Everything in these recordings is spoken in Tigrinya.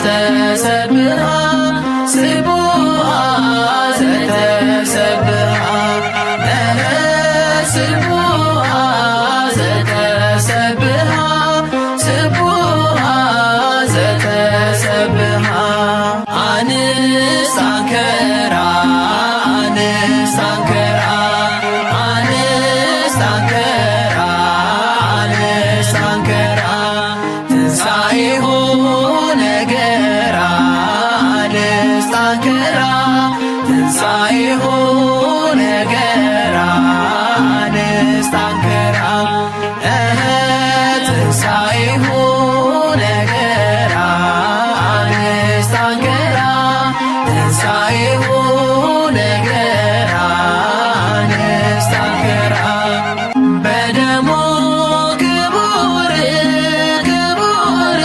ዘተሰብሃ ስቡሃ ዘተሰብሃ፣ እህ፣ ስቡሃ ዘተሰብሃ፣ ስቡሃ ዘተሰብሃ። ኣንስት ኣንከራ፣ ኣንስት ኣንከራ፣ ኣንስት ኣንከራ፣ ኣንስት ኣንከራ። ትንሳኤሁ ነገራ ንስታንከራ፣ ትንሳኤሁ ነገራ ንስታንከራ፣ እህ፣ ትንሳኤሁ ነገራ ንስታንከራ፣ ትንሳኤሁ ነገራ ንስታንከራ። በደሙ ክቡር ክቡር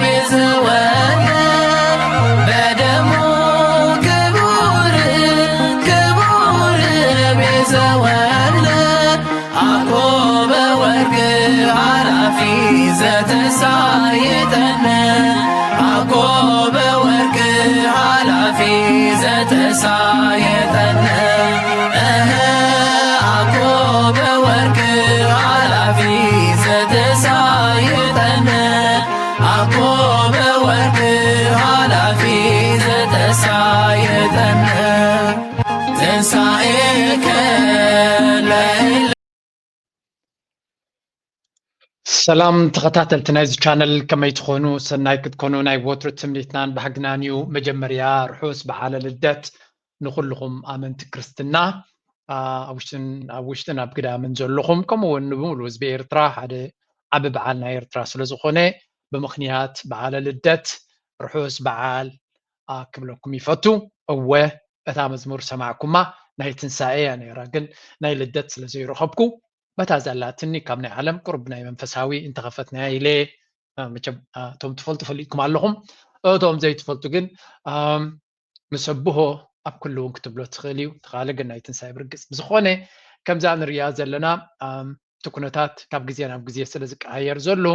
ቤዘወነ፣ በደሙ ክቡር ክቡር ቤዘወነ፣ ኣኮበ ወርቅ ሃላፊ ዘተሳየጠነ፣ ኣኮበ ወርቅ ሃላፊ ዘተሳየጠነ፣ እህ፣ ኣኮበ ወርቅ ሃላፊ ዘተሳየጠነ፣ ኣኮበ ወርቅ ሃላፊ ዘተሳየጠነ። ትንሳኤከ ለእለ ሰላም ተኸታተልቲ ናይዚ ቻነል፣ ከመይ ትኾኑ? ሰናይ ክትኮኑ ናይ ወትሩ ትምኒትናን ባህግናን እዩ። መጀመርያ ርሑስ በዓለ ልደት ንኹልኹም ኣመንቲ ክርስትና፣ ኣ፣ ኣብ ውሽጥን፣ ኣብ ውሽጥን ኣብ ግዳምን ዘለኹም፣ ከምኡ እውን ንብሙሉ ህዝቢ ኤርትራ ሓደ ዓቢ በዓል ናይ ኤርትራ ስለ ዝኾነ፣ ብምኽንያት በዓለ ልደት ርሑስ በዓል፣ ኣ፣ ክብለኩም ይፈቱ። እወ፣ እታ መዝሙር ሰማዕኩማ ናይ ትንሳኤ እያ ነይራ፣ ግን ናይ ልደት ስለ ዘይረኸብኩ፣ በታ ዘላትኒ ካብ ናይ ዓለም ቁሩብ ናይ መንፈሳዊ እንተኸፈትናያ ኢለ፣ አ፣ መቸም፣ አ፣ እቶም ትፈልጡ ፈሊጥኩም ኣለኹም። እቶም ዘይትፈልጡ ግን፣ ኣም፣ ንሰብሖ ኣብ ኩሉ እውን ክትብሎ ትኽእል እዩ። ተኻለ ግን ናይ ትንሳኤ ብርግጽ። ብዝኾነ፣ ከምዛ ንሪኣ ዘለና፣ ኣም፣ እቲ ኩነታት ካብ ግዜ ናብ ግዜ ስለ ዝቀያየር ዘሎ፣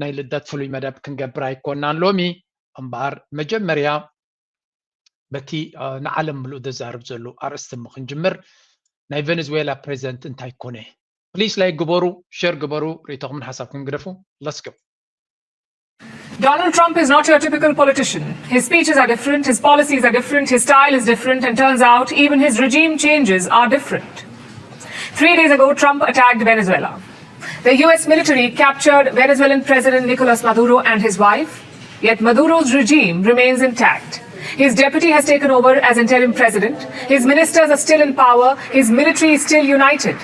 ናይ ልደት ፍሉይ መደብ ክንገብር ኣይኮናን ሎሚ። እምበኣር መጀመርያ በቲ፣ አ፣ ንዓለም ምሉእ ዘዛርብ ዘሎ ኣርእስቲ እሞ ክንጅምር፣ ናይ ቬኔዙዌላ ፕሬዚደንት እንታይ ኮነ? ፕሊስ ላይክ ግበሩ፣ ሼር ግበሩ፣ ርእይቶኹምን ሓሳብኩም ግደፉ። Let's go. Donald Trump is not your typical politician. His speeches are different, his policies are different, his style is different, and turns out even his regime changes are different. Three days ago, Trump attacked Venezuela. The U S military captured Venezuelan President Nicolas Maduro and his wife. Yet Maduro's regime remains intact. His deputy has taken over as interim president. His ministers are still in power. His military is still united.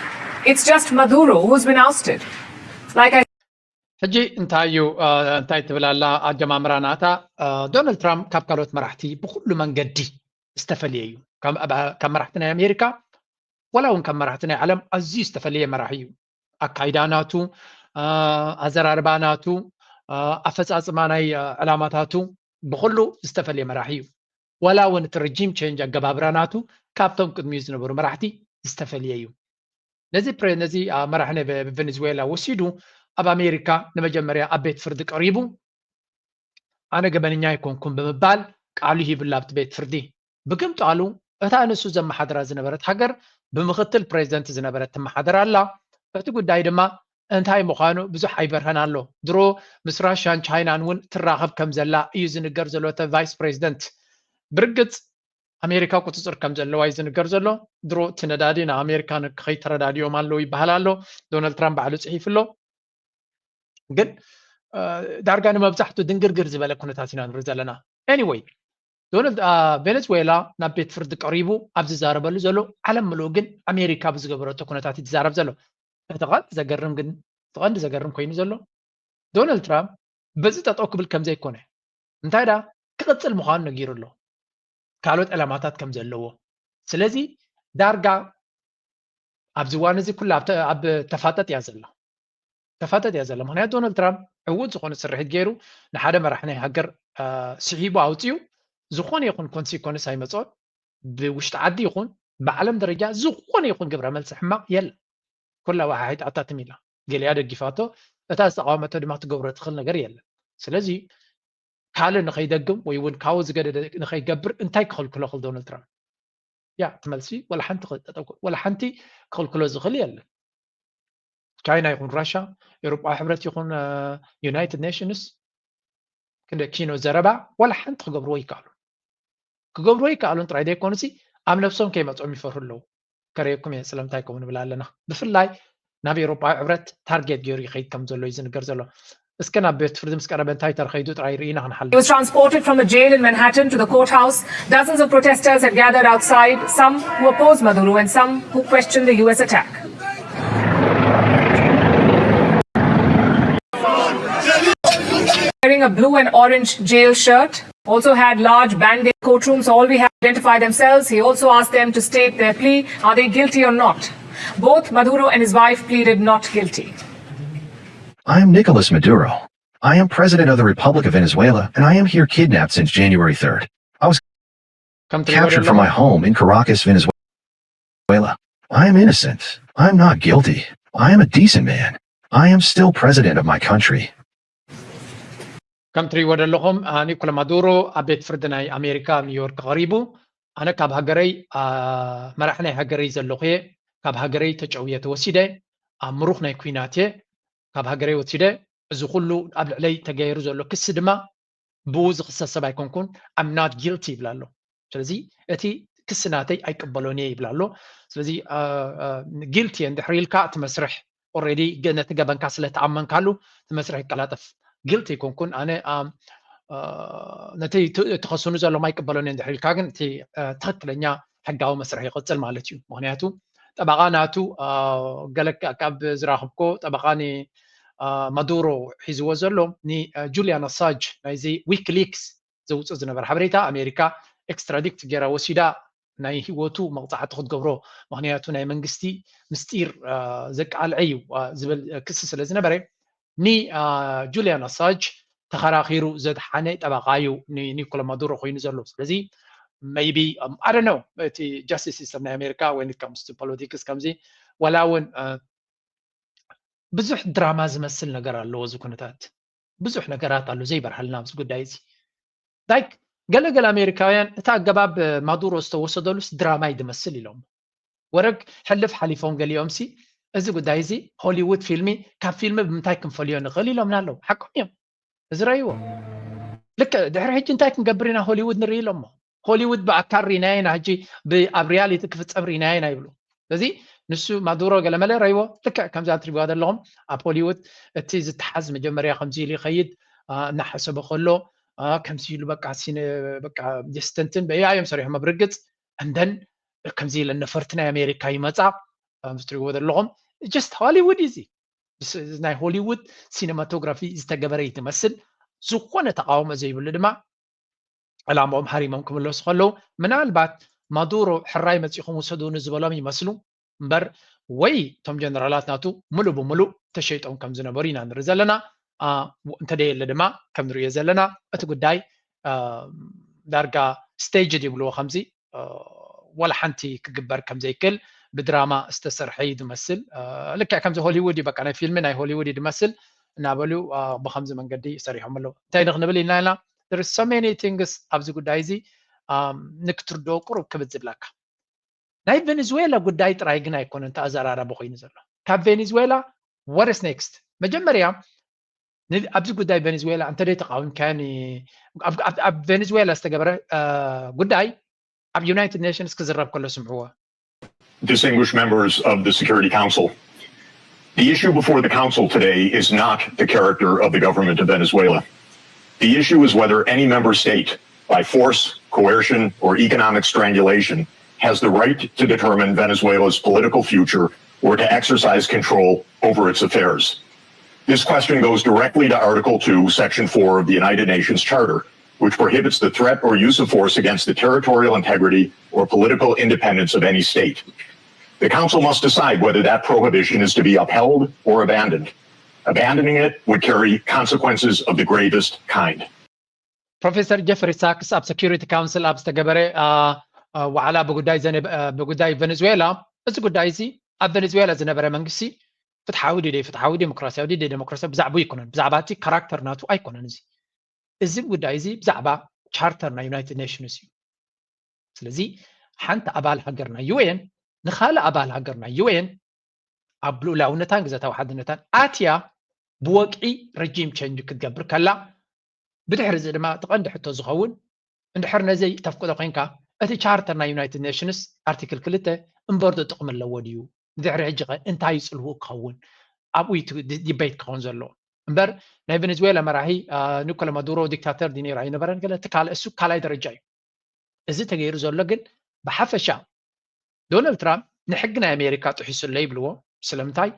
It's just Maduro who's been ousted. Like I ሕጂ እንታይ እዩ፣ እ፣ እንታይ ትብል ኣላ ኣጀማምራ ናታ? እ፣ ዶናልድ ትራምፕ ካብ ካልኦት መራሕቲ ብኹሉ መንገዲ ዝተፈልየ እዩ። ካብ፣ ኣብ፣ ካብ መራሕቲ ናይ ኣሜሪካ፣ ዋላ እውን ካብ መራሕቲ ናይ ዓለም ኣዝዩ ዝተፈልየ መራሒ እዩ። ኣካይዳ ናቱ፣ እ፣ ኣዘራርባ ናቱ፣ እ፣ ኣፈጻጽማ ናይ፣ እ፣ ዕላማታቱ ብኹሉ ዝተፈልየ መራሒ እዩ። ዋላ እውን እቲ ሪጂም ቼንጅ ኣገባብራ ናቱ ካብቶም ቅድሚኡ ዝነበሩ መራሕቲ ዝተፈልየ እዩ። ነዚ ፕረ-፣ ነዚ፣ አ፣ መራሒ ናይ ቨ-፣ ቨኔዙዌላ ወሲዱ ኣብ ኣሜሪካ ንመጀመርያ ኣብ ቤት ፍርዲ ቀሪቡ፣ ኣነ ገበነኛ ኣይኮንኩን ብምባል ቃሉ ሂብላ ኣብቲ ቤት ፍርዲ። ብግምጣሉ እታ ንሱ ዘመሓድራ ዝነበረት ሃገር ብምኽትል ፕሬዚደንት ዝነበረት ትመሓደር ኣላ። እቲ ጉዳይ ድማ እንታይ ምዃኑ ብዙሕ ኣይበርሀን ኣሎ። ድሮ ምስ ራሽያን ቻይናን እውን ትራኸብ ከም ዘላ እዩ ዝንገር ዘሎ እቲ ቫይስ ፕሬዚደንት። ብርግጽ ኣሜሪካ ቁጽጽር ከም ዘለዋ እዩ ዝንገር ዘሎ። ድሮ እቲ ነዳዲ ንኣሜሪካ ከይተረዳድዮም ኣለዉ ይበሃል ኣሎ። ዶናልድ ትራምፕ ባዕሉ ጽሒፉ ኣሎ። ግን፣ እ፣ ዳርጋ ንመብዛሕቱ ድንግርግር ዝበለ ኩነታት ኢና ንርኢ ዘለና። ኤኒወይ፣ ዶናልድ፣ አ፣ ቬኔዙዌላ ናብ ቤት ፍርዲ ቀሪቡ ኣብ ዝዛረበሉ ዘሎ፣ ዓለም ምሉእ ግን ኣሜሪካ ብዝገበረቶ ኩነታት እዩ ዝዛረብ ዘሎ። እቲ ቀንዲ ዘገርም ግን፣ እቲ ቀንዲ ዘገርም ኮይኑ ዘሎ፣ ዶናልድ ትራምፕ በዚ ጠጠው ክብል ከም ዘይኮነ፣ እንታይ ደኣ ክቕጽል ምዃኑ ነጊሩ ኣሎ። ካልኦት ዕላማታት ከም ዘለዎ። ስለዚ ዳርጋ ኣብዚ እዋን እዚ ኩላ ኣብ ተ-፣ ኣብ ተፋጠጥ እያ ዘላ። ተፋጠጥ እያ ዘላ። ምኽንያቱ ዶናልድ ትራምፕ ዕዉት ዝኾነ ስርሒት ገይሩ ንሓደ መራሒ ናይ ሃገር፣ አ፣ ስሒቡ ኣውጺኡ ዝኾነ ይኹን ኮንሲኮንስ ኣይመጽኦን። ብውሽጢ ዓዲ ይኹን ብዓለም ደረጃ ዝኾነ ይኹን ግብረ መልሲ ሕማቕ የለን። ኩላ ወሓሒጣታትም ኢላ። ገሊኣ ደጊፋቶ፣ እታ ዝተቓወመቶ ድማ ክትገብሮ ትኽእል ነገር የለን። ስለዚ ካልእ ንኸይደግም ወይ እውን ካብኡ ዝገደደ ንኸይገብር እንታይ ክኽልክሎ ክል ዶናልድ ትራምፕ? ያ እቲ መልሲ ወላ ሓንቲ ክል- ጠጠው ክል- ወላ ሓንቲ ክኽልክሎ ዝኽእል የለን። ቻይና ይኹን ራሻ፣ ኤውሮጳዊ ሕብረት ይኹን ዩናይትድ ኔሽንስ ክንደ ኪኖ ዘረባ ወላ ሓንቲ ክገብርዎ ይከኣሉ። ክገብርዎ ይከኣሉን ጥራይ ዘይኮኑሲ ኣብ ነብሶም ከይመፅኦም ይፈርሁ ኣለዉ። ከርእየኩም እየ ስለምንታይ ከምኡ ንብል ኣለና። ብፍላይ ናብ ኤውሮጳዊ ሕብረት ታርጌት ገይሩ ይኸይድ ከም ዘሎ እዩ ዝንገር ዘሎ። እስከ ናብ ቤት ፍርዲ ምስ ቀረበ እንታይ ተረኸይዱ ጥራይ ርኢና ክንሓልፍ። He was transported from a jail in Manhattan to the courthouse. Dozens of protesters had gathered outside, some who oppose Maduro and some who question the U S attack. Wearing a blue and orange jail shirt, also had large banded courtrooms. All we have identify themselves. He also asked them to state their plea. Are they guilty or not? Both Maduro and his wife pleaded not guilty. I am Nicolas Maduro. I am president of the Republic of Venezuela, and I am here kidnapped since January third. I was ከም ትሪእዎ captured from ዘለኹም my home in Caracas, Venezuela. I am innocent. I am not guilty. I am a decent man. I am still president of my country. ከም ትሪእዎ ዘለኹም ኒኮላ ማዱሮ ኣብ ቤት ፍርዲ ናይ ኣሜሪካ ኒውዮርክ ቀሪቡ። ኣነ ካብ ሃገረይ መራሕ ናይ ሃገረይ ዘለኹ እየ። ካብ ሃገረይ ተጨውየ ተወሲደ። ኣብ ምሩኽ ናይ ኲናት እየ ካብ ሃገረይ ወሲደ። እዚ ኩሉ ኣብ ልዕለይ ተገይሩ ዘሎ ክሲ ድማ ብኡ ዝኽሰስ ሰብ ኣይኮንኩን። I'm not guilty ይብል ኣሎ። ስለዚ እቲ ክሲ ናተይ ኣይቅበሎን እየ ይብል ኣሎ። ስለዚ guilty እንድሕር ኢልካ እቲ መስርሕ already ነቲ ገበንካ ስለ ተኣመንካሉ እቲ መስርሕ ይቀላጠፍ። Guilty ኣይኮንኩን ኣነ ነቲ ትኸስኑ ዘለኹም ኣይቅበሎን እየ እንድሕር ኢልካ ግን እቲ ትኽክለኛ ሕጋዊ መስርሕ ይቕፅል ማለት እዩ። ምክንያቱ ጠበቓ ናቱ ገለ ካብ ዝራኽብኮ ጠበቓ ማዱሮ ሒዝዎ ዘሎ ንጁሊያን ኣሳጅ ናይዚ ዊኪሊክስ ዘውፅእ ዝነበረ ሓበሬታ ኣሜሪካ ኤክስትራዲክት ገይራ ወሲዳ ናይ ህይወቱ መቕፃዕቲ ክትገብሮ ምክንያቱ ናይ መንግስቲ ምስጢር ዘቃልዐ እዩ ዝብል ክሲ ስለ ዝነበረ ንጁሊያን ኣሳጅ ተኸራኺሩ ዘድሓነ ጠበቓ እዩ ንኒኮላ ማዱሮ ኮይኑ ዘሎ። ስለዚ maybe I don't know እቲ justice system ናይ ኣሜሪካ when it comes to politics ከምዚ ዋላ እውን ብዙሕ ድራማ ዝመስል ነገር ኣለዎ እዚ ኩነታት። ብዙሕ ነገራት ኣሎ ዘይበርሃልና ኣብዚ ጉዳይ እዚ። ዳይክ ገለገለ ኣሜሪካውያን እቲ ኣገባብ ማዱሮ ዝተወሰደሉስ ድራማ እዩ ዝመስል ኢሎም። ወረግ ሕልፍ ሓሊፎም ገሊኦም ሲ እዚ ጉዳይ እዚ ሆሊውድ ፊልሚ ካብ ፊልሚ ብምንታይ ክንፈልዮ ንኽእል ኢሎምና ኣለዉ። ሓቆም እዮም። እዚ ረእይዎ። ልክዕ ድሕሪ ሕጂ እንታይ ክንገብር ኢና ሆሊውድ ንርኢ ኢሎሞ። ሆሊውድ ብኣካል ርኢናዮ ኢና ሕጂ ኣብ ሪያሊቲ ክፍፀም ርኢናዮ ኢና ይብሉ። ስለዚ ንሱ ማዱሮ ገለመለ ረይዎ ልክዕ ከምዚ ትሪብዋ ዘለኹም ኣብ ሆሊውድ እቲ ዝተሓዝ መጀመርያ ከምዚ ኢሉ ይኸይድ እናሓሰበ ከሎ ከምዚ ኢሉ በቃ በቃ ዲስተንትን በያ እዮም ሰሪሖም ኣብ ርግፅ እንደን ከምዚ ኢለ ነፈርቲ ናይ ኣሜሪካ ይመፃ ከምዚ ትሪብዎ ዘለኹም just ሆሊውድ እዩ እዚ ናይ ሆሊውድ ሲነማቶግራፊ ዝተገበረ እዩ ትመስል። ዝኾነ ተቃውሞ ዘይብሉ ድማ ዕላምኦም ሃሪሞም ክምለሱ ከለዉ ምናልባት ማዱሮ ሕራይ መፂኹም ውሰዱኒ ዝበሎም ይመስሉ እምበር ወይ እቶም ጀነራላት ናቱ ሙሉእ ብሙሉእ ተሸይጦም ከም ዝነበሩ ኢና ንርኢ ዘለና። እንተደየለ ድማ ከም ንሪኦ ዘለና እቲ ጉዳይ ዳርጋ staged ይብልዎ ከምዚ ዋላ ሓንቲ ክግበር ከም ዘይክእል ብድራማ ዝተሰርሐ እዩ ዝመስል። ልክዕ ከምዚ ሆሊውድ እዩ በቃ ናይ ፊልሚ ናይ ሆሊውድ እዩ ዝመስል እናበሉ ብከምዚ መንገዲ ሰሪሖም ኣለዉ። እንታይ ንክንብል ኢልና ኢና there is so many things ኣብዚ ጉዳይ እዚ ንክትርድኦ ቁሩብ ክብድ ዝብለካ። ናይ ቬኔዙዌላ ጉዳይ ጥራይ ግን ኣይኮነን ተኣዘራራቢ ኮይኑ ዘሎ። ካብ ቬኔዙዌላ what is next? መጀመርያ ኣብዚ ጉዳይ ቬኔዙዌላ እንተደይ ተቃዊምካዮ ኣብ ቬኔዙዌላ ዝተገበረ ጉዳይ ኣብ ዩናይትድ ኔሽንስ ክዝረብ ከሎ ስምዕዎ። Distinguished members of the Security Council, the issue before the Council today is not the character of the government of Venezuela. The issue is whether any member state, by force, coercion, or economic strangulation, has the right to determine Venezuela's political future or to exercise control over its affairs. This question goes directly to Article two, Section four of the United Nations Charter, which prohibits the threat or use of force against the territorial integrity or political independence of any state. The Council must decide whether that prohibition is to be upheld or abandoned. Abandoning it would carry consequences of the gravest kind. ፕሮፌሰር ጀፍሪ ሳክስ ኣብ ሴኩሪቲ ካውንስል ኣብ ዝተገበረ ዋዕላ ብጉዳይ ቬኔዙዌላ እዚ ጉዳይ እዚ ኣብ ቬኔዙዌላ ዝነበረ መንግስቲ ፍትሓዊ ድዩ ፍትሓዊ ዴሞክራሲያዊ ድዩ ዴሞክራሲያዊ ብዛዕባ ኣይኮነን ብዛዕባ እቲ ካራክተር ናቱ ኣይኮነን እዚ እዚ ጉዳይ እዚ ብዛዕባ ቻርተር ናይ ዩናይትድ ኔሽንስ እዩ። ስለዚ ሓንቲ ኣባል ሃገር ናይ ዩኤን ንካልእ ኣባል ሃገር ናይ ዩኤን ኣብ ልኡላውነታን ግዛታዊ ሓድነታን ኣትያ ብወግዒ ረጂም ቸንጅ ክትገብር ከላ፣ ብድሕሪ እዚ ድማ እቲ ቀንዲ ሕቶ ዝኸውን፣ እንድሕር ነዚ ተፍቅዶ ኮይንካ፣ እቲ ቻርተር ናይ ዩናይትድ ኔሽንስ ኣርቲክል ክልተ እምበር ዶ ጥቕሚ ኣለዎ ድዩ? ድሕሪ ሕጂ ኸ እንታይ እዩ ጽልውኡ ክኸውን? ኣብኡ እዩ እቲ ዲ- ዲቤት ክኸውን ዘለዎ። እምበር ናይ ቬኔዙዌላ መራሒ ኒኮላ ማዱሮ ዲክታተር ድዩ ነይሩ ኣይነበረን፣ ገለ እቲ ካልእ፣ እሱ ካልኣይ ደረጃ እዩ። እዚ ተገይሩ ዘሎ ግን ብሓፈሻ ዶናልድ ትራምፕ ንሕጊ ናይ ኣሜሪካ ጥሒሱ ኣሎ ይብልዎ። ስለምንታይ?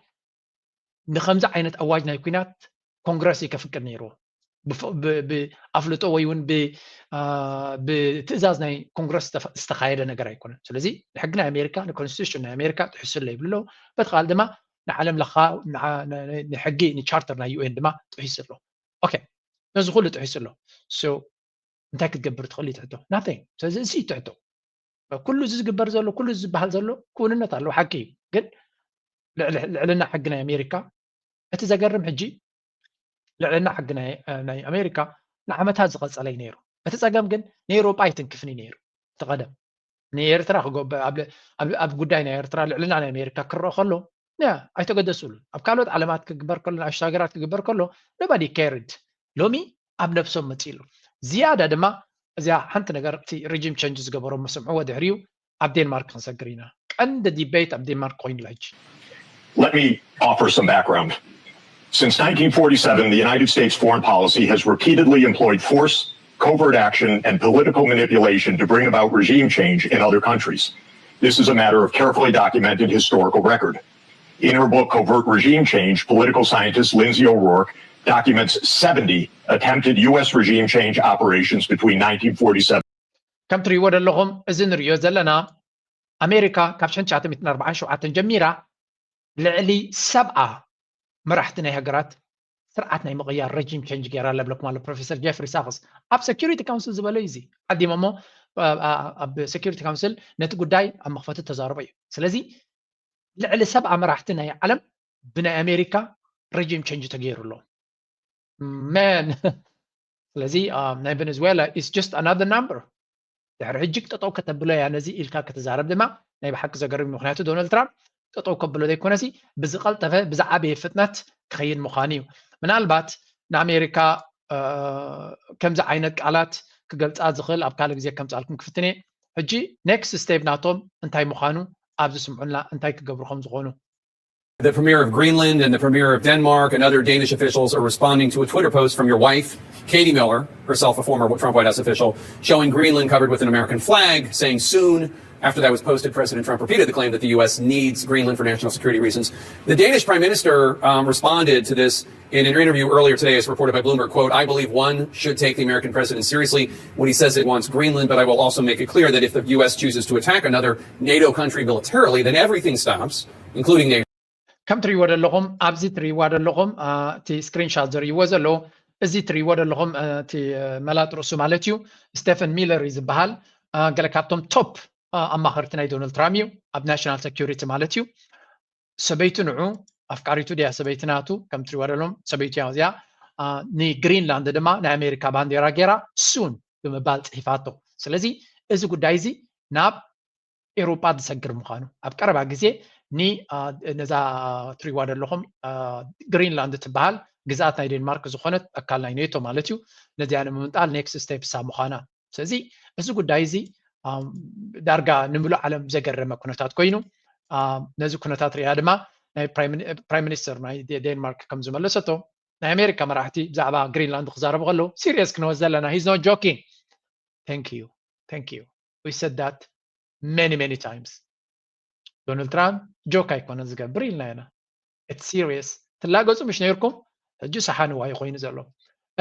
ንከምዚ ዓይነት ኣዋጅ ናይ ኩናት ኮንግረስ እዩ ከፍቅድ ነይርዎ። ብኣፍልጦ ወይ እውን ብትእዛዝ ናይ ኮንግረስ ዝተኻየደ ነገር ኣይኮነን። ስለዚ ንሕጊ ናይ ኣሜሪካ ንኮንስቲቱሽን ናይ ኣሜሪካ ጥሒሱ ኣሎ ይብሉ ኣለዉ። በቲ ካልእ ድማ ንዓለም ለኻ ንሕጊ ንቻርተር ናይ ዩኤን ድማ ጥሒሱ ኣሎ። ኦኬ፣ ነዚ ኩሉ ጥሒሱ ኣሎ። እንታይ ክትገብር ትኽእል እዩ ትሕቶ ናተይ። ስለዚ እዚ እዩ ትሕቶ። ኩሉ እዚ ዝግበር ዘሎ ኩሉ ዝበሃል ዘሎ ክውንነት ኣለዎ፣ ሓቂ እዩ። ግን ልዕልና ሕጊ ናይ ኣሜሪካ እቲ ዘገርም ሕጂ ልዕልና ሕጊ ናይ ኣሜሪካ ንዓመታት ዝቐጸለ እዩ ነይሩ። እቲ ጸገም ግን ንኤውሮጳ ኣይትንክፍን እዩ ነይሩ። እቲ ቀደም ንኤርትራ ኣብ ጉዳይ ናይ ኤርትራ ልዕልና ናይ ኣሜሪካ ክረአ ከሎ ኣይተገደሱሉን። ኣብ ካልኦት ዓለማት ክግበር ከሎ፣ ንኣሽቱ ሃገራት ክግበር ከሎ nobody cared። ሎሚ ኣብ ነብሶም መጺሉ። ዝያዳ ድማ እዚኣ ሓንቲ ነገር እቲ ሪጂም ቸንጅ ዝገበሮም መስምዕዎ ድሕሪኡ ኣብ ዴንማርክ ክንሰግር ኢና። ቀንዲ ዲቤት ኣብ ዴንማርክ ኮይኑ ኣሎ ሕጂ። Let me offer some background. Since nineteen forty-seven, the United States foreign policy has repeatedly employed force, covert action, and political manipulation to bring about regime change in other countries. This is a matter of carefully documented historical record. In her book, Covert Regime Change, political scientist Lindsay O'Rourke documents seventy attempted U S regime change operations between nineteen forty-seven. ከም ትሪእዎ ዘለኹም እዚ ንሪኦ ዘለና ኣሜሪካ ካብ ሽሕን ትሽዓተ ሚእትን ኣርባዓን ሸውዓተን ጀሚራ ልዕሊ ሰብዓ መራሕቲ ናይ ሃገራት ስርዓት ናይ ምቕያር ረጂም ቸንጅ ገይራ ኣላ ብለኩም ኣሎ ፕሮፌሰር ጀፍሪ ሳክስ ኣብ ሴኪሪቲ ካውንስል ዝበሎ እዩ። እዚ ዓዲሞ እሞ ኣብ ሴኪሪቲ ካውንስል ነቲ ጉዳይ ኣብ መኽፈቲ ተዛረቦ እዩ። ስለዚ ልዕሊ ሰብዓ መራሕቲ ናይ ዓለም ብናይ ኣሜሪካ ረጂም ቸንጅ ተገይሩ ኣሎ። መን ስለዚ ናይ ቬኔዙዌላ is just another number። ድሕሪ ሕጂ ጠጠው ከተብሎ እያ ነዚ ኢልካ ክትዛረብ ድማ ናይ ብሓቂ ዘገርም። ምክንያቱ ዶናልድ ትራምፕ ጠጠው ከብሎ ዘይኮነሲ ብዝቐልጠፈ ብዝዓበየ ፍጥነት ክኸይድ ምዃኑ እዩ። ምናልባት ንኣሜሪካ ከምዚ ዓይነት ቃላት ክገልፃ ዝኽእል ኣብ ካልእ ግዜ ከምፃልኩም ክፍትን እየ። ሕጂ ኔክስት ስቴፕ ናቶም እንታይ ምዃኑ ኣብዚ ስምዑልና እንታይ ክገብሩ ከም ዝኾኑ The premier of Greenland and the premier of Denmark and other Danish officials are responding to a Twitter post from your wife, Katie Miller, herself a former Trump White House official, showing Greenland covered with an American flag, saying soon. After that was posted, President Trump repeated the claim that the U S needs Greenland for national security reasons. The Danish prime minister um, responded to this in an interview earlier today, as reported by Bloomberg, quote, I believe one should take the American president seriously when he says it wants Greenland, but I will also make it clear that if the U S chooses to attack another NATO country militarily, then everything stops, including NATO. ከም ትሪእዎ ዘለኹም ኣብዚ ትሪእዋ ዘለኹም እቲ ስክሪንሻት ዘርእይዎ ዘለዉ እዚ ትሪእዎ ዘለኹም እቲ መላጥ ርእሱ ማለት እዩ። ስቴፈን ሚለር እዩ ዝበሃል። ገለ ካብቶም ቶፕ ኣማኸርቲ ናይ ዶናልድ ትራምፕ እዩ ኣብ ናሽናል ሴኪሪቲ ማለት እዩ። ሰበይቱ ንዑ ኣፍቃሪቱ ድያ ሰበይቲ ናቱ ከም ትሪእዋ ዘለኹም ሰበይቱ እያ እዚኣ። ንግሪንላንድ ድማ ናይ ኣሜሪካ ባንዴራ ገይራ ሱን ብምባል ፅሒፋቶ። ስለዚ እዚ ጉዳይ እዚ ናብ ኤውሮጳ ዝሰግር ምዃኑ ኣብ ቀረባ ግዜ ነዛ ትሪእዋ ዘለኹም ግሪንላንድ ትበሃል ግዝኣት ናይ ዴንማርክ ዝኾነት ኣካል ናይ ኔቶ ማለት እዩ ነዚኣ ንምምጣል ኔክስት ስቴፕሳ ምዃና። ስለዚ እዚ ጉዳይ እዚ ዳርጋ ንምሉእ ዓለም ዘገረመ ኩነታት ኮይኑ ነዚ ኩነታት ሪኣ ድማ ናይ ፕራይም ሚኒስተር ናይ ዴንማርክ ከም ዝመለሰቶ ናይ ኣሜሪካ መራሕቲ ብዛዕባ ግሪንላንድ ክዛረቡ ከለዉ serious ክንወስዶ ኣለና he's not joking. Thank you, thank you, we said that many many times. ዶናልድ ትራምፕ ጆክ ኣይኮነን ዝገብር ኢልና ኢና። It's serious. ትላገጹ ምሽ ነይርኩም ሕጂ ሰሓንዋ እዩ ኮይኑ ዘሎ።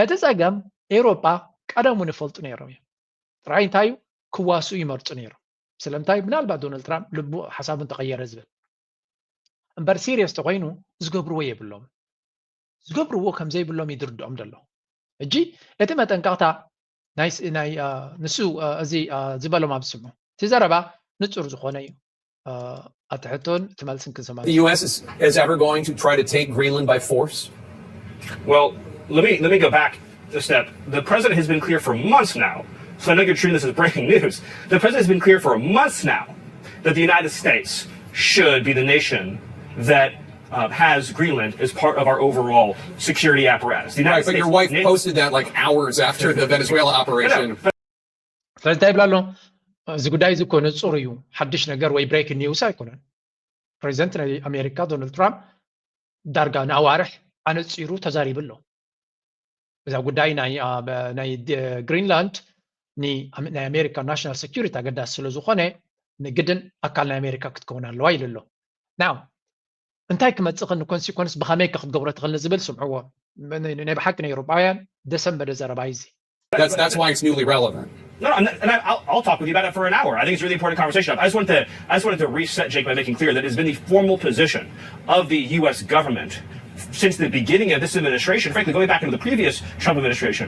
እቲ ጸገም ኤውሮጳ ቀደም እውን ይፈልጡ ነይሮም እዮም። ጥራይ እንታይ እዩ ክዋስኡ ይመርጹ ነይሮም። ስለምንታይ ምናልባት ዶናልድ ትራምፕ ልቡ ሓሳቡ እንተቐየረ ዝብል እምበር serious ተኮይኑ ዝገብርዎ የብሎም። ዝገብርዎ ከም ዘይብሎም ይድርድኦም ዘሎ። ሕጂ እቲ መጠንቀቕታ ናይ ንሱ እዚ ዝበሎም ኣብ ዝስምዑ እቲ ዘረባ ንጹር ዝኾነ እዩ። ኣትሕቶን እቲ መልስን ክንሰማ The U S is, is ever going to try to take Greenland by force? Well, let me let me go back. Step. The president has been clear for months now. So I know you're treating this as breaking news. The president has been clear for months now that the United States should be the nation that uh, has Greenland as part of our overall security apparatus. The United Right, but your States wife NATO posted that like hours after the Venezuela operation. ስለዚ እንታይ ይብላ ኣሎ? እዚ ጉዳይ እዚ እኮ ንጹር እዩ፣ ሓድሽ ነገር ወይ breaking news ኣይኮነን። ፕሬዚደንት ናይ ኣሜሪካ ዶናልድ ትራምፕ ዳርጋ ንኣዋርሕ ኣነጺሩ ተዛሪቡ ኣሎ። እዛ ጉዳይ ናይ አ፣ በ- ናይ ድ- ግሪንላንድ ን- ናይ ኣሜሪካ ናሽናል ሴኩሪቲ ኣገዳሲ ስለ ዝኾነ ንግድን ኣካል ናይ ኣሜሪካ ክትከውን ኣለዋ ኢሉ ኣሎ። ናው እንታይ ክመፅእ ኽእል፣ ኮንሲኮንስ ብኸመይ ከ ክትገብሮ ትኽእል ንዝብል ስምዕዎ። ም- ን- ናይ ብሓቂ ናይ ኤውሮጳውያን ደሰንበደ ዘረባ እዩ እዚ። That's that's why it's newly relevant. No, no, I'm not, and I, I'll, I'll talk with you about it for an hour. I think it's a really important conversation. I just wanted to, I just wanted to reset, Jake, by making clear that it's been the formal position of the U S government since the beginning of this administration, frankly, going back into the previous Trump administration,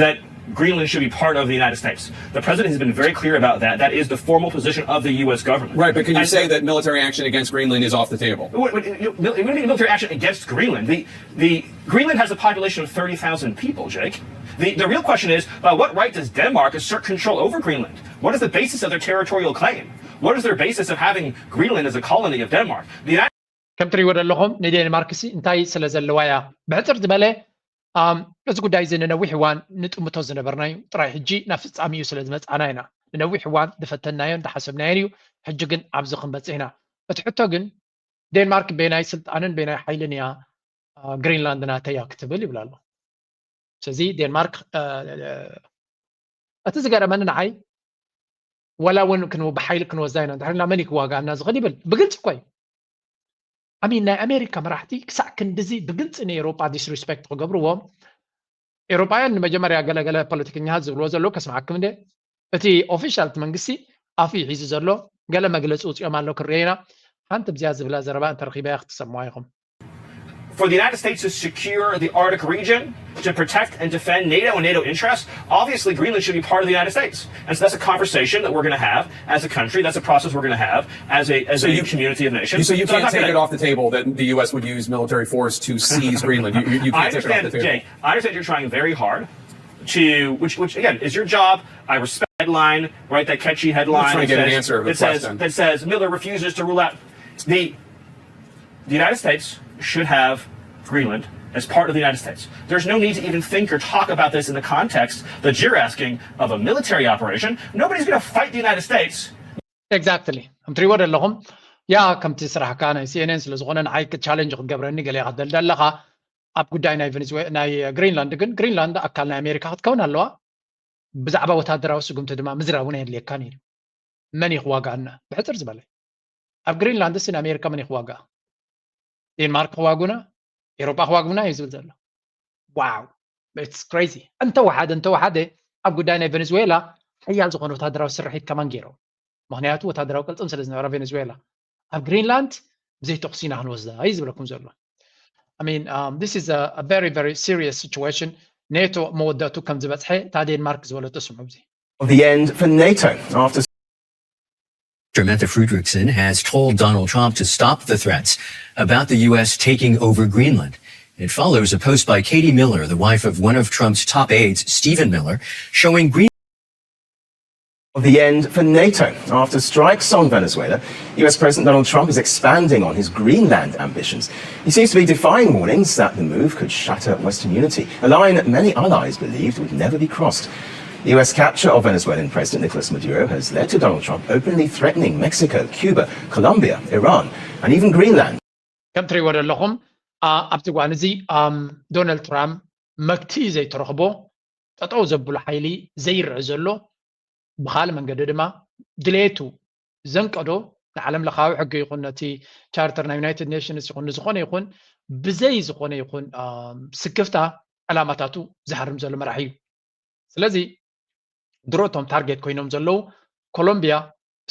that Greenland should be part of the United States. The president has been very clear about that. That is the formal position of the U S government. Right, but can you And- say that military action against Greenland is off the table? What, what, you- mil- what do you mean military action against Greenland? The, the Greenland has a population of thirty thousand people, Jake. The, the real question is, by what right does Denmark assert control over Greenland? What is the basis of their territorial claim? What is their basis of having Greenland as a colony of Denmark? The United ከም ትሪእዎ ዘለኹም ንዴንማርክ ሲ እንታይ ስለ ዘለዋ እያ? ብሕፅር ዝበለ ኣም፣ እዚ ጉዳይ እዚ ንነዊሕ እዋን ንጥምቶ ዝነበርናዩ ጥራይ ሕጂ ናብ ፍጻሚኡ ስለ ዝመፃና ኢና። ንነዊሕ እዋን ዝፈተናዮን ዝሓሰብናዮን እዩ። ሕጂ ግን ኣብዚ ክንበፅሕ ኢና። እቲ ሕቶ ግን ዴንማርክ ቤናይ ስልጣንን ቤናይ ሓይልን እያ አ፣ ግሪንላንድ ናተይ እያ ክትብል ይብላ ኣሎ። ስለዚ ዴንማርክ አ፣ እቲ ዝገረመኒ ንዓይ ወላ እውን ብሓይሊ ክንወስዳ ኢና እንድሕር ኢልና መን እዩ ክዋጋኣና ዝኽእል ይብል ብግልፂ እኮ እዩ። ኣሚን ናይ ኣሜሪካ መራሕቲ ክሳዕ ክንድዚ ብግልፂ ንኤውሮጳ ዲስሪስፔክት ክገብርዎም ኤውሮጳውያን ንመጀመርያ ገለገለ ፖለቲከኛታት ዝብልዎ ዘለዉ ከስምዓኩም እንደ እቲ ኦፊሻል እቲ መንግስቲ ኣፉ እዩ ሒዙ ዘሎ። ገለ መግለፂ ውፅኦም ኣሎ ክርኤ ኢና። ሓንቲ ብዚያ ዝብላ ዘረባ እንተረኺበያ ክትሰምዋ ኢኹም። For the United States to secure the Arctic region, to protect and defend NATO and NATO interests, obviously Greenland should be part of the United States. And so that's a conversation that we're going to have as a country. That's a process we're going to have as a as So a you- community of nations. So you So I'm can't not take gonna- it off the table that the U S would use military force to seize Greenland. You, you, you I can't take it off the understand, table. Jake. I understand you're trying very hard to, which, which again is your job. I respect the headline, right? That catchy headline. trying to that get an says- answer of a that says- question. That says Miller refuses to rule out the. The United States should have Greenland as part of the United States. There's no need to even think or talk about this in the context that you're asking of a military operation. Nobody's going to fight the United States. ኤግዛክትሊ ከም ትሪእዎ ዘለኹም ያ ከምቲ ስራሕካ ናይ ሲኤንኤን ስለ ዝኾነ ንዓይ ቻለንጅ ክትገብረኒ ገለ ክትደልደ ኣለኻ። ኣብ ጉዳይ ናይ ቬኔዙዌ ናይ ግሪንላንድ ግን ግሪንላንድ ኣካል ናይ ኣሜሪካ ክትከውን ኣለዋ። ብዛዕባ ወታደራዊ ስጉምቲ ድማ ምዝራብ እውን ኣየድልየካን እዩ። መን እዩ ክዋጋኣና? ብሕፅር ዝበለ ኣብ ግሪንላንድ ሲ ንኣሜሪካ መን እዩ ክዋጋኣ? ዴንማርክ ክዋጉና፣ ኤሮጳ ክዋጉና እዩ ዝብል ዘሎ። ዋው it's crazy። እንተወሓደ እንተወሓደ ኣብ ጉዳይ ናይ ቬኔዙዌላ ሓያል ዝኾነ ወታደራዊ ስርሒት ከማን ገይሮም። ምክንያቱ ወታደራዊ ቅልፅም ስለ ዝነበረ ቬኔዙዌላ ኣብ ግሪንላንድ ብዘይ ተኩሲ ኢና ክንወስዳ እዩ ዝብለኩም ዘሎ። I mean, um, this is a, a very, very serious situation. ኔቶ መወዳእቱ ከም ዝበፅሐ እታ ዴንማርክ ዝበለቶ ስምዑ። Of the end for NATO after Samantha Fredrickson has told Donald Trump to stop the threats about the U S taking over Greenland. It follows a post by Katie Miller, the wife of one of Trump's top aides, Stephen Miller, showing Greenland. Of the end for NATO after strikes on Venezuela. U S President Donald Trump is expanding on his Greenland ambitions. He seems to be defying warnings that the move could shatter Western unity, a line many allies believed would never be crossed. The U S capture of Venezuelan President Nicolas Maduro has led to Donald Trump openly threatening Mexico, Cuba, Colombia, Iran, and even Greenland. ከም ትሪእዎ ዘለኹም ኣብቲ እዋን እዚ ዶናልድ ትራምፕ መግቲ ዘይተረኽቦ ጠጠው ዘብሎ ሓይሊ ዘይርአ ዘሎ፣ ብኻልእ መንገዲ ድማ ድሌቱ ዘንቀዶ ንዓለም ለኻዊ ሕጊ ይኹን ነቲ ቻርተር ናይ ዩናይትድ ኔሽንስ ይኹን ንዝኾነ ይኹን ብዘይ ዝኾነ ይኹን ስክፍታ ዕላማታቱ ዝሃርም ዘሎ መራሒ እዩ። ስለዚ ድሮ እቶም ታርጌት ኮይኖም ዘለዉ ኮሎምቢያ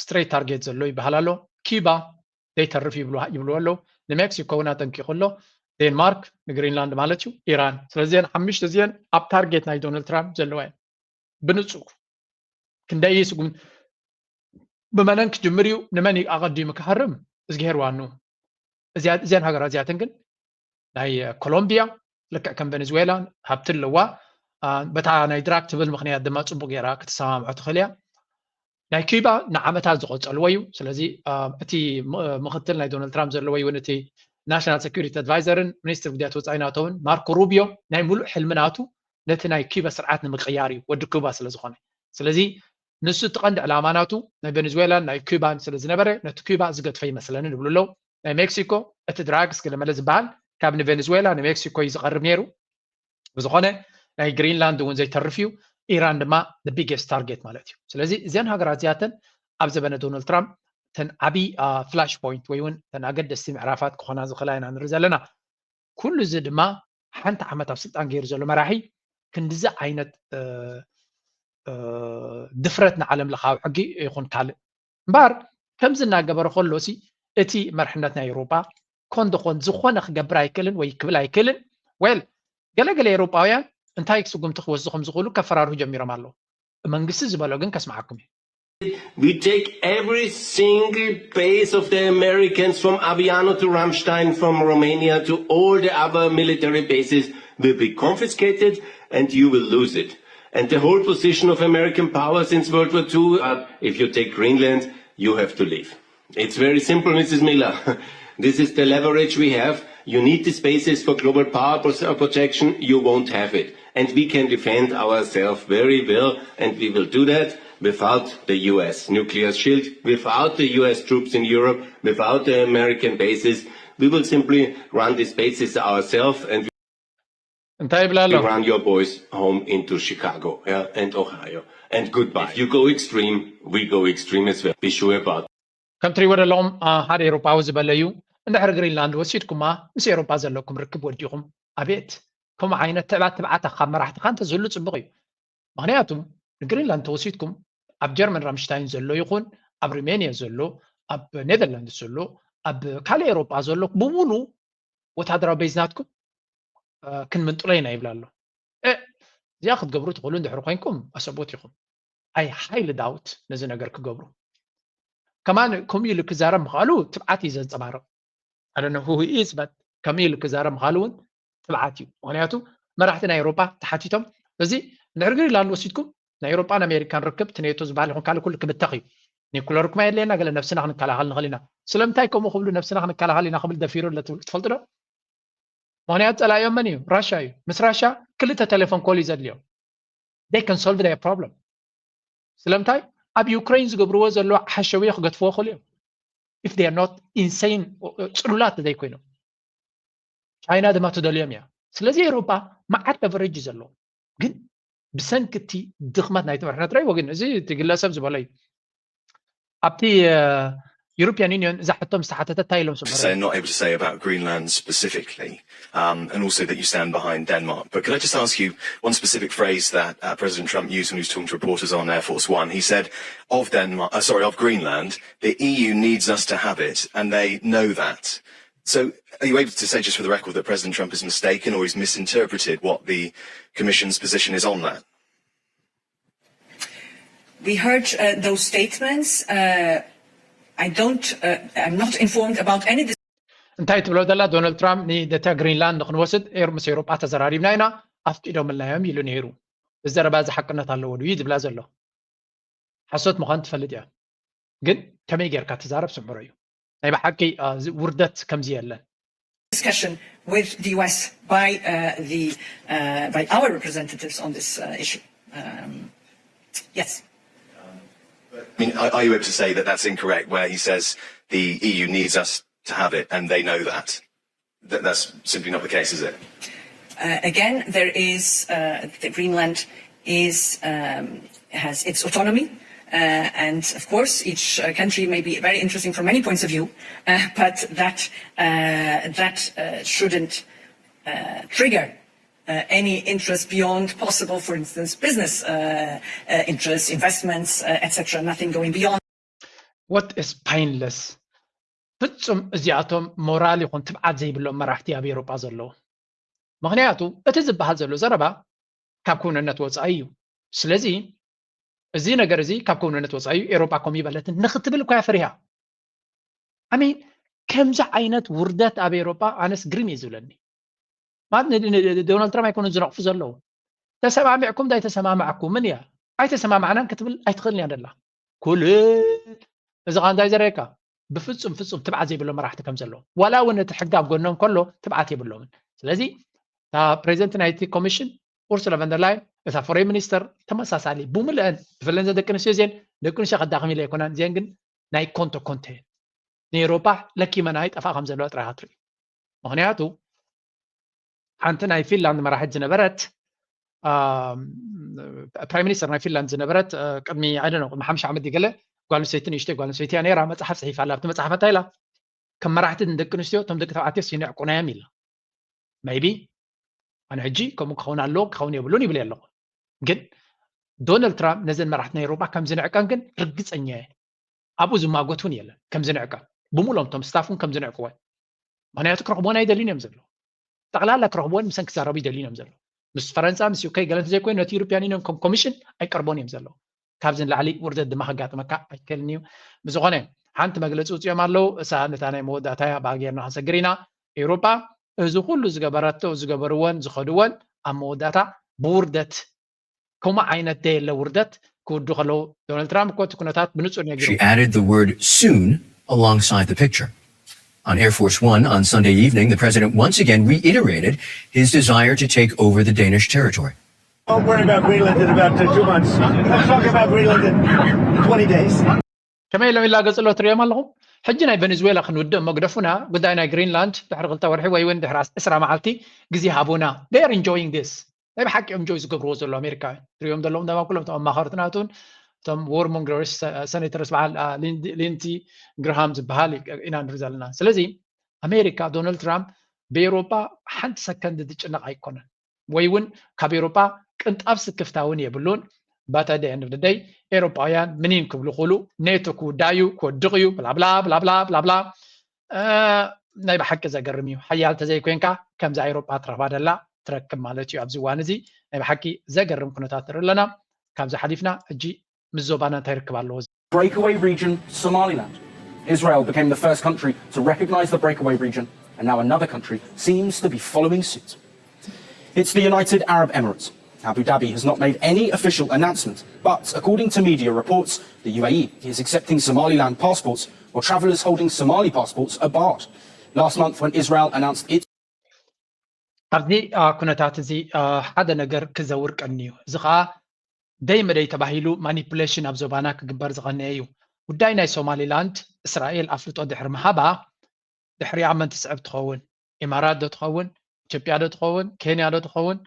ስትሬት ታርጌት ዘሎ ይበሃል ኣሎ። ኪባ ዘይተርፍ ይብሉ ኣለዉ። ንሜክሲኮ እውን ኣጠንቂቑ ኣሎ። ዴንማርክ ንግሪንላንድ ማለት እዩ፣ ኢራን። ስለዚ እዚአን ሓሙሽተ እዚአን ኣብ ታርጌት ናይ ዶናልድ ትራምፕ ዘለዋ እየን። ብንጹር ክንደይ ስጉም ብመነን ክጅምር እዩ፣ ንመን እዩ ኣቐዲሙ ክሃርም እዝግሄር ዋኑ። እዚኣን ሃገራት እዚኣተን ግን ናይ ኮሎምቢያ ልክዕ ከም ቬኔዙዌላ ሃብቲ ኣለዋ። በታ ናይ ድራግ ትብል ምክንያት ድማ ፅቡቅ ገይራ ክትሰማምዖ ትኽእል እያ። ናይ ኪባ ንዓመታት ዝቆፀልዎ እዩ። ስለዚ እቲ ምክትል ናይ ዶናልድ ትራምፕ ዘለዎ እውን እቲ ናሽናል ሴኩሪቲ ኣድቫይዘርን ሚኒስትር ጉዳያት ወፃኢ ናቶ እውን ማርኮ ሩቢዮ ናይ ሙሉእ ሕልሚ ናቱ ነቲ ናይ ኪባ ስርዓት ንምቅያር እዩ፣ ወዲ ኩባ ስለዝኾነ። ስለዚ ንሱ እቲ ቀንዲ ዕላማ ናቱ ናይ ቬኔዙዌላን ናይ ኩባን ስለዝነበረ ነቲ ኩባ ዝገድፈ ይመስለኒ ንብሉ ኣለዉ። ናይ ሜክሲኮ እቲ ድራግስ ገለመለ ዝበሃል ካብ ንቬኔዙዌላ ንሜክሲኮ እዩ ዝቐርብ ነይሩ። ብዝኾነ ናይ ግሪንላንድ እውን ዘይተርፍ እዩ። ኢራን ድማ the biggest target ማለት እዩ። ስለዚ እዘን ሃገራት እዚኣተን ኣብ ዘበነ ዶናልድ ትራምፕ ተን ዓብዪ ፍላሽ ፖይንት ወይ እውን ተን ኣገደስቲ ምዕራፋት ክኾና ዝኽእላ ኢና ንርኢ ዘለና። ኩሉ እዚ ድማ ሓንቲ ዓመት ኣብ ስልጣን ገይሩ ዘሎ መራሒ ክንድዚ ዓይነት ድፍረት ንዓለም ለኻዊ ሕጊ ይኹን ካልእ እምበኣር ከምዚ እናገበረ ከሎሲ እቲ መርሕነት ናይ ኤውሮጳ ኮን ደኾን ዝኾነ ክገብር ኣይክእልን ወይ ክብል ኣይክእልን። ዌል ገለገለ ኤውሮጳውያን እንታይ ስጉምቲ ክወስዱ ከም ዝኽእሉ ከፈራርሁ ጀሚሮም ኣለዉ። መንግስቲ ዝበሎ ግን ከስምዓኩም እዩ። We take every single base of the Americans from Aviano to Ramstein, from Romania to all the other military bases will be confiscated and you will lose it. And the whole position of American power since World War Two, uh, if you take Greenland, you have to leave. It's very simple, Missus Miller. This is the leverage we have. You need these bases for global power protection. You won't have it. And we can defend ourselves very well, and we will do that without the U S nuclear shield, without the U S troops in Europe, without the American bases. We will simply run these bases ourselves and እንታይ ይብላ ኣሎ? Run your boys home into Chicago, yeah, and Ohio. And goodbye. If you go extreme, we go extreme as well. Be sure about. ከም ትሪእዎ ዘለኹም ሓደ ኤውሮጳዊ ዝበለ እዩ። እንድሕር ግሪንላንድ ወሲድኩማ ምስ ኤውሮጳ ዘለኩም ርክብ ወዲኹም። ኣቤት ከምኡ ዓይነት ትዕባት ትብዓት ካብ መራሕትኻ እንተዝህሉ ፅቡቕ እዩ። ምክንያቱ ንግሪንላንድ ተወሲድኩም ኣብ ጀርመን ራምሽታይን ዘሎ ይኹን ኣብ ሩሜንያ ዘሎ ኣብ ኔዘርላንድስ ዘሎ ኣብ ካልእ ኤውሮጳ ዘሎ ብሙሉ ወታደራዊ ቤዝ ናትኩም ክንምንጥሎ ኢና ይብል ኣሎ። እዚኣ ክትገብሩ ትኽእሉ እንድሕር ኮይንኩም ኣሰቦት ኢኹም። I highly doubt ነዚ ነገር ክገብሩ። ከማን ከምኡ ኢሉ ክዛረብ ምኽኣሉ ትብዓት እዩ ዘንፀባርቕ። I don't know who he is but ከምኡ ኢሉ ክዛረብ ምኽኣሉ እውን ትብዓት እዩ። ምክንያቱ መራሕቲ ናይ ኤውሮጳ ተሓቲቶም እዚ እንድሕር ግሪንላንድ ወሲድኩም ናይ ኤውሮጳን ኣሜሪካን ርክብ እቲ ኔቶ ዝበሃል ይኹን ካልእ ኩሉ ክብተኽ እዩ። ኒኩለርኩም ኣየድልየና ገለ ነብስና ክንከላኸል ንኽእል ኢና። ስለምንታይ ከምኡ ክብሉ ነብስና ክንከላኸል ኢና ክብል ደፊሩ ኣሎ ትብል ትፈልጡ ዶ? ምክንያቱ ፀላኢኦም መን እዩ? ራሻ እዩ። ምስ ራሻ ክልተ ቴሌፎን ኮል እዩ ዘድልዮም። They can solve their problem። ስለምንታይ ኣብ ዩክሬን ዝገብርዎ ዘለዉ ሓሸውየ ክገድፍዎ ክኽእሉ እዮም። If they are not insane ፅሉላት ዘይኮይኖም ቻይና ድማ ትደልዮም እያ። ስለዚ ኤውሮጳ መዓት ለቨሬጅ እዩ ዘለዎ። ግን ብሰንኪ እቲ ድኽመት ናይቲ መርሕነት ረእይዎ ግን እዚ እቲ ግለሰብ ዝበሎ እዩ። ኣብቲ European Union እዛ ሕቶ ምስ ተሓተተ እንታይ ኢሎም to say and not able to say about Greenland specifically, um, and also that you stand behind Denmark. But could I just ask you one specific phrase that uh, President Trump used when he was talking to reporters on Air Force One? He said of Denmark, uh, sorry, of Greenland, the E U needs us to have it, and they know that. So are you able to say, just for the record, that President Trump has mistaken or he's misinterpreted what the Commission's position is on that? We heard uh, those statements. Uh, I don't, uh, I'm not informed about any. እንታይ ትብሎ ዘላ ዶናልድ ትራምፕ ንደታ ግሪንላንድ ንክንወስድ ኤር ምስ ኤውሮጳ ተዘራሪብና ኢና ኣፍቂዶምልና እዮም ኢሉ ነይሩ። እዚ ዘረባ እዚ ሓቅነት ኣለዎ ድዩ ዝብላ ዘሎ? ሓሶት ምዃኑ ትፈልጥ እያ። ግን ከመይ ጌርካ ትዛረብ ስምዕሮ እዩ። ናይ ብሓቂ ውርደት ከምዚ የለን። Discussion with the U S by uh, the uh, by our representatives on this uh, issue. Um, yes. I mean, are, are you able to say that that's incorrect, where he says the E U needs us to have it and they know that? That that's simply not the case, is it? Uh, again, there is uh, the Greenland is um, has its autonomy. Uh, and of course, each uh, country may be very interesting from many points of view, uh, but that uh, that uh, shouldn't uh, trigger uh, any interest beyond possible, for instance, business uh, uh, interests, investments, uh, et cetera. Nothing going beyond. What is painless? ፍጹም እዚኣቶም ሞራል ይኹን ትብዓት ዘይብሎም መራሕቲ ኣብ ኤውሮጳ ዘለዉ። ምኽንያቱ እቲ ዝበሃል ዘሎ ዘረባ ካብ ክውንነት ወጻኢ እዩ። ስለዚ እዚ ነገር እዚ ካብ ክውንነት ወጻኢ እዩ፣ ኤውሮጳ ከምኡ ይበለትን ንኽትብል እኳ እያ ፈሪሃ። ኣሚን ከምዚ ዓይነት ውርደት ኣብ ኤውሮጳ ኣነስ ግርም እዩ ዝብለኒ። ማለት ዶናልድ ትራምፕ ኣይኮኑን ዝነቕፉ ዘለዉ። ተሰማሚዕኩም ዳይተሰማማዕኩምን እያ። ኣይተሰማማዕናን ክትብል ኣይትኽእልን እያ ደላ። ኩልት እዚ ኸ እንታይ ዘርእየካ? ብፍጹም ፍጹም ትብዓት ዘይብሎ መራሕቲ ከም ዘለዉ፣ ዋላ እውን እቲ ሕጊ ኣብ ጎኖም ከሎ ትብዓት የብሎምን። ስለዚ እታ ፕሬዚደንት ናይቲ ኮሚሽን ኡርሱላ ቨንደርላይን፣ እታ ፎሬን ሚኒስተር ተመሳሳሊ ብምልአን፣ ብፍለን ደቂ ኣንስትዮ እዚአን ደቂ ኣንስትዮ ከዳኽም ኢለ ኣይኮናን፣ እዚአን ግን ናይ ኮንቶ ኮንተ ንኤውሮጳ ለኪመና ይጠፋ ከም ዘለዋ ጥራይ ክትርኢ። ምክንያቱ ሓንቲ ናይ ፊንላንድ መራሒት ዝነበረት ፕራይም ሚኒስተር ናይ ፊንላንድ ዝነበረት ቅድሚ ኣይደነ ቅድሚ ሓምሳ ዓመት ገለ ጓል ኣንስተይቲ ንእሽተይ ጓል ኣንስተይቲ እያ ነይራ። መፅሓፍ ፅሒፋ ኣላ። ኣብቲ መፅሓፍ እንታይ ኢላ? ከም መራሕቲ ንደቂ ኣንስትዮ እቶም ደቂ ተባዕትዮ ሲንዕቁና እዮም ኢላ። ሜይቢ ኣነ ሕጂ ከምኡ ክኸውን ኣለዎ ክኸውን የብሉን ይብል ኣለኹ። ግን ዶናልድ ትራምፕ ነዘን መራሕቲ ናይ ኤውሮጳ ከም ዝንዕቀን ግን ርግፀኛ እየ። ኣብኡ ዝማጎት እውን የለን ከም ዝንዕቀን። ብምሎም እቶም ስታፍ እውን ከም ዝንዕቅወን። ምክንያቱ ክረኽብወን ኣይደልዩን እዮም ዘለዉ። ጠቕላላ ክረኽብወን ምሰን ክዛረቡ ይደልዩን እዮም ዘለዉ። ምስ ፈረንሳ ምስ ዩኬ ገለ እንተዘይኮይኑ ነቲ ዩሮፒያን ዩኒዮን ከም ኮሚሽን ኣይቀርቦን እዮም ዘለዉ። ካብዚ ንላዕሊ ውርደት ድማ ከጋጥመካ ኣይክእልን እዩ። ብዝኾነ ሓንቲ መግለፂ ውፅኦም ኣለዉ። እሳ ነታ ናይ መወዳእታ እያ ብኣጌርና ክንሰግር ኢና። ኤውሮጳ እዚ ኩሉ ዝገበረቶ ዝገበርወን ዝኸድወን ኣብ መወዳእታ ብውርደት ከምኡ ዓይነት ደየለ ውርደት ክውዱ ከለዉ ዶናልድ ትራምፕ እኮ እቲ ኩነታት ብንጹር ነጊሩ። She added the word soon alongside the picture. On Air Force One on Sunday evening, the president once again reiterated his desire to take over the Danish territory. Don't worry about Greenland in about uh, two months. Let's talk about Greenland in twenty days. ከመይ ኢሎም ይላገጹ ኣለዉ ትርእዮም ኣለኹም። ሕጂ ናይ ቨኔዙዌላ ክንውድእ እሞ ግደፉና፣ ጉዳይ ናይ ግሪንላንድ ድሕሪ ክልተ ወርሒ ወይ እውን ድሕሪ ዕስራ መዓልቲ ግዜ ሃቡና። They are enjoying this። ናይ ብሓቂ እዮም ኢንጆይ ዝገብርዎ ዘለዉ ኣሜሪካውያን። ትርእዮም ዘለኹም ድማ ኩሎም እቶም ኣማኸርቲ ናቱን እቶም ዎርሞንገርስ ሰኔተርስ በዓል ሊንዚ ግርሃም ዝበሃል ኢና ንርኢ ዘለና። ስለዚ ኣሜሪካ ዶናልድ ትራምፕ ብኤውሮጳ ሓንቲ ሰከንድ ዝጭነቕ ኣይኮነን። ወይ እውን ካብ ኤውሮጳ ቅንጣብ ስክፍታ እውን የብሉን። But at the end of the day ኤውሮጳውያን ምኒን ክብሉ ክእሉ ኔቶ ክውዳእ እዩ ክወድቕ እዩ ብላብላ ብላብላ ብላብላ። ናይ ብሓቂ ዘገርም እዩ። ሓያል ተዘይኮንካ ከምዛ ኤውሮጳ ትረኽባ ደላ ትረክብ ማለት እዩ። ኣብዚ እዋን እዚ ናይ ብሓቂ ዘገርም ኩነታት ንርኢ ኣለና። ካብዚ ሓሊፍና ሕጂ ምስ ዞባና እንታይ ርክብ ኣለዎ? Breakaway region Somaliland. Israel became the first country to recognize the breakaway region, and now another country seems to be following suit. It's the United Arab Emirates. Abu Dhabi has not made any official announcement, but according to media reports, the U A E is accepting Somaliland passports while travellers holding Somali passports are barred. Last month, when Israel announced its ኣብዚ ኩነታት እዚ ሓደ ነገር ክዘውር ቀንዩ። እዚ ከዓ ደይ መደይ ተባሂሉ ማኒፑሌሽን ኣብ ዞባና ክግበር ዝቐነየ እዩ። ጉዳይ ናይ ሶማሊላንድ እስራኤል ኣፍልጦ ድሕሪ ምሃባ ድሕሪኣ መን ትስዕብ ትኸውን? ኢማራት ዶ ትኸውን? ኢትዮጵያ ዶ ትኸውን? ኬንያ ዶ ትኸውን?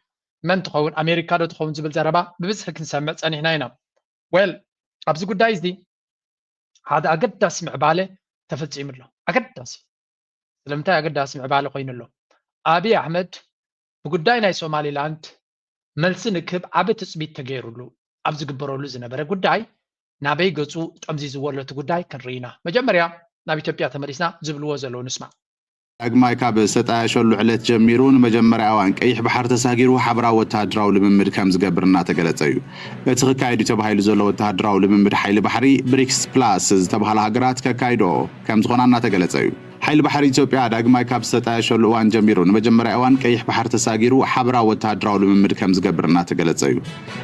መን ትኸውን? ኣሜሪካ ዶ ትኸውን ዝብል ዘረባ ብብዝሒ ክንሰምዕ ጸኒሕና ኢና። ዌል ኣብዚ ጉዳይ እዚ ሓደ ኣገዳሲ ምዕባለ ተፈጺሙ ኣሎ። ኣገዳሲ ስለምንታይ ኣገዳሲ ምዕባለ ኮይኑ ኣሎ? ኣብይ ኣሕመድ ብጉዳይ ናይ ሶማሊላንድ መልሲ ንክህብ ዓቢ ትጽቢት ተገይሩሉ ኣብ ዝግበረሉ ዝነበረ ጉዳይ ናበይ ገጹ ጠምዚዝዎ ኣሎ እቲ ጉዳይ ክንርኢ ኢና። መጀመርያ ናብ ኢትዮጵያ ተመሊስና ዝብልዎ ዘለዉ ንስማዕ። ዳግማይ ካብ ዝተጣየሸሉ ዕለት ጀሚሩ ንመጀመርያ እዋን ቀይሕ ባሕሪ ተሳጊሩ ሓበራዊ ወተሃደራዊ ልምምድ ከም ዝገብር እናተገለጸ እዩ። እቲ ክካየድ እዩ ተባሂሉ ዘሎ ወተሃደራዊ ልምምድ ሓይሊ ባሕሪ ብሪክስ ፕላስ ዝተባህላ ሃገራት ከካይድኦ ከም ዝኾና እናተገለጸ እዩ። ሓይሊ ባሕሪ ኢትዮጵያ ዳግማይ ካብ ዝተጣየሸሉ እዋን ጀሚሩ ንመጀመርያ እዋን ቀይሕ ባሕሪ ተሳጊሩ ሓበራዊ ወተሃደራዊ ልምምድ ከም ዝገብር እናተገለጸ እዩ።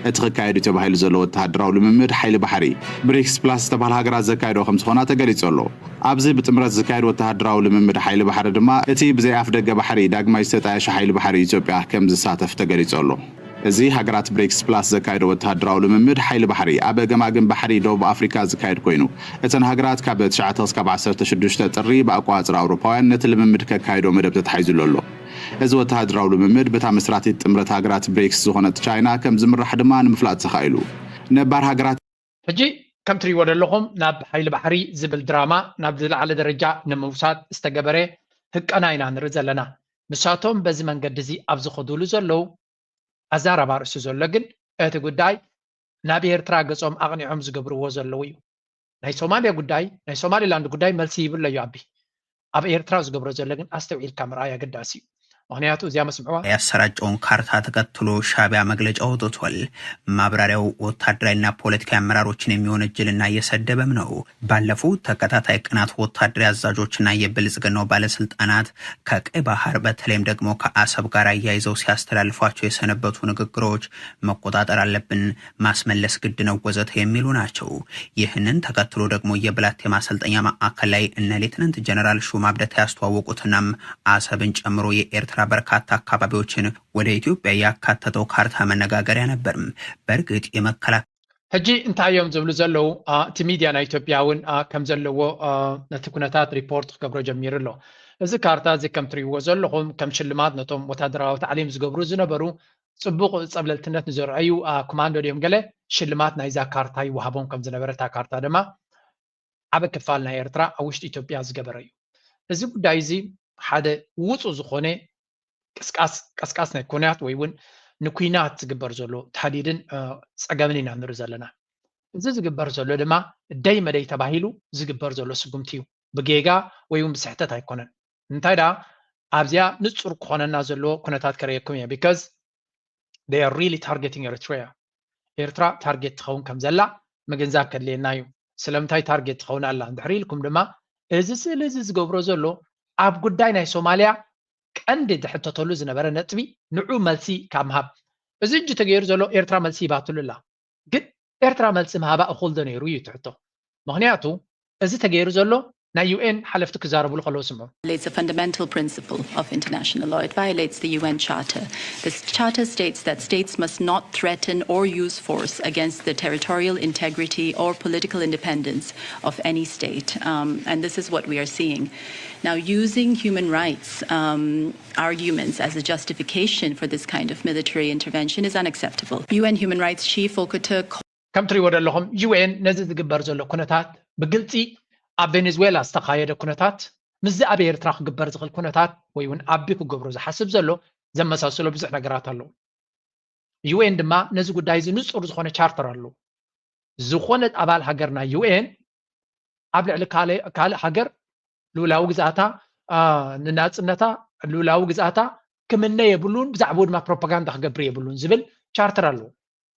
እቲ ክካየድ እዩ ተባሂሉ ዘሎ ወተሃደራዊ ልምምድ ሓይሊ ባሕሪ ብሪክስ ፕላስ ዝተባህላ ሃገራት ዘካየድኦ ከም ዝኾና ተገሊጹ ኣሎ። ኣብዚ ብጥምረት ዝካየድ ወተሃደራዊ ልምምድ ሓይሊ ባሕሪ ድማ እቲ ብዘይ ኣፍ ደገ ባሕሪ ዳግማይ ዝተጣየሸ ሓይሊ ባሕሪ ኢትዮጵያ ከም ዝሳተፍ ተገሊጹ ኣሎ። እዚ ሃገራት ብሪክስ ፕላስ ዘካየዶ ወተሃደራዊ ልምምድ ሓይሊ ባሕሪ ኣብ ገማግም ባሕሪ ደቡብ ኣፍሪካ ዝካየድ ኮይኑ እተን ሃገራት ካብ ትሽዓተ ክሳብ ዓሰርተ ሽዱሽተ ጥሪ ብኣቋፅር ኣውሮፓውያን ነቲ ልምምድ ከካይዶ መደብ ተታሒዙሉ ኣሎ። እዚ ወተሃደራዊ ልምምድ ብታ መስራቲት ጥምረት ሃገራት ብሪክስ ዝኾነት ቻይና ከም ዝምራሕ ድማ ንምፍላጥ ተኻኢሉ። ነባር ሃገራት ሕጂ ከም ትርእይዎ ዘለኹም ናብ ሓይሊ ባሕሪ ዝብል ድራማ ናብ ዝለዓለ ደረጃ ንምውሳድ ዝተገበረ ህቀና ኢና ንርኢ ዘለና። ንሳቶም በዚ መንገዲ እዚ ኣብ ዝኸዱሉ ዘለዉ ኣዛራቢ ኣርእስቲ ዘሎ ግን እቲ ጉዳይ ናብ ኤርትራ ገጾም ኣቕኒዖም ዝገብርዎ ዘለዉ እዩ። ናይ ሶማልያ ጉዳይ ናይ ሶማሊላንድ ጉዳይ መልሲ ይብሎ እዩ ኣቢ ኣብ ኤርትራ ዝገብሮ ዘሎ ግን ኣስተውዒልካ ምርኣይ ኣገዳሲ እዩ። ምክንያቱ እዚኣ መስምዕዋ ያሰራጨውን ካርታ ተከትሎ ሻቢያ መግለጫ ወጥቷል። ማብራሪያው ወታደራዊና ፖለቲካዊ አመራሮችን የሚወነጅልና እየሰደበም ነው። ባለፉት ተከታታይ ቀናት ወታደራዊ አዛዦችና የብልጽግናው ባለስልጣናት ከቀይ ባህር በተለይም ደግሞ ከአሰብ ጋር አያይዘው ሲያስተላልፏቸው የሰነበቱ ንግግሮች መቆጣጠር አለብን፣ ማስመለስ ግድ ነው ወዘተ የሚሉ ናቸው። ይህንን ተከትሎ ደግሞ የብላቴ ማሰልጠኛ ማዕከል ላይ እነ ሌትናንት ጀነራል ሹማ አብደታ ያስተዋወቁትናም አሰብን ጨምሮ የኤርትራ በርካታ አካባቢዎችን ወደ ኢትዮጵያ ያካተተው ካርታ መነጋገሪያ ነበርም። በእርግጥ የመከላከያ ሕጂ እንታይ እዮም ዝብሉ ዘለዉ? እቲ ሚድያ ናይ ኢትዮጵያ እውን ከም ዘለዎ ነቲ ኩነታት ሪፖርት ክገብሮ ጀሚሩ ኣሎ። እዚ ካርታ እዚ ከም ትሪእዎ ዘለኹም ከም ሽልማት ነቶም ወታደራዊ ታዕሊም ዝገብሩ ዝነበሩ ጽቡቕ ጸብለልትነት ንዘርኣዩ ኮማንዶ ድዮም ገለ ሽልማት ናይዛ ካርታ ይወሃቦም ከም ዝነበረ፣ እታ ካርታ ድማ ዓበ ክፋል ናይ ኤርትራ ኣብ ውሽጢ ኢትዮጵያ ዝገበረ እዩ። እዚ ጉዳይ እዚ ሓደ ውጹእ ዝኾነ ቅስቃስ ቀስቃስ ናይ ኩናት ወይ እውን ንኩናት ዝግበር ዘሎ ታህዲድን ጸገምን ኢና ንርኢ ዘለና። እዚ ዝግበር ዘሎ ድማ ደይ መደይ ተባሂሉ ዝግበር ዘሎ ስጉምቲ እዩ። ብጌጋ ወይ እውን ብስሕተት ኣይኮነን። እንታይ ደኣ ኣብዚኣ ንጹር ክኾነና ዘለዎ ኩነታት ከርእየኩም እየ። Because they are really targeting Eritrea። ኤርትራ ታርጌት ትኸውን ከም ዘላ ምግንዛብ ከድልየና እዩ። ስለምንታይ ታርጌት ትኸውን ኣላ እንድሕር ኢልኩም ድማ፣ እዚ ስእሊ እዚ ዝገብሮ ዘሎ ኣብ ጉዳይ ናይ ሶማልያ ቀንዲ ዝሕተተሉ ዝነበረ ነጥቢ ንዑ መልሲ ካብ ምሃብ፣ እዚ እጂ ተገይሩ ዘሎ ኤርትራ መልሲ ሂባትሉ ኣላ። ግን ኤርትራ መልሲ ምሃባ እኹል ዶ ነይሩ እዩ ትሕቶ። ምክንያቱ እዚ ተገይሩ ዘሎ ናይ ዩ ኤን ሓለፍቲ ክዛረብሉ ከለዉ ስምዑ። It's a fundamental principle of international law. It violates the U N Charter. The Charter states that states must not threaten or use force against the territorial integrity or political independence of any state. Um, and this is what we are seeing. Now, using human rights um, arguments as a justification for this kind of military intervention is unacceptable. U N Human Rights Chief Volker Turk ከም ትሪእዎ ዘለኹም ዩ ኤን ነዚ ዝግበር ዘሎ ኩነታት ብግልፂ ኣብ ቬኔዙዌላ ዝተኻየደ ኩነታት ምስዚ ኣብ ኤርትራ ክግበር ዝኽእል ኩነታት ወይ እውን ኣቢ ክገብሮ ዝሓስብ ዘሎ ዘመሳስሎ ብዙሕ ነገራት ኣለዉ። ዩ ኤን ድማ ነዚ ጉዳይ እዚ ንጹር ዝኾነ ቻርተር ኣለዎ። ዝኾነት ኣባል ሃገር ናይ ዩ ኤን ኣብ ልዕሊ ካልእ ሃገር ልኡላዊ ግዝኣታ ንናጽነታ ልኡላዊ ግዝኣታ ክምነ የብሉን፣ ብዛዕባኡ ድማ ፕሮፓጋንዳ ክገብር የብሉን ዝብል ቻርተር ኣለዎ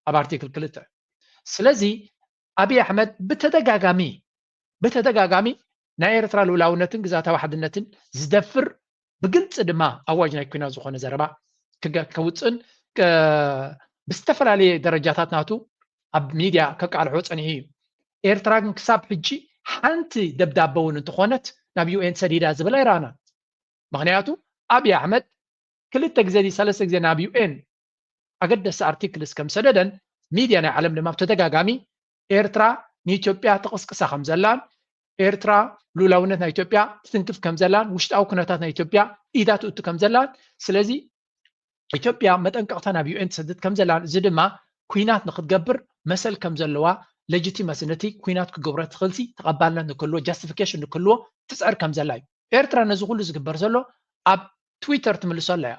ኣብ ኣርቲክል ክልተ። ስለዚ ኣብይ ኣሕመድ ብተደጋጋሚ ብተደጋጋሚ ናይ ኤርትራ ልኡላውነትን ግዝኣታዊ ሓድነትን ዝደፍር ብግልፂ ድማ ኣዋጅ ናይ ኩናት ዝኾነ ዘረባ ከውፅእን ብዝተፈላለየ ደረጃታት ናቱ ኣብ ሚድያ ከቃልሖ ፀኒሑ እዩ። ኤርትራ ግን ክሳብ ሕጂ ሓንቲ ደብዳበ እውን እንተኾነት ናብ ዩ ኤን ሰዲዳ ዝብል ኣይረኣናን። ምክንያቱ ኣብይ ኣሕመድ ክልተ ግዜ ድዩ ሰለስተ ግዜ ናብ ዩ ኤን ኣገደስቲ ኣርቲክልስ ከም ሰደደን ሚድያ ናይ ዓለም ድማ ብተደጋጋሚ ኤርትራ ንኢትዮጵያ ትቕስቅሳ ከም ዘላን ኤርትራ ልኡላውነት ናይ ኢትዮጵያ ትትንክፍ ከም ዘላን ውሽጣዊ ኩነታት ናይ ኢትዮጵያ ኢዳ ትእቱ ከም ዘላን ስለዚ ኢትዮጵያ መጠንቀቕታ ናብ ዩ ኤን ትሰድድ ከም ዘላን እዚ ድማ ኩናት ንክትገብር መሰል ከም ዘለዋ ሌጂቲመሲ ነቲ ኩናት ክገብሮ ትኽእልሲ ተቐባልነት ንክህልዎ ጃስቲፊኬሽን ንክህልዎ ትፅዕር ከም ዘላ እዩ። ኤርትራ ነዚ ኩሉ ዝግበር ዘሎ ኣብ ትዊተር ትምልሶ ኣላ እያ።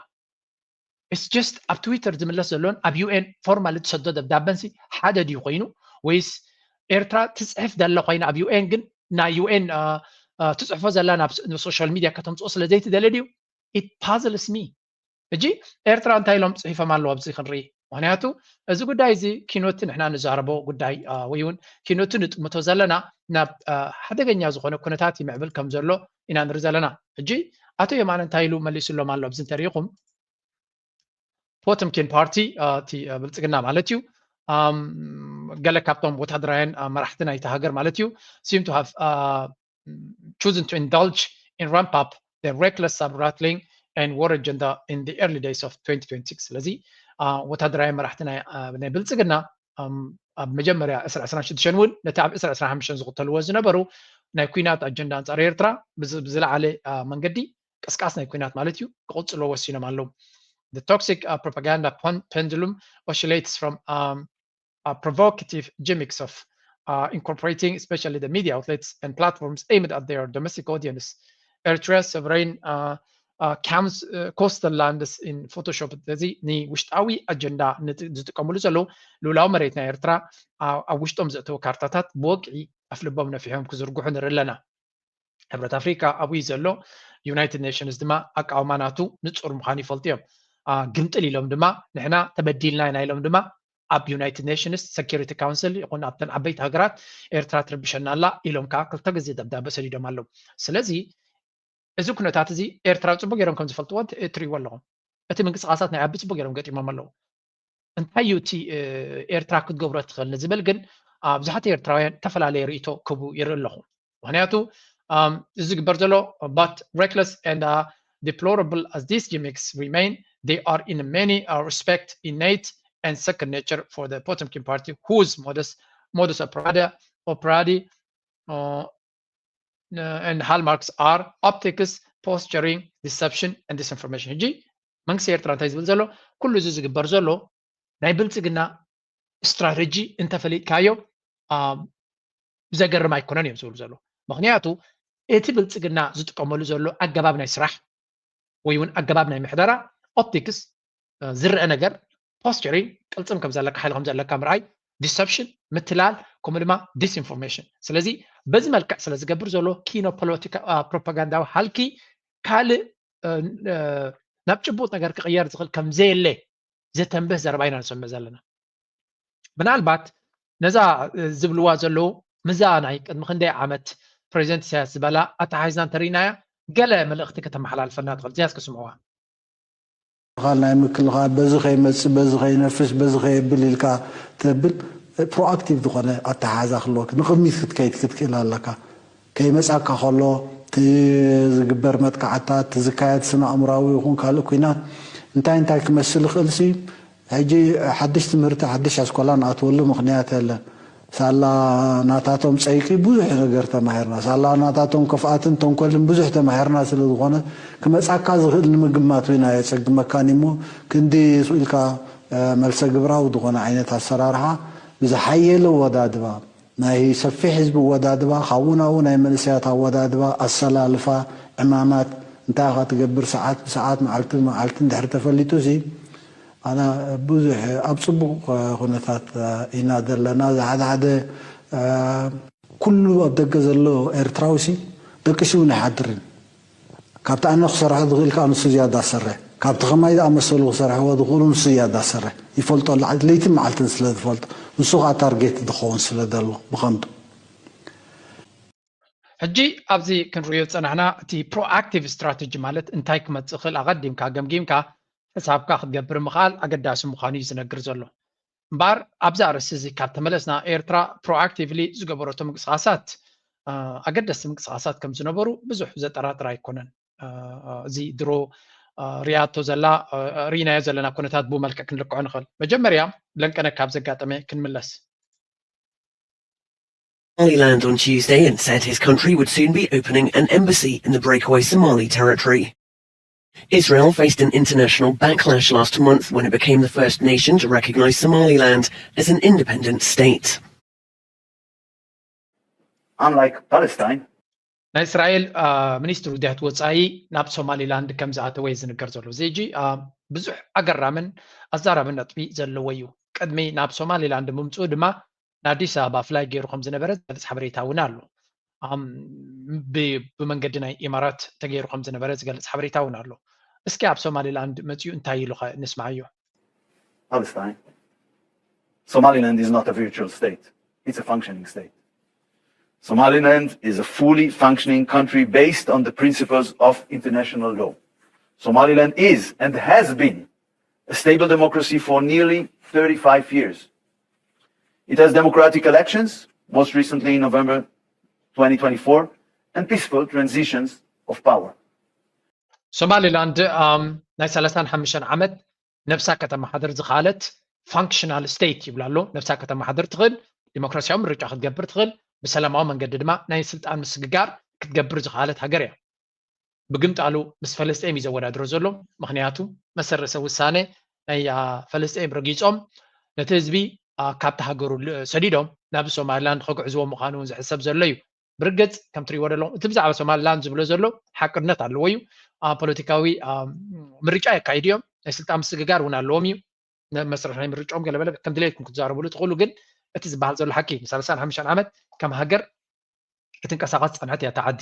It's just ኣብ ትዊተር ዝምለስ ዘሎን ኣብ ዩ ኤን ፎርማሊ ትሰዶ ደብዳበንሲ ሓደ ድዩ ኮይኑ ወይስ ኤርትራ ትፅሕፍ ዘላ ኮይና ኣብ ዩ ኤን ግን ናይ ዩ ኤን ትፅሕፎ ዘላ ናብ ሶሻል ሚድያ ከተምፅኦ ስለ ዘይትደሊ ድዩ? It puzzles me። ሕጂ ኤርትራ እንታይ ኢሎም ፅሒፎም ኣለዉ ኣብዚ ክንርኢ። ምክንያቱ እዚ ጉዳይ እዚ ኪኖቲ ንሕና ንዛረቦ ጉዳይ ወይ እውን ኪኖቲ ንጥምቶ ዘለና ናብ ሓደገኛ ዝኾነ ኩነታት ይምዕብል ከም ዘሎ ኢና ንርኢ ዘለና። ሕጂ ኣቶ የማነ እንታይ ኢሉ መሊሱሎም ኣሎ ኣብዚ እንተሪኢኹም ፖተምኪን ፓርቲ እቲ ብልፅግና ማለት እዩ ገለ ካብቶም ወታደራውያን መራሕቲ ናይቲ ሃገር ማለት እዩ seem to have chosen to indulge in ramp up the reckless sub-rattling and war agenda in the early days of twenty twenty-six ስለዚ ወታደራዊ መራሕቲ ናይ ብልፅግና ኣብ መጀመርያ ዕስራ ዕስራን ሽዱሽተን እውን ነቲ ኣብ ዕስራ ዕስራን ሓሙሽተን ዝኽተልዎ ዝነበሩ ናይ ኩናት ኣጀንዳ ኣንፃር ኤርትራ ብዝለዓለ መንገዲ ቅስቃስ ናይ ኩናት ማለት እዩ ክቕፅሎ ወሲኖም ኣለዉ። The toxic uh, propaganda pendulum oscillates from um, uh, provocative gimmicks of uh, incorporating especially the media outlets and platforms aimed at their domestic audience. Eritrea's sovereign uh, uh, comes, uh, coastal lands in Photoshop እዚ ንውሽጣዊ ኣጀንዳ ዝጥቀምሉ ዘለዉ ልኡላዊ መሬት ናይ ኤርትራ ኣብ ውሽጦም ዘእተወ ካርታታት ብወግዒ ኣፍልቦም ነፊሖም ክዝርግሑ ንርኢ ኣለና። ሕብረት ኣፍሪካ ኣብኡ እዩ ዘሎ። ዩናይትድ ኔሽንስ ድማ ኣቃውማ ናቱ ንጹር ምዃኑ ይፈልጡ እዮም። ግምጥል ኢሎም ድማ ንሕና ተበዲልና ኢና ኢሎም ድማ ኣብ ዩናይትድ ኔሽንስ ሴኩሪቲ ካውንስል ይኹን ኣብተን ዓበይቲ ሃገራት ኤርትራ ትርብሸና ኣላ ኢሎም ከዓ ክልተ ግዜ ደብዳበ ሰዲዶም ኣለዉ። ስለዚ እዚ ኩነታት እዚ ኤርትራ ጽቡቅ ገይሮም ከም ዝፈልጥዎ ትርእይዎ ኣለኹም። እቲ ምንቅስቃሳት ናይ ኣቢ ጽቡቅ ገይሮም ገጢሞም ኣለዉ። እንታይ እዩ እቲ ኤርትራ ክትገብሮ ትኽእል ንዝብል ግን ብዙሓት ኤርትራውያን ዝተፈላለየ ርእይቶ ክህቡ ይርኢ ኣለኹ። ምክንያቱ እዚ ዝግበር ዘሎ but reckless and deplorable as these gimmicks remain, they are in many respect innate and second nature for the Potemkin party whose modus modus operandi operandi and hallmarks are optics, posturing, deception and disinformation. ሕጂ መንግስቲ ኤርትራ እንታይ ዝብል ዘሎ? ኩሉ እዚ ዝግበር ዘሎ ናይ ብልጽግና ስትራተጂ እንተፈሊጥካዮ ዘገርም ኣይኮነን እዮም ዝብሉ ዘሎ። ምክንያቱ እቲ ብልጽግና ዝጥቀመሉ ዘሎ ኣገባብ ናይ ስራሕ ወይ እውን ኣገባብ ናይ ምሕደራ ኦፕቲክስ ዝረአ ነገር ፖስቸሪንግ ቅልጽም ከም ዘለካ ሓይሊ ከም ዘለካ ምርኣይ ዲሰፕሽን ምትላል ከምኡ ድማ ዲስኢንፎርሜሽን ስለዚ በዚ መልክዕ ስለ ዝገብር ዘሎ ኪኖ ፖለቲካ ፕሮፓጋንዳዊ ሃልኪ ካልእ ናብ ጭቡጥ ነገር ክቕየር ዝኽእል ከም ዘየለ ዘተንብህ ዘረባ ኢና ንሰምዕ ዘለና። ምናልባት ነዛ ዝብልዋ ዘለዉ ምዛ ናይ ቅድሚ ክንደይ ዓመት ፕሬዚደንት ኢሳያስ ዝበላ ኣተሓሒዝና እንተርኢናያ ገለ መልእኽቲ ከተመሓላልፈልና ትኽእል እዚኣ እስኪ ስምዕዋ። ምክልኻል ናይ ምክልኻል በዚ ከይመፅእ በዚ ከይነፍስ በዚ ከየብል ኢልካ ተብል ፕሮኣክቲቭ ዝኾነ ኣተሓሕዛ ክህልወክ ንቕድሚት ክትከይድ ክትክእል ኣለካ። ከይመጻካ ከሎ እቲ ዝግበር መጥቃዕትታት፣ እቲ ዝካየድ ስነ ኣእምራዊ ይኹን ካልእ ኲናት እንታይ እንታይ ክመስል ይኽእል ሲ ሕጂ ሓድሽ ትምህርቲ ሓድሽ ኣስኮላ ንኣትወሉ ምኽንያት የለን። ሳላ ናታቶም ጸይቂ ብዙሕ ነገር ተማሂርና፣ ሳላ ናታቶም ክፍኣትን ተንኮልን ብዙሕ ተማሂርና ስለ ዝኾነ ክመጻካ ዝኽእል ንምግማት እውን ኣየጸግመካን እሞ ክንዲ ስቕ ኢልካ መልሰ ግብራዊ ዝኾነ ዓይነት ኣሰራርሓ ብዝሓየለ ኣወዳድባ ናይ ሰፊሕ ህዝቢ ኣወዳድባ ካብኡ ናብኡ ናይ መንእሰያት ኣወዳድባ ኣሰላልፋ ዕማማት እንታይ ኢኻ ትገብር ሰዓት ብሰዓት መዓልቲ ብመዓልቲ እንድሕር ተፈሊጡ ሲ ኣና ብዙሕ ኣብ ፅቡቕ ኩነታት ኢና ዘለና እዚ ሓደ ሓደ ኩሉ ኣብ ደገ ዘሎ ኤርትራዊ ሲ ደቂሱ እውን ኣይሓድርን ካብቲ ኣነ ክሰርሖ ዝኽእል ከዓ ንሱ ዝያዳ ዝሰርሕ ካብቲ ከማይ ዝኣመሰሉ ክሰርሕዎ ዝኽእሉ ንሱ ዝያዳ ዝሰርሕ ይፈልጦ ኣሎ ለይትን መዓልትን ስለ ዝፈልጦ ንሱ ከዓ ታርጌት ዝኸውን ስለ ዘሎ ብኸምቱ ሕጂ ኣብዚ ክንሪኦ ዝፀናሕና እቲ ፕሮኣክቲቭ ስትራተጂ ማለት እንታይ ክመፅእ ክእል ኣቐዲምካ ገምጊምካ ሕሳብካ ክትገብር ምኽኣል ኣገዳሲ ምዃኑ እዩ ዝነግር ዘሎ እምበኣር ኣብዚ ኣርእስቲ እዚ ካብ ተመለስና ኤርትራ ፕሮኣክቲቭሊ ዝገበረቶ ምንቅስቃሳት ኣገደስቲ ምንቅስቃሳት ከም ዝነበሩ ብዙሕ ዘጠራጥር ኣይኮነን እዚ ድሮ ርያቶ ዘላ ርኢናዮ ዘለና ኩነታት ብኡ መልክዕ ክንልክዖ ንኽእል መጀመርያ ለንቀነ ካብ ዘጋጠመ ክንምለስ Somaliland on Tuesday and said his country would soon be opening an embassy in the breakaway Somali territory. Israel faced an international backlash last month when it became the first nation to recognize Somaliland as an independent state. Unlike Palestine, ናይ እስራኤል ሚኒስትር ጉዳያት ወፃኢ ናብ ሶማሊላንድ ከም ዝኣተወ ዝንገር ዘሎ እዚ ሕጂ ብዙሕ ኣገራምን ኣዛራብን ነጥቢ ዘለዎ እዩ ቅድሚ ናብ ሶማሊላንድ ምምፅኡ ድማ ንኣዲስ ኣበባ ፍላይ ገይሩ ከም ዝነበረ ዝገልፅ ሓበሬታ እውን ኣሎ ብመንገዲ ናይ ኢማራት ተገይሩ ከም ዝነበረ ዝገልፅ ሓበሬታ እውን ኣሎ እስኪ ኣብ ሶማሊላንድ መፅኡ እንታይ ኢሉ ኸ ንስማዓዮ Palestine. Somaliland is not a virtual state. It's a functioning state. Somaliland is a fully functioning country based on the principles of international law. Somaliland is and has been a stable democracy for nearly thirty-five years. It has democratic elections, most recently in November twenty twenty-four, and peaceful transitions of power. ሶማሊላንድ ናይ ሰላሳን ሓሙሽተን ዓመት ነብሳ ከተመሓድር ዝኸኣለት ፋንክሽናል ስቴት ይብላ ኣሎ ነብሳ ከተመሓድር ትኽእል ዲሞክራሲያዊ ምርጫ ክትገብር ትኽእል ብሰላማዊ መንገዲ ድማ ናይ ስልጣን ምስግጋር ክትገብር ዝኸኣለት ሃገር እያ ብግምጣሉ ምስ ፈለስጤም እዩ ዘወዳድሮ ዘሎ ምክንያቱ መሰረሰ ውሳነ ናይ ፈለስጤም ረጊፆም ነቲ ህዝቢ ካብቲ ሃገሩ ሰዲዶም ናብ ሶማሊላንድ ከግዕዝዎ ምዃኑ እውን ዝሕሰብ ዘሎ እዩ ብርግፅ ከም ትሪእዎ ዘለኹም እቲ ብዛዕባ ሶማሊላንድ ዝብሎ ዘሎ ሓቅነት ኣለዎ እዩ ፖለቲካዊ ምርጫ የካይዱ እዮም ናይ ስልጣን ምስግጋር እውን ኣለዎም እዩ መስርሕ ናይ ምርጫኦም ገለበለ ከም ድሌትኩም ክትዛረብሉ ትኽእሉ ግን እቲ ዝበሃል ዘሎ ሓቂ ን35 ዓመት ከም ሃገር ክትንቀሳቐስ ዝፀንሐት እያ ተዓዲ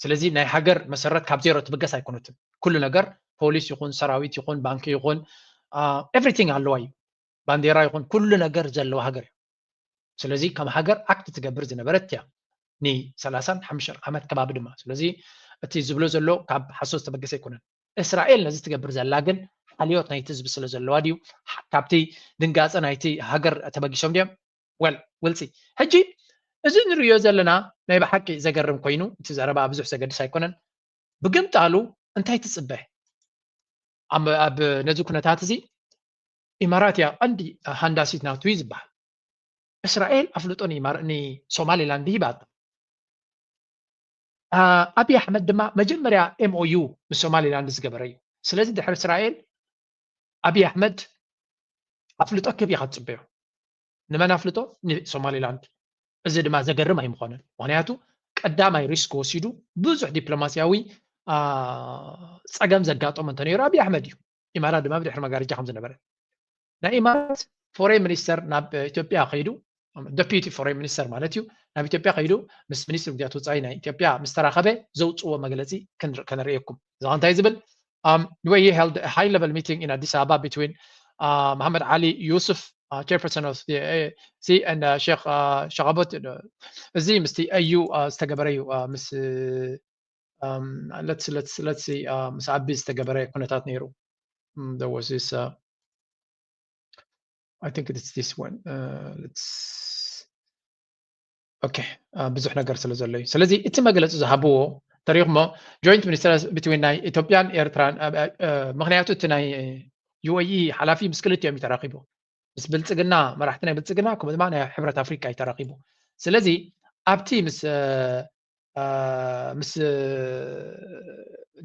ስለዚ ናይ ሃገር መሰረት ካብ ዜሮ ትብገስ ኣይኮነትን። ኩሉ ነገር ፖሊስ ይኹን ሰራዊት ይኹን ባንኪ ይኹን everything ኣለዋ እዩ። ባንዴራ ይኹን ኩሉ ነገር ዘለዋ ሃገር እዩ። ስለዚ ከም ሃገር ኣክት ትገብር ዝነበረት እያ ን ሰላሳን ሓሙሽተን ዓመት ከባቢ ድማ። ስለዚ እቲ ዝብሎ ዘሎ ካብ ሓሶት ዝተበገሰ ኣይኮነን። እስራኤል ነዚ ትገብር ዘላ ግን ሓልዮት ናይቲ ህዝቢ ስለ ዘለዋ ድዩ? ካብቲ ድንጋፀ ናይቲ ሃገር ተበጊሶም ድዮም? Well we'll see። ሕጂ እዚ ንሪኦ ዘለና ናይ ብሓቂ ዘገርም ኮይኑ እቲ ዘረባ ብዙሕ ዘገድስ ኣይኮነን። ብግምጣሉ እንታይ ትፅበ? ኣብ ነዚ ኩነታት እዚ ኢማራት እያ ቀንዲ ሃንዳሲት ናቱ እዩ ዝበሃል። እስራኤል ኣፍልጦ ንሶማሊላንድ ሂባቶ። ኣብይ ኣሕመድ ድማ መጀመርያ M O U ምስ ሶማሊላንድ ዝገበረ እዩ። ስለዚ ድሕሪ እስራኤል ኣብይ ኣሕመድ ኣፍልጦ ክህብ ኢኻ ትፅበዮ። ንመን ኣፍልጦ? ንሶማሊላንድ። እዚ ድማ ዘገርም ኣይምኾነን። ምክንያቱ ቀዳማይ ሪስክ ወሲዱ ብዙሕ ዲፕሎማሲያዊ ፀገም ዘጋጠሞ እንተነይሩ ኣብይ ኣሕመድ እዩ። ኢማራት ድማ ብድሕሪ መጋረጃ ከም ዝነበረ ናይ ኢማራት ፎሬን ሚኒስተር ናብ ኢትዮጵያ ከይዱ፣ ደፒቲ ፎሬን ሚኒስተር ማለት እዩ፣ ናብ ኢትዮጵያ ከይዱ ምስ ሚኒስትሪ ጉዳያት ወፃኢ ናይ ኢትዮጵያ ምስ ተራኸበ ዘውፅዎ መግለፂ ከነርእየኩም። እዚ እንታይ ዝብል? Um, the way he held a high level meeting in Addis Ababa between uh, Mohammed Ali Yusuf, uh, chairperson of the A A C, and uh, Sheikh uh, Shakabot. እዚ ምስቲ A U ዝተገበረ እዩ። ምስ um, let's let's let's see uh, ምስ ኣቢ ዝተገበረ ኩነታት ነይሩ። Mm, there was this uh, I think it's this one. Uh, let's okay. ብዙሕ ነገር ስለ ዘሎ እዩ። ስለዚ እቲ መግለፂ ዝሃብዎ ተሪኹሞ joint ministers between ናይ ኢትዮጵያን ኤርትራን። ምክንያቱ እቲ ናይ U A E ሓላፊ ምስ ክልቲኦም እዩ ተራኺቡ። ምስ ብልፅግና፣ መራሕቲ ናይ ብልፅግና፣ ከምኡ ድማ ናይ ሕብረት ኣፍሪቃ እዩ ተራኺቡ። ስለዚ ኣብቲ ምስ ምስ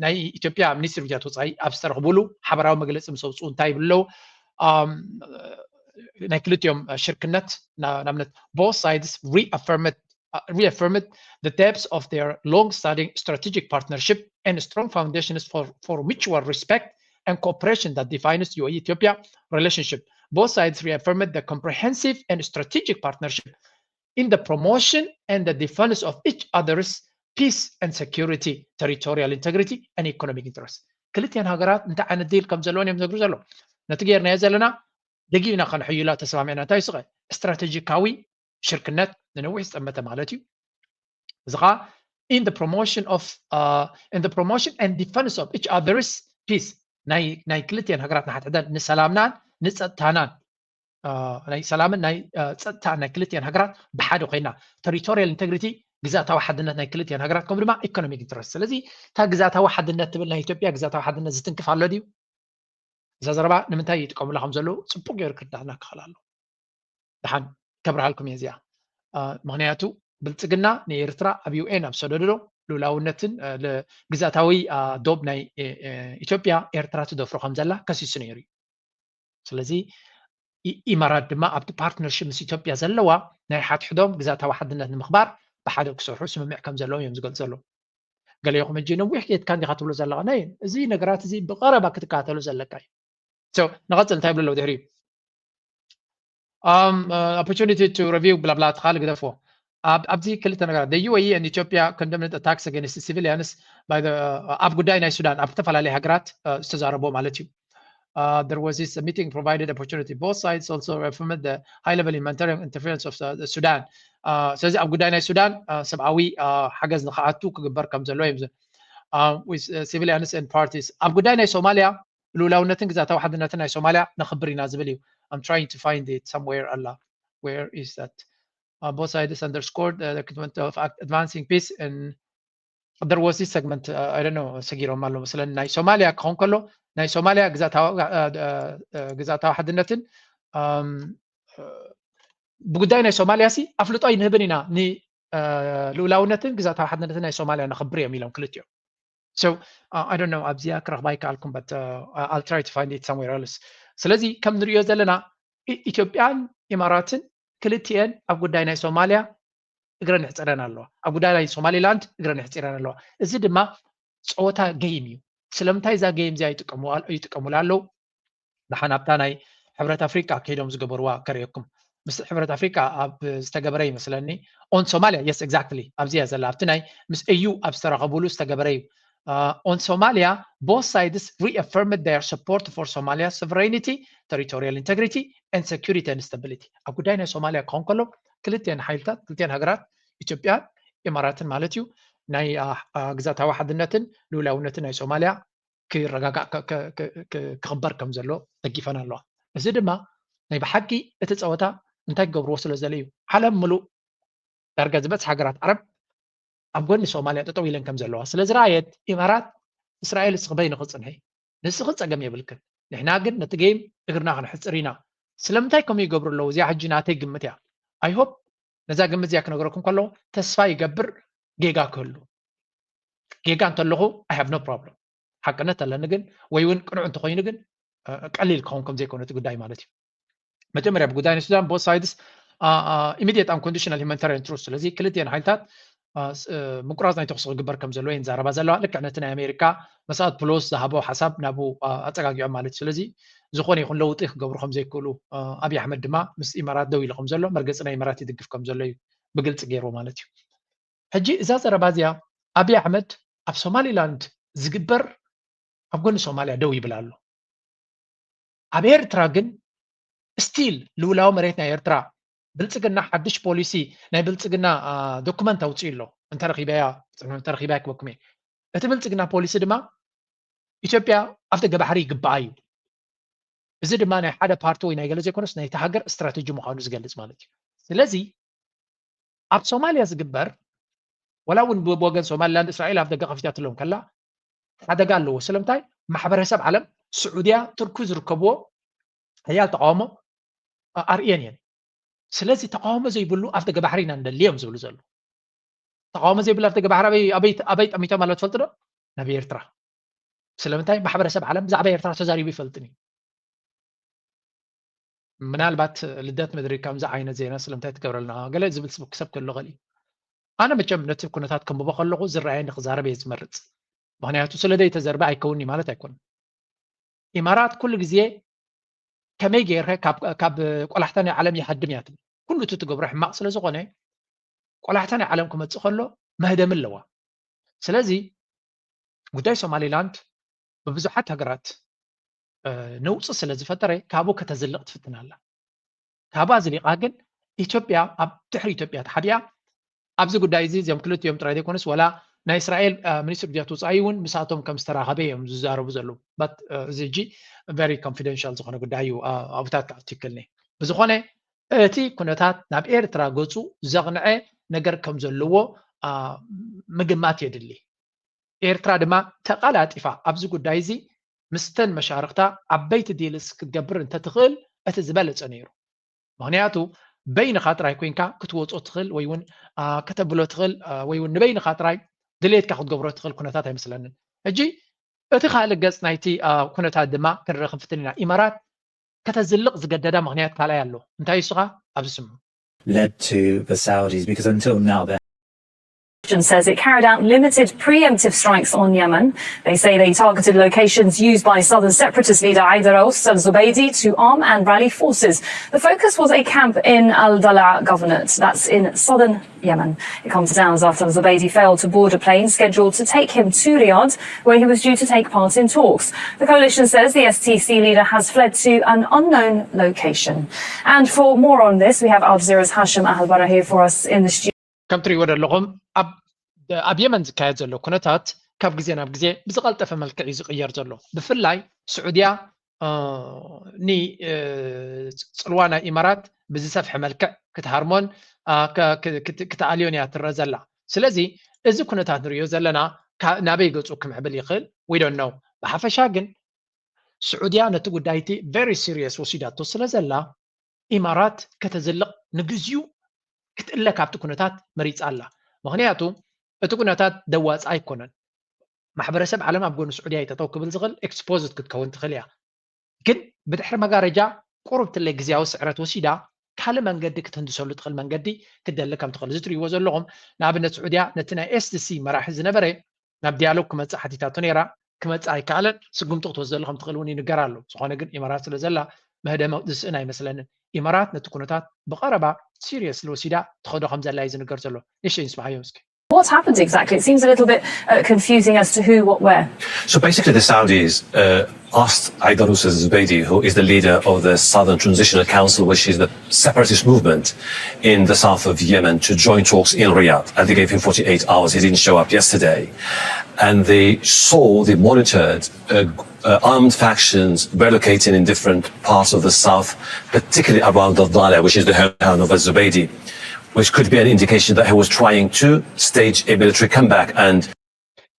ናይ ኢትዮጵያ ሚኒስትሪ ጉዳያት ወፃኢ ኣብ ዝተረኽብሉ ሓበራዊ መግለፂ ምስ ኣውፅኡ እንታይ ይብሉ ኣለዉ? ናይ ክልቲኦም ሽርክነት ንኣብነት both sides reaffirmed reaffirmed the depths of their long-standing strategic partnership and strong foundations for, for mutual respect and cooperation that defines U A E Ethiopia relationship. Both sides reaffirmed the comprehensive and strategic partnership in the promotion and the defense of each other's peace and security, territorial integrity and economic interests. ክልቲአን ሃገራት እንታይ ዓይነት ዲል ከም ዘለወን እዮም ዝነግሩ ዘለዉ። ነቲ ጌርናዮ ዘለና ደጊምና ከነሕይላ ተስማሚዕና እንታይ ስቐ ስትራቴጂካዊ ሽርክነት ንነዊሕ ዝጠመተ ማለት እዩ። እዚ ኸዓ in the promotion of uh, in the promotion and defense of each other's peace ናይ ናይ ክልቲአን ሃገራት ንሓድሕደን ንሰላምናን ንፀጥታናን ናይ ሰላምን ናይ ፀጥታ ናይ ክልቲአን ሃገራት ብሓደ ኮይና territorial integrity ግዛታዊ ሓድነት ናይ ክልቲአን ሃገራት ከምኡ ድማ economic interest። ስለዚ እታ ግዛታዊ ሓድነት ትብል ናይ ኢትዮጵያ ግዛታዊ ሓድነት ዝትንክፍ ኣሎ ድዩ? እዛ ዘረባ ንምንታይ ይጥቀሙላ ከም ዘለዉ ፅቡቅ ገይሩ ክርዳእና ክኽእል ኣሎ። ደሓን ከብርሃልኩም እየ እዚኣ። ምክንያቱ ብልፅግና ንኤርትራ ኣብ U N ኣብ ዝሰደዶ ልኡላውነትን ግዛታዊ ዶብ ናይ ኢትዮጵያ ኤርትራ ትደፍሮ ከም ዘላ ከሲሱ ነይሩ እዩ። ስለዚ ኢማራት ድማ ኣብቲ ፓርትነርሽፕ ምስ ኢትዮጵያ ዘለዋ ናይ ሓድሕዶም ግዛታዊ ሓድነት ንምኽባር ብሓደ ክሰርሑ ስምምዕ ከም ዘለዎም እዮም ዝገልፁ ዘለዉ። ገለ ይኹም ሕጂ ነዊሕ ኬድካ እንዲኻ ትብሎ ዘለኻ ናይ እዚ ነገራት እዚ ብቐረባ ክትከታተሎ ዘለካ እዩ። ንቐፅል እንታይ ይብሉ ኣለዉ ድሕሪ um, uh, opportunity to review ብላብላ ትኻል ግደፎ። ኣብዚ ክልተ ነገራት the U A E and Ethiopia condemned attacks against civilians by the uh, ኣብ ጉዳይ ናይ ሱዳን ኣብ ዝተፈላለዩ ሃገራት ዝተዛረቦ ማለት እዩ። Uh, there was this meeting provided opportunity. Both sides also affirmed the high level humanitarian interference of uh, Sudan. Uh, ስለዚ ኣብ ጉዳይ ናይ ሱዳን ሰብኣዊ ሓገዝ ንክኣቱ ክግበር ከም ዘሎ እዮም። With civilians and parties ኣብ ጉዳይ ናይ ሶማሊያ ልኡላውነትን ግዛታዊ ሓድነትን ናይ ሶማሊያ ነኽብር ኢና ዝብል እዩ። I'm trying to find it somewhere. ኣላ where is that? Uh, both sides underscored the commitment of advancing peace and there was this segment. Uh, I don't know, ሰጊሮም ኣሎ መስለኒ። ናይ ሶማሊያ ክኸውን ከሎ ናይ ሶማሊያ ግዛታዊ ሓድነትን ብጉዳይ ናይ ሶማሊያ ሲ ኣፍልጦ ኣይንህብን ኢና፣ ንልኡላውነትን ግዛታዊ ሓድነትን ናይ ሶማሊያ ነኽብር እዮም ኢሎም ክልቲኦም። So uh, I don't know ኣብዚኣ ክረኽባ ኣይከኣልኩም but uh, I'll try to find it somewhere else። ስለዚ ከም ንሪኦ ዘለና ኢትዮጵያን ኢማራትን ክልቲኤን ኣብ ጉዳይ ናይ ሶማሊያ እግረን ይሕፀረን ኣለዋ፣ ኣብ ጉዳይ ናይ ሶማሊላንድ እግረን ይሕፂረን ኣለዋ። እዚ ድማ ፀወታ ገይም እዩ። ስለምንታይ እዛ ገይም እዚኣ ይጥቀሙላ ኣለዉ? ደሓን ኣብታ ናይ ሕብረት ኣፍሪቃ ከይዶም ዝገበርዋ ከርእየኩም። ምስ ሕብረት ኣፍሪካ ኣብ ዝተገበረ ይመስለኒ። On Somalia, yes, exactly፣ ኣብዚ እያ ዘላ። ኣብቲ ናይ ምስ ኤዩ ኣብ ዝተራኸቡሉ ዝተገበረ እዩ። On Somalia, both sides reaffirmed their support for Somalia's sovereignty, territorial integrity, and security and stability. ኣብ ጉዳይ ናይ ሶማሊያ ክኸውን ከሎ ክልቲኤን ሓይልታት፣ ክልቲኤን ሃገራት፣ ኢትዮጵያን ኢማራትን ማለት እዩ፣ ናይ ግዛታዊ ሓድነትን ልኡላውነትን ናይ ሶማሊያ ክረጋጋእ ክኽበር ከም ዘሎ ደጊፈን ኣለዋ። እዚ ድማ ናይ ብሓቂ እቲ ፀወታ እንታይ ክገብርዎ ስለ ዘለ እዩ። ዓለም ምሉእ ዳርጋ ዝበፅሕ ሃገራት ዓረብ ኣብ ጎኒ ሶማልያ ጠጠው ኢለን ከም ዘለዋ ስለ ዝረኣየት፣ ኢማራት እስራኤል እስኺ በይንኺ ፅንሒ፣ ንስኺ ፀገም የብልክን፣ ንሕና ግን ነቲ ጌም እግርና ክንሕፅር ኢና። ስለምንታይ ከምኡ ይገብሩ ኣለዉ? እዚኣ ሕጂ ናተይ ግምት እያ። I hope ነዛ ግምት እዚኣ ክነግረኩም ከለኹ ተስፋ ይገብር ጌጋ ክህሉ። ጌጋ እንተለኹ I have no problem። ሓቅነት ኣለኒ ግን ወይ እውን ቅኑዕ እንተኮይኑ ግን ቀሊል ክኸውን ከም ዘይኮነ እቲ ጉዳይ ማለት እዩ። መጀመርያ ብጉዳይ ንሱዳን both sides immediate unconditional humanitarian truce፣ ስለዚ ክልቲኤን ሓይልታት ምቁራፅ ናይ ተኩሲ ክግበር ከም ዘለዎ እየን ዛረባ ዘለዋ። ልክዕ ነቲ ናይ ኣሜሪካ መሳት ፕሎስ ዝሃቦ ሓሳብ ናብኡ ኣፀጋጊዖም ማለት እዩ። ስለዚ ዝኾነ ይኹን ለውጢ ክገብሩ ከም ዘይክእሉ ኣብይ ኣሕመድ ድማ ምስ ኢማራት ደው ኢሉ ከም ዘሎ መርገፂ ናይ ኢማራት ይድግፍ ከም ዘሎ እዩ ብግልፂ ገይሩ ማለት እዩ። ሕጂ እዛ ዘረባ እዚኣ ኣብይ ኣሕመድ ኣብ ሶማሊላንድ ዝግበር ኣብ ጎኒ ሶማልያ ደው ይብል ኣሎ። ኣብ ኤርትራ ግን ስቲል ልውላዊ መሬት ናይ ኤርትራ ብልፅግና ሓድሽ ፖሊሲ ናይ ብልፅግና ዶኩመንት ኣውፅኡ ኣሎ። እንተረኪበያ እንተረኪበያ ክበኩም እየ። እቲ ብልፅግና ፖሊሲ ድማ ኢትዮጵያ ኣብ ደገ ባሕሪ ይግባኣ እዩ። እዚ ድማ ናይ ሓደ ፓርቲ ወይ ናይ ገለ ዘይኮነስ ናይቲ ሃገር ስትራቴጂ ምዃኑ ዝገልፅ ማለት እዩ። ስለዚ ኣብ ሶማልያ ዝግበር ወላ እውን ብወገን ሶማሊላንድ እስራኤል ኣብ ደገ ከፊታትሎም ከላ ሓደጋ ኣለዎ። ስለምንታይ? ማሕበረሰብ ዓለም ስዑድያ፣ ቱርኪ ዝርከብዎ ሓያል ተቃውሞ ኣርእየን እየን። ስለዚ ተቃውሞ ዘይብሉ ኣብ ደገ ባሕሪ ኢና ንደሊ እዮም ዝብሉ ዘለዉ። ተቃውሞ ዘይብሉ ኣብ ደገ ባሕሪ ኣበይ ጠሚቶም ኣሎ ትፈልጡ ዶ? ናብ ኤርትራ። ስለምንታይ? ማሕበረሰብ ዓለም ብዛዕባ ኤርትራ ተዛሪቡ ይፈልጥን እዩ። ምናልባት ልደት ምድሪ ከምዚ ዓይነት ዜና ስለምንታይ ትገብረልና ገለ ዝብል ሰብ ክህሉ ይኽእል እዩ። ኣነ መቸም ነቲ ኩነታት ከንብቦ ከለኹ ዝረኣየኒ ክዛረብ እየ ዝመርፅ። ምክንያቱ ስለ ዘይተዘርበ ኣይከውንኒ ማለት ኣይኮነን። ኢማራት ኩሉ ግዜ ከመይ ገይርካ ካብ ቆላሕታ ናይ ዓለም ይሃድም እያ ትብል። ኩሉ እቲ ትገብሮ ሕማቕ ስለ ዝኾነ ቆላሕታ ናይ ዓለም ክመፅእ ከሎ መህደሚ ኣለዋ። ስለዚ ጉዳይ ሶማሊላንድ ብብዙሓት ሃገራት ነውፂ ስለ ዝፈጠረ ካብኡ ከተዝልቕ ትፍትን ኣላ። ካብኣ ዝሊቓ ግን ኢትዮጵያ ኣብ ድሕሪ ኢትዮጵያ ተሓቢኣ ኣብዚ ጉዳይ እዚ እዚኦም ክልቲኦም ጥራይ ዘይኮነስ ወላ ናይ እስራኤል ሚኒስትር ጉዳያት ወፃኢ እውን ምስኣቶም ከም ዝተራኸበ እዮም ዝዛረቡ ዘለዉ። እዚ ሕጂ very confidential ዝኾነ ጉዳይ እዩ። ኣብታት ኣርቲክል ነ ብዝኾነ እቲ ኩነታት ናብ ኤርትራ ገፁ ዘቕንዐ ነገር ከም ዘለዎ ምግማት የድሊ። ኤርትራ ድማ ተቐላጢፋ ኣብዚ ጉዳይ እዚ ምስተን መሻርኽታ ዓበይቲ ዲልስ ክትገብር እንተትኽእል እቲ ዝበለፀ ነይሩ። ምክንያቱ በይንኻ ጥራይ ኮይንካ ክትወፆ ትኽእል ወይ እውን ከተብሎ ትኽእል ወይ እውን ንበይንኻ ጥራይ ድሌትካ ክትገብሮ ትኽእል ኩነታት ኣይመስለንን። ሕጂ እቲ ካልእ ገፅ ናይቲ ኩነታት ድማ ክንርኢ ክንፍትን ኢና። ኢማራት ከተዝልቕ ዝገደዳ ምክንያት ካልኣይ ኣሎ። እንታይ እሱኻ ኣብዚ ስምዑ። led to the Saudis because until now there says it carried out limited preemptive strikes on Yemen. They say they targeted locations used by Southern separatist leader Aider Al Zubaidi to arm and rally forces. The focus was a camp in Al Dala governorate, that's in southern Yemen. It comes down as Al Zubaidi failed to board a plane scheduled to take him to Riyadh, where he was due to take part in talks. The coalition says the S T C leader has fled to an unknown location. And for more on this, we have Al Jazeera's Hashim Ahelbara here for us in the studio. ከም ትሪእዎ ዘለኹም ኣብ የመን ዝካየድ ዘሎ ኩነታት ካብ ግዜ ናብ ግዜ ብዝቐልጠፈ መልክዕ እዩ ዝቕየር ዘሎ። ብፍላይ ስዑድያ ንፅልዋ ናይ ኢማራት ብዝሰፍሐ መልክዕ ክትሃርሞን ክትኣልዮን እያ ትረአ ዘላ። ስለዚ እዚ ኩነታት ንሪኦ ዘለና ናበይ ገፁ ክምዕብል ይኽእል we don't know። ብሓፈሻ ግን ስዑድያ ነቲ ጉዳይ እቲ very serious ወሲዳቶ ስለ ዘላ ኢማራት ከተዝልቕ ንግዚኡ ክትእለ ካብቲ ኩነታት መሪፃ ኣላ። ምክንያቱ እቲ ኩነታት ደዋፃ ኣይኮነን። ማሕበረሰብ ዓለም ኣብ ጎኒ ስዑድያ ይጠጠው ክብል ዝኽእል exposed ክትከውን ትኽእል እያ። ግን ብድሕሪ መጋረጃ ቁሩብ ትለ ግዜያዊ ስዕረት ወሲዳ ካልእ መንገዲ ክትህንድሰሉ ትኽእል መንገዲ ክትደሊ ከም ትኽእል እዚ ትሪእዎ ዘለኹም። ንኣብነት ስዑድያ ነቲ ናይ S D C መራሒ ዝነበረ ናብ ዲያሎግ ክመፅእ ሓቲታቶ ነይራ። ክመፅእ ኣይከኣለን። ስጉምቲ ክትወስደሉ ከም ትኽእል እውን ይንገር ኣሎ። ዝኾነ ግን ኢማራት ስለ ዘላ መህደሚ ዝስእን ኣይመስለንን። ኢማራት ነቲ ኩነታት ብቐረባ ሲሪየስሊ ወሲዳ ትኸዶ ከም ዘላ እዩ ዝንገር ዘሎ። ንእሽተይ ንስምዓዮም እስኪ። What's happened exactly? It seems a little bit uh, confusing as to who, what, where. So basically, the Saudis uh, asked Aidarus Zubaidi, who is the leader of the Southern Transitional Council, which is the separatist movement in the south of Yemen, to join talks in Riyadh. And they gave him forty-eight hours. He didn't show up yesterday. And they saw, they monitored uh, uh, armed factions relocating in different parts of the south, particularly around Daldala, which is the hometown of Zubaidi, which could be an indication that he was trying to stage a military comeback. And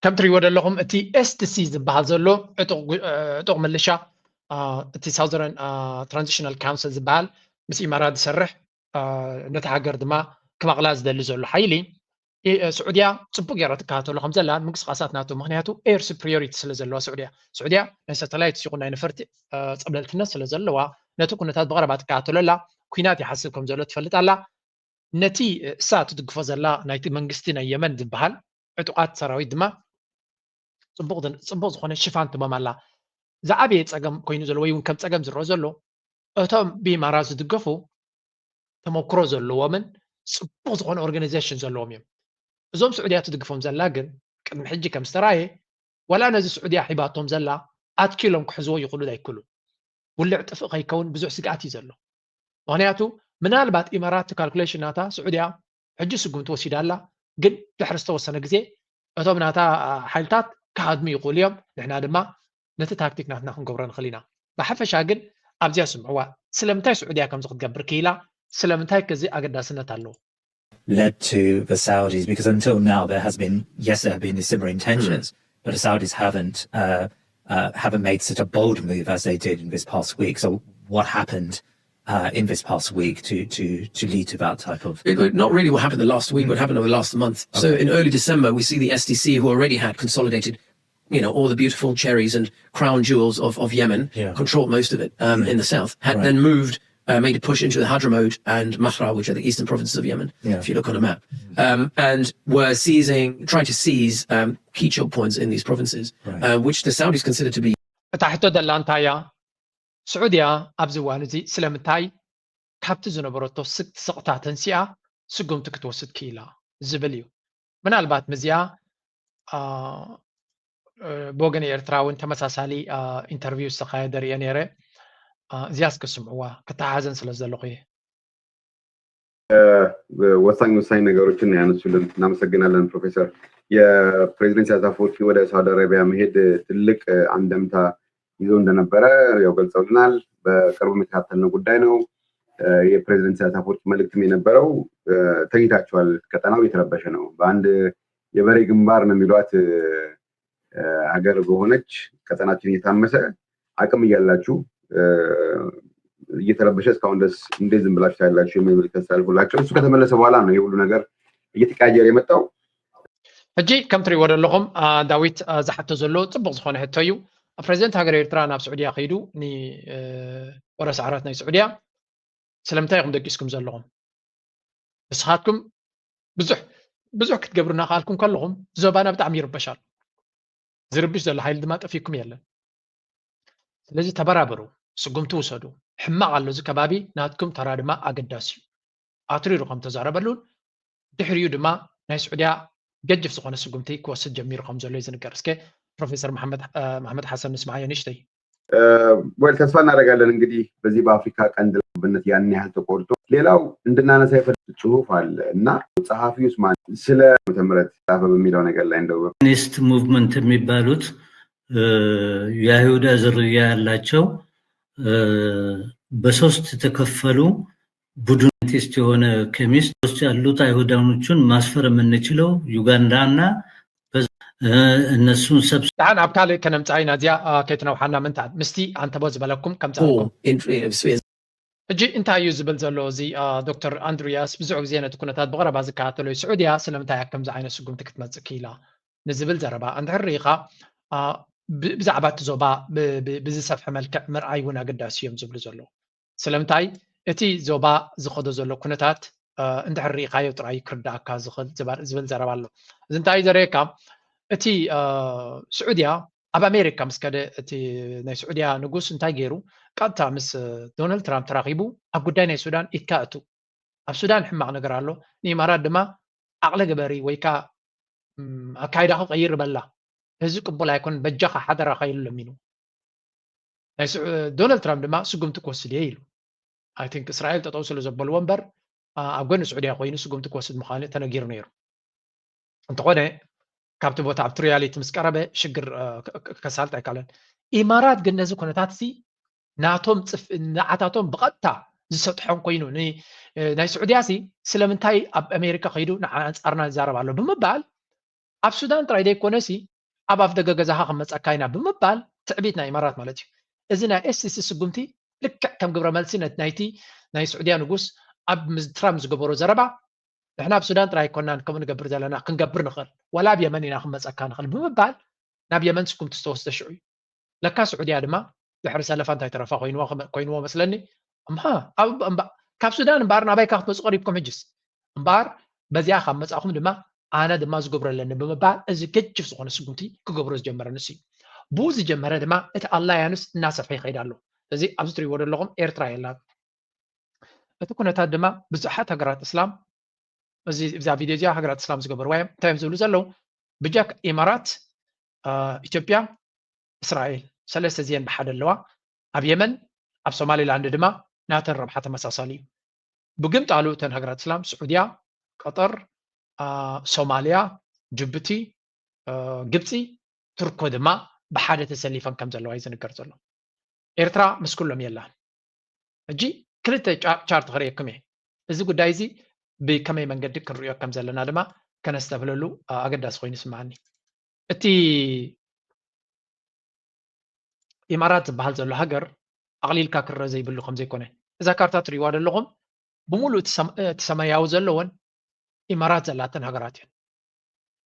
ከም ትሪእዎ ዘለኹም እቲ ኤስቲሲ ዝበሃል ዘሎ ዕጡቕ ምልሻ እቲ ሳውዘርን ትራንዚሽናል ካውንስል ዝበሃል ምስ ኢማራት ዝሰርሕ ነቲ ሃገር ድማ ክመቕላ ዝደሊ ዘሎ ሓይሊ ስዑድያ ፅቡቅ ገይራ ትከታተሎ ከም ዘላ ምንቅስቃሳት ናቶ ምክንያቱ ኤር ሱፕሪዮሪቲ ስለ ዘለዋ ስዑድያ ስዑድያ ናይ ሳተላይት ይኹን ናይ ነፈርቲ ፀብለልትነት ስለ ዘለዋ ነቲ ኩነታት ብቀረባ ትከታተሎ ኣላ ኩናት ይሓስብ ከም ዘሎ ትፈልጥ ኣላ ነቲ እሳ ትድግፎ ዘላ ናይቲ መንግስቲ ናይ የመን ዝበሃል ዕጡቃት ሰራዊት ድማ ፅቡቅ ዝኾነ ሽፋን ትቦም ኣላ ዝዓበየ ፀገም ኮይኑ ዘሎ ወይ እውን ከም ፀገም ዝረኦ ዘሎ እቶም ብኢማራት ዝድገፉ ተመክሮ ዘለዎምን ፅቡቅ ዝኾነ ኦርጋናይዜሽን ዘለዎም እዮም እዞም ስዑድያ ትድግፎም ዘላ ግን ቅድሚ ሕጂ ከም ዝተራየ ዋላ ነዚ ስዑድያ ሒባቶም ዘላ ኣትኪሎም ክሕዝዎ ይኽእሉ ኣይክእሉ ውልዕ ጥፍእ ከይከውን ብዙሕ ስግኣት እዩ ዘሎ ምክንያቱ ምናልባት ኢማራት ካልኩሌሽን ናታ ስዑድያ ሕጂ ስጉምቲ ወሲዳ ኣላ ግን ድሕሪ ዝተወሰነ ግዜ እቶም ናታ ሓይልታት ክሃድሙ ይኽእሉ እዮም ንሕና ድማ ነቲ ታክቲክ ናትና ክንገብሮ ንኽእል ኢና ብሓፈሻ ግን ኣብዚኣ ስምዕዋ ስለምንታይ ስዑድያ ከምዚ ክትገብር ክኢላ ስለምንታይ ከዚ ኣገዳስነት ኣለዎ led to the Saudis because until now there has been, yes, there have been these simmering tensions, but the Saudis haven't uh, uh, haven't made such a bold move as they did in this past week. So what happened uh, in this past week to to to lead to that type of? It, not really what happened the last week, what happened over the last month. So in early December, we see the S D C, who already had consolidated, you know, all the beautiful cherries and crown jewels of, of Yemen, yeah. controlled most of it um, yeah. in the south, had right. then moved uh, made a push into the Hadramaut and Mahra, which are the eastern provinces of Yemen, yeah. if you look on a map, um, and were seizing, trying to seize um, key choke points in these provinces, right. uh, which the Saudis consider to be. እታ ሕቶ ደላ እንታይ እያ? ስዑድያ ኣብዚ እዋን እዚ ስለምንታይ ካብቲ ዝነበረቶ ስቕታ ተንሲኣ ስጉምቲ ክትወስድ ክኢላ ዝብል እዩ። ምናልባት ምስዚኣ ብወገን ኤርትራ እውን ተመሳሳሊ ኢንተርቪው ዝተኻየደ ርየ ነይረ። እዚኣ እስከ ስምዕዋ ክተሓሓዘን ስለ ዘለኹ እየ። ወሳኝ ወሳኝ ነገሮችን ያነሱልን። እናመሰግናለን ፕሮፌሰር። የፕሬዚደንት ኢሳያስ አፈወርቂ ወደ ሳውዲ አረቢያ መሄድ ትልቅ አንደምታ ይዞ እንደነበረ ያው ገልጸውልናል። በቅርቡ የሚከታተልነው ጉዳይ ነው። የፕሬዚደንት ኢሳያስ አፈወርቂ መልእክትም የነበረው ተኝታችኋል፣ ቀጠናው እየተረበሸ ነው። በአንድ የበሬ ግንባር ነው የሚሏት ሀገር በሆነች ቀጠናችን እየታመሰ አቅም እያላችሁ እየተረበሸ እስካሁን ድረስ እንዴት ዝም ብላችሁ ታያላችሁ የሚል መልእክት ያስተላልፉላቸው። እሱ ከተመለሰ በኋላ ነው ይህ ሁሉ ነገር እየተቀያየረ የመጣው። ሕጂ ከም ትሪእዎ ዘለኹም ዳዊት ዝሓቶ ዘሎ ፅቡቅ ዝኾነ ሕቶ እዩ። ፕሬዚደንት ሃገር ኤርትራ ናብ ስዑድያ ከይዱ ንወረ ሰዓራት ናይ ስዑድያ ስለምንታይ ኢኹም ደቂስኩም ዘለኹም? ንስኻትኩም ብዙሕ ብዙሕ ክትገብሩ እናኸኣልኩም ከለኹም ዞባና ብጣዕሚ ይርበሽ ኣሎ። ዝርብሽ ዘሎ ሓይሊ ድማ ጠፊኩም የለን። ስለዚ ተበራበሩ፣ ስጉምቲ ውሰዱ። ሕማቕ ኣሎ እዚ ከባቢ፣ ናትኩም ተራ ድማ ኣገዳሲ እዩ። ኣትሪሩ ከም ተዛረበሉን ድሕሪኡ ድማ ናይ ስዑድያ ገጅፍ ዝኾነ ስጉምቲ ክወስድ ጀሚሩ ከም ዘሎ እዩ ዝንገር። እስከ ፕሮፌሰር መሓመድ ሓሰን ንስምዓዮ ንእሽተይ። ወል ተስፋ እናደርጋለን እንግዲህ በዚህ በአፍሪካ ቀንድ ብነት ያን ያህል ተቆርጦ ሌላው እንድናነሳ የፈለኩት ጽሁፍ አለ እና ጸሐፊውስ ማን ስለ ዓመተ ምህረት ጻፈ በሚለው ነገር ላይ እንደው ኒስት ሙቭመንት የሚባሉት የአይሁዳ ዝርያ ያላቸው በሶስት የተከፈሉ ቡድንቲስት የሆነ ኬሚስት ውስጥ ያሉት አይሁዳኖቹን ማስፈር የምንችለው ዩጋንዳና እነሱን ሰብ ደሓን ኣብ ካልእ ከነምፅኣ ኢና እዚኣ ከይትነውሓና ምንታን ምስቲ ኣንተቦ ዝበለኩም ከምፃኩም ሕጂ እንታይ እዩ ዝብል ዘሎ እዚ ዶክተር ኣንድሩያስ ብዙሕ ግዜ ነቲ ኩነታት ብቐረባ ዝከታተሎ እዩ ስዑድያ ስለምንታይ ኣብ ከምዚ ዓይነት ስጉምቲ ክትመፅእ ክኢላ ንዝብል ዘረባ እንድሕር ርኢኻ ብዛዕባ እቲ ዞባ ብዝሰፍሐ መልክዕ ምርኣይ እውን ኣገዳሲ እዮም ዝብሉ ዘለዉ ስለምንታይ እቲ ዞባ ዝኸዶ ዘሎ ኩነታት እንድሕር ርኢኻዮ ጥራይ ክርዳእካ ዝኽእል ዝብል ዘረባ ኣሎ እዚ እንታይ ዘርእየካ እቲ ስዑድያ ኣብ ኣሜሪካ ምስ ከደ እቲ ናይ ስዑድያ ንጉስ እንታይ ገይሩ? ቀጥታ ምስ ዶናልድ ትራምፕ ተራኺቡ ኣብ ጉዳይ ናይ ሱዳን ኢድካ እቱ። ኣብ ሱዳን ሕማቕ ነገር ኣሎ፣ ንኢማራት ድማ ዓቕሊ ግበሪ ወይ ከዓ ኣካይዳኻ ቀይር በላ። እዚ ቅቡል ኣይኮን፣ በጃኻ ሓደራኻ ኢሉ ለሚኑ። ናይ ዶናልድ ትራምፕ ድማ ስጉምቲ ክወስድ እየ ኢሉ። ኣይ ቲንክ እስራኤል ጠጠው ስለ ዘበልዎ እምበር ኣብ ጎኒ ስዑድያ ኮይኑ ስጉምቲ ክወስድ ምዃኑ ተነጊሩ ነይሩ። እንተኾነ ካብቲ ቦታ ኣብቲ ሪያሊቲ ምስ ቀረበ ሽግር ከሳልጥ ኣይካለን። ኢማራት ግን ነዚ ኩነታት እዚ ናቶም ንዓታቶም ብቐጥታ ዝሰጥሖም ኮይኑ ናይ ስዑድያ ሲ ስለምንታይ ኣብ ኣሜሪካ ከይዱ ንዓና ኣንፃርና ይዛረብ ኣሎ ብምባል ኣብ ሱዳን ጥራይ ዘይኮነ ሲ ኣብ ኣፍደገ ገዛኻ ክመፀካ ኢና ብምባል ትዕቢት ናይ ኢማራት ማለት እዩ። እዚ ናይ ኤስሲሲ ስጉምቲ ልክዕ ከም ግብረ መልሲ ናይቲ ናይ ስዑድያ ንጉስ ኣብ ትራምፕ ዝገበሮ ዘረባ ንሕና ኣብ ሱዳን ጥራይ ኣይኮናን ከምኡ ንገብር ዘለና፣ ክንገብር ንኽእል፣ ዋላ ኣብ የመን ኢና ክንመፀካ ንኽእል ብምባል ናብ የመን ስጉምቲ ዝተወስደ ሽዑ እዩ። ለካ ስዑድያ ድማ ድሕሪ ሰለፋ እንታይ ተረፋ ኮይንዎ መስለኒ። እምሃ ካብ ሱዳን እምበኣር ናባይ ካ ክትመፁ ቀሪብኩም ሕጅስ እምበኣር በዚኣ ካብ መፃእኹም ድማ ኣነ ድማ ዝገብሮ ኣለኒ ብምባል እዚ ገጅፍ ዝኾነ ስጉምቲ ክገብሮ ዝጀመረ ንሱ እዩ። ብኡ ዝጀመረ ድማ እቲ ኣላያንስ እናሰፍሐ ይኸይድ ኣሎ። ስለዚ ኣብዚ ትሪእዎ ዘለኹም ኤርትራ የላን። እቲ ኩነታት ድማ ብዙሓት ሃገራት እስላም እዚ እዛ ቪድዮ እዚኣ ሃገራት እስላም ዝገበርዋ እዮም። እንታይ እዮም ዝብሉ ዘለዉ? ብጃክ ኢማራት፣ ኢትዮጵያ፣ እስራኤል ሰለስተ እዚአን ብሓደ ኣለዋ። ኣብ የመን ኣብ ሶማሊላንድ ድማ ናተን ረብሓ ተመሳሳሊ እዩ። ብግምጣሉ እተን ሃገራት እስላም ስዑድያ፣ ቀጠር፣ ሶማልያ፣ ጅቡቲ፣ ግብፂ፣ ቱርኮ ድማ ብሓደ ተሰሊፈን ከም ዘለዋ እዩ ዝንገር ዘሎ። ኤርትራ ምስ ኩሎም የላን። ሕጂ ክልተ ቻርት ክርእየኩም እየ። እዚ ጉዳይ እዚ ብከመይ መንገዲ ክንርእዮ ከም ዘለና ድማ ከነስተብህለሉ ኣገዳሲ ኮይኑ ይስምዓኒ። እቲ ኢማራት ዝበሃል ዘሎ ሃገር ኣቕሊልካ ክረአ ዘይብሉ ከም ዘይኮነ እዛ ካርታ ትርእይዋ ዘለኹም ብምሉእ እቲ ሰማያዊ ዘለዎን ኢማራት ዘላተን ሃገራት እየን።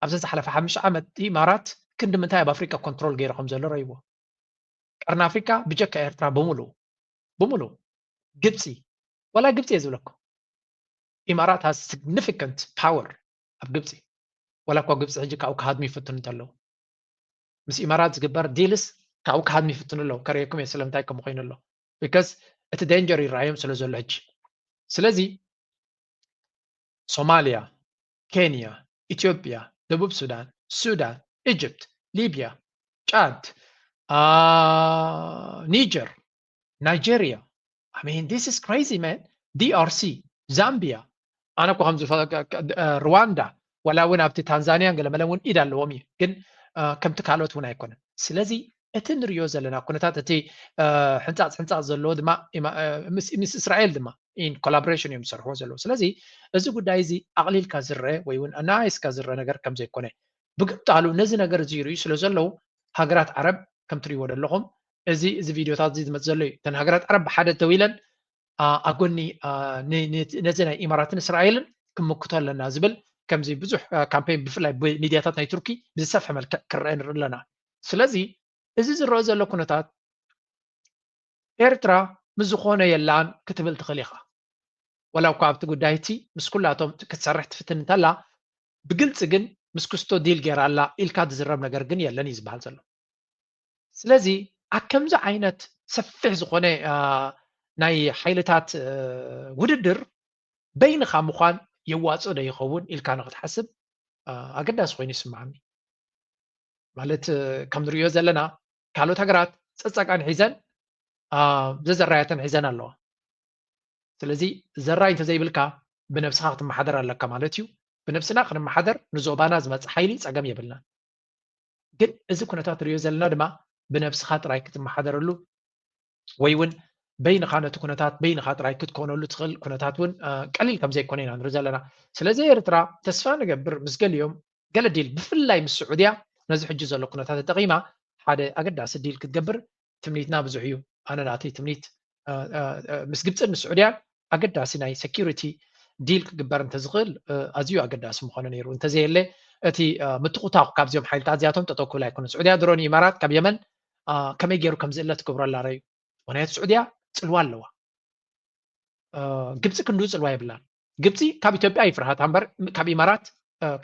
ኣብዚ ዝሓለፈ ሓሙሽተ ዓመት ኢማራት ክንዲ ምንታይ ኣብ ኣፍሪቃ ኮንትሮል ገይሩ ከም ዘሎ ረእይዎ። ቀርኒ ኣፍሪቃ ብጀካ ኤርትራ ብምሉኡ ብምሉኡ ግብፂ ዋላ ግብፂ እየ ዝብለኩም ኢማራት has significant power ኣብ ግብፂ ዋላ እኳ ግብፂ ሕጂ ካብኡ ክሃድሙ ይፍትኑ እንተለዉ ምስ ኢማራት ዝግበር ዲልስ ካብኡ ክሃድሙ ይፍትኑ ኣለዉ ከርእየኩም እየ ስለምንታይ ከምኡ ኮይኑ ኣሎ because እቲ ዳንጀር ይረኣዮም ስለ ዘሎ ሕጂ ስለዚ ሶማልያ ኬንያ ኢትዮጵያ ደቡብ ሱዳን ሱዳን ኢጅፕት ሊብያ ጫድ ኒጀር ናይጀርያ I mean this is crazy man DRC ዛምቢያ ኣነ እኮ ከምዚ ሩዋንዳ ዋላ እውን ኣብቲ ታንዛንያን ገለመለን እውን ኢድ ኣለዎም እዩ ግን ከምቲ ካልኦት እውን ኣይኮነን ስለዚ እቲ ንሪኦ ዘለና ኩነታት እቲ ሕንፃፅ ሕንፃፅ ዘለዎ ድማ ምስ እስራኤል ድማ in collaboration እዮም ዝሰርሕዎ ዘለዉ ስለዚ እዚ ጉዳይ እዚ ኣቕሊልካ ዝረአ ወይ እውን ኣናይስካ ዝረአ ነገር ከም ዘይኮነ ብግምጣሉ ነዚ ነገር እዚ ይርእዩ ስለ ዘለዉ ሃገራት ዓረብ ከም ትርእይዎ ዘለኹም እዚ እዚ ቪድዮታት እዚ ዝመፅ ዘሎ እዩ እተን ሃገራት ዓረብ ብሓደ ተዊለን ኣጎኒ ነዚ ናይ ኢማራትን እስራኤልን ክምክቶ ኣለና ዝብል ከምዚ ብዙሕ ካምፔን ብፍላይ ብሚድያታት ናይ ቱርኪ ብዝሰፍሐ መልክዕ ክረአ ንርኢ ኣለና ስለዚ እዚ ዝረአ ዘሎ ኩነታት ኤርትራ ምስ ዝኾነ የላን ክትብል ትኽእል ኢኻ ወላ እኳ ኣብቲ ጉዳይ እቲ ምስ ኩላቶም ክትሰርሕ ትፍትን እንተላ ብግልፂ ግን ምስ ክስቶ ዲል ገይራ ኣላ ኢልካ ዝዝረብ ነገር ግን የለን እዩ ዝበሃል ዘሎ ስለዚ ኣብ ከምዚ ዓይነት ሰፊሕ ዝኾነ ናይ ሓይልታት ውድድር በይንኻ ምዃን የዋፅእ ዶ ይኸውን ኢልካ ንክትሓስብ ኣገዳሲ ኮይኑ ይስምዓኒ ማለት ከም ንሪኦ ዘለና ካልኦት ሃገራት ፀፀቃን ሒዘን ዘዘራያተን ሒዘን ኣለዋ ስለዚ ዘራይ እንተዘይብልካ ብነብስኻ ክትመሓደር ኣለካ ማለት እዩ ብነብስና ክንመሓደር ንዞባና ዝመፅእ ሓይሊ ፀገም የብልናን ግን እዚ ኩነታት ንሪኦ ዘለና ድማ ብነብስኻ ጥራይ ክትመሓደረሉ ወይ እውን በይንኻ ነቲ ኩነታት በይንኻ ጥራይ ክትኮነሉ ትኽእል ኩነታት እውን ቀሊል ከም ዘይኮነ ኢና ንርኢ ዘለና ስለዚ ኤርትራ ተስፋ ንገብር ምስ ገሊኦም ገለ ዲል ብፍላይ ምስ ስዑድያ ነዚ ሕጂ ዘሎ ኩነታት ተጠቒማ ሓደ ኣገዳሲ ዲል ክትገብር ትምኒትና ብዙሕ እዩ ኣነ ናተይ ትምኒት ምስ ግብፅን ምስ ስዑድያን ኣገዳሲ ናይ ሰኪሪቲ ዲል ክግበር እንተዝኽእል ኣዝዩ ኣገዳሲ ምኾነ ነይሩ እንተዘየለ እቲ ምትቑታቑ ካብዚኦም ሓይልታት እዚኣቶም ጠጠው ክብል ኣይኮነ ስዑድያ ድሮን ኢማራት ካብ የመን ከመይ ገይሩ ከም ዝእለ ትገብሮ ኣላ ረዩ ምክንያቱ ስዑድያ ፅልዋ ኣለዋ ግብፂ ክንዱ ፅልዋ የብላን ግብፂ ካብ ኢትዮጵያ ይፍርሃት እምበር ካብ ኢማራት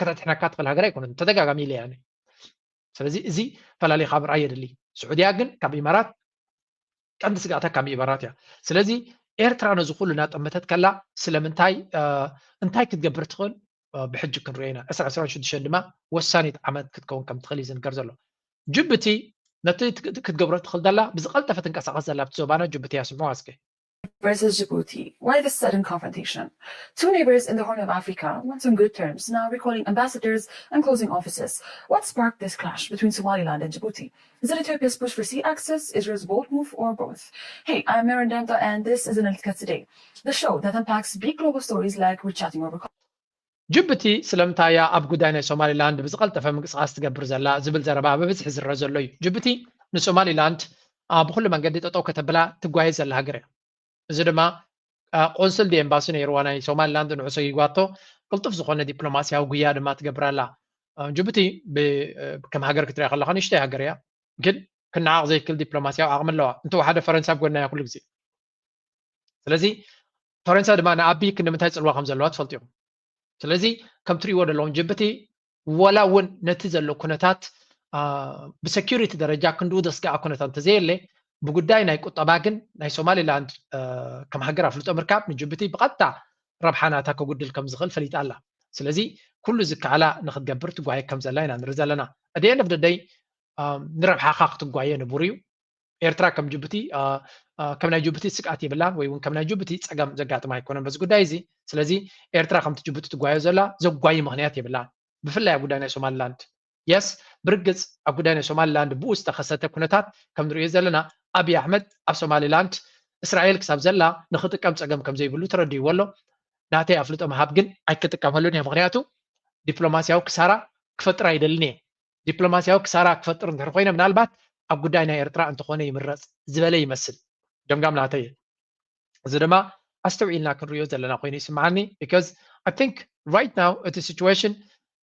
ከተጥሕነካ ትኽእል ሃገር ኣይኮነትን ተደጋጋሚ ኢለ ያነ ስለዚ እዚ ፈላሊኻ ምርኣይ የድሊ። ስዑድያ ግን ካብ ኢማራት ቀንዲ ስጋእታ ካብ ኢማራት እያ። ስለዚ ኤርትራ ነዚ ኩሉ እናጠመተት ከላ ስለምንታይ እንታይ ክትገብር ትኽእል ብሕጂ ክንሪኦ ኢና። ዕስራ ዕስራን ሽዱሽተን ድማ ወሳኒት ዓመት ክትከውን ከም ትኽእል እዩ ዝንገር ዘሎ። ጅቡቲ ነቲ ክትገብሮ ትኽእል ዘላ ብዝቐልጠፈ ትንቀሳቐስ ዘላ ኣብቲ ዞባና ጅቡቲ እያ። ስምዑዋ እስከ። versus Djibouti. Why this sudden confrontation? Two neighbors in the Horn of Africa once on good terms, now recalling ambassadors and closing offices. What sparked this clash between Somaliland and Djibouti? Is it Ethiopia's push for sea access, Israel's bold move, or both? Hey, I'm Maren Damta, and this is Analytica Today, the show that unpacks big global stories like we're chatting over coffee. ጅቡቲ ስለምንታይ እያ ኣብ ጉዳይ ናይ ሶማሊላንድ ብዝቐልጠፈ ምንቅስቓስ ትገብር ዘላ ዝብል ዘረባ ብብዝሒ ዝረአ ዘሎ እዩ። ጅቡቲ ንሶማሊላንድ ብኩሉ መንገዲ ጠጠው ከተብላ ትጓየ ዘላ ሃገር እያ። እዚ ድማ ቆንስል ዲ ኤምባሲ ነይርዋ ናይ ሶማሊላንድ ንዑ ሰጊጓቶ ቅልጡፍ ዝኾነ ዲፕሎማሲያዊ ጉያ ድማ ትገብር ኣላ። ጅቡቲ ከም ሃገር ክትሪኣ ከለኻ ንእሽተይ ሃገር እያ፣ ግን ክነዓቕ ዘይክል ዲፕሎማሲያዊ ዓቕሚ ኣለዋ። እንተወሓደ ፈረንሳ ኣብ ጎና እያ ኩሉ ግዜ። ስለዚ ፈረንሳ ድማ ንኣቢ ክንዲ ምንታይ ጽልዋ ከም ዘለዋ ትፈልጡ ኢኹም። ስለዚ ከም ትሪእዎ ዘለኹም ጅቡቲ ወላ እውን ነቲ ዘሎ ኩነታት ብሰኪሪቲ ደረጃ ክንድኡ ዘስግኣ ኩነታት እንተዘየለ ብጉዳይ ናይ ቁጠባ ግን ናይ ሶማሊላንድ ከም ሃገር ኣፍልጦ ምርካብ ንጅቡቲ ብቐጥታ ረብሓ ናታ ከጉድል ከም ዝኽእል ፈሊጣ ኣላ። ስለዚ ኩሉ ዝከኣላ ንክትገብር ትጓየ ከም ዘላ ኢና ንርኢ ዘለና። ኣደየን ኦፍ ደይ ንረብሓኻ ክትጓየ ንቡር እዩ። ኤርትራ ከም ጅቡቲ ከም ናይ ጅቡቲ ስግኣት የብላን ወይ እውን ከም ናይ ጅቡቲ ፀገም ዘጋጥማ ኣይኮነን በዚ ጉዳይ እዚ። ስለዚ ኤርትራ ከምቲ ጅቡቲ ትጓዮ ዘላ ዘጓይ ምክንያት የብላን። ብፍላይ ኣብ ጉዳይ ናይ ሶማሊላንድ የስ ብርግፅ ኣብ ጉዳይ ናይ ሶማሊላንድ ብኡ ዝተኸሰተ ኩነታት ከም ንሪኦ ዘለና ኣብይ ኣሕመድ ኣብ ሶማሊላንድ እስራኤል ክሳብ ዘላ ንክጥቀም ፀገም ከም ዘይብሉ ተረዲእዎ ኣሎ። ናተይ ኣፍልጦ ምሃብ ግን ኣይክጥቀመሉን እየ። ምክንያቱ ዲፕሎማሲያዊ ክሳራ ክፈጥር ኣይደልን እየ። ዲፕሎማሲያዊ ክሳራ ክፈጥር እንድሕር ኮይነ ምናልባት ኣብ ጉዳይ ናይ ኤርትራ እንተኾነ ይምረፅ ዝበለ ይመስል። ገምጋም ናተይ እየ። እዚ ድማ ኣስተውዒልና ክንሪኦ ዘለና ኮይኑ ይስምዓኒ። Because I think right now እቲ situation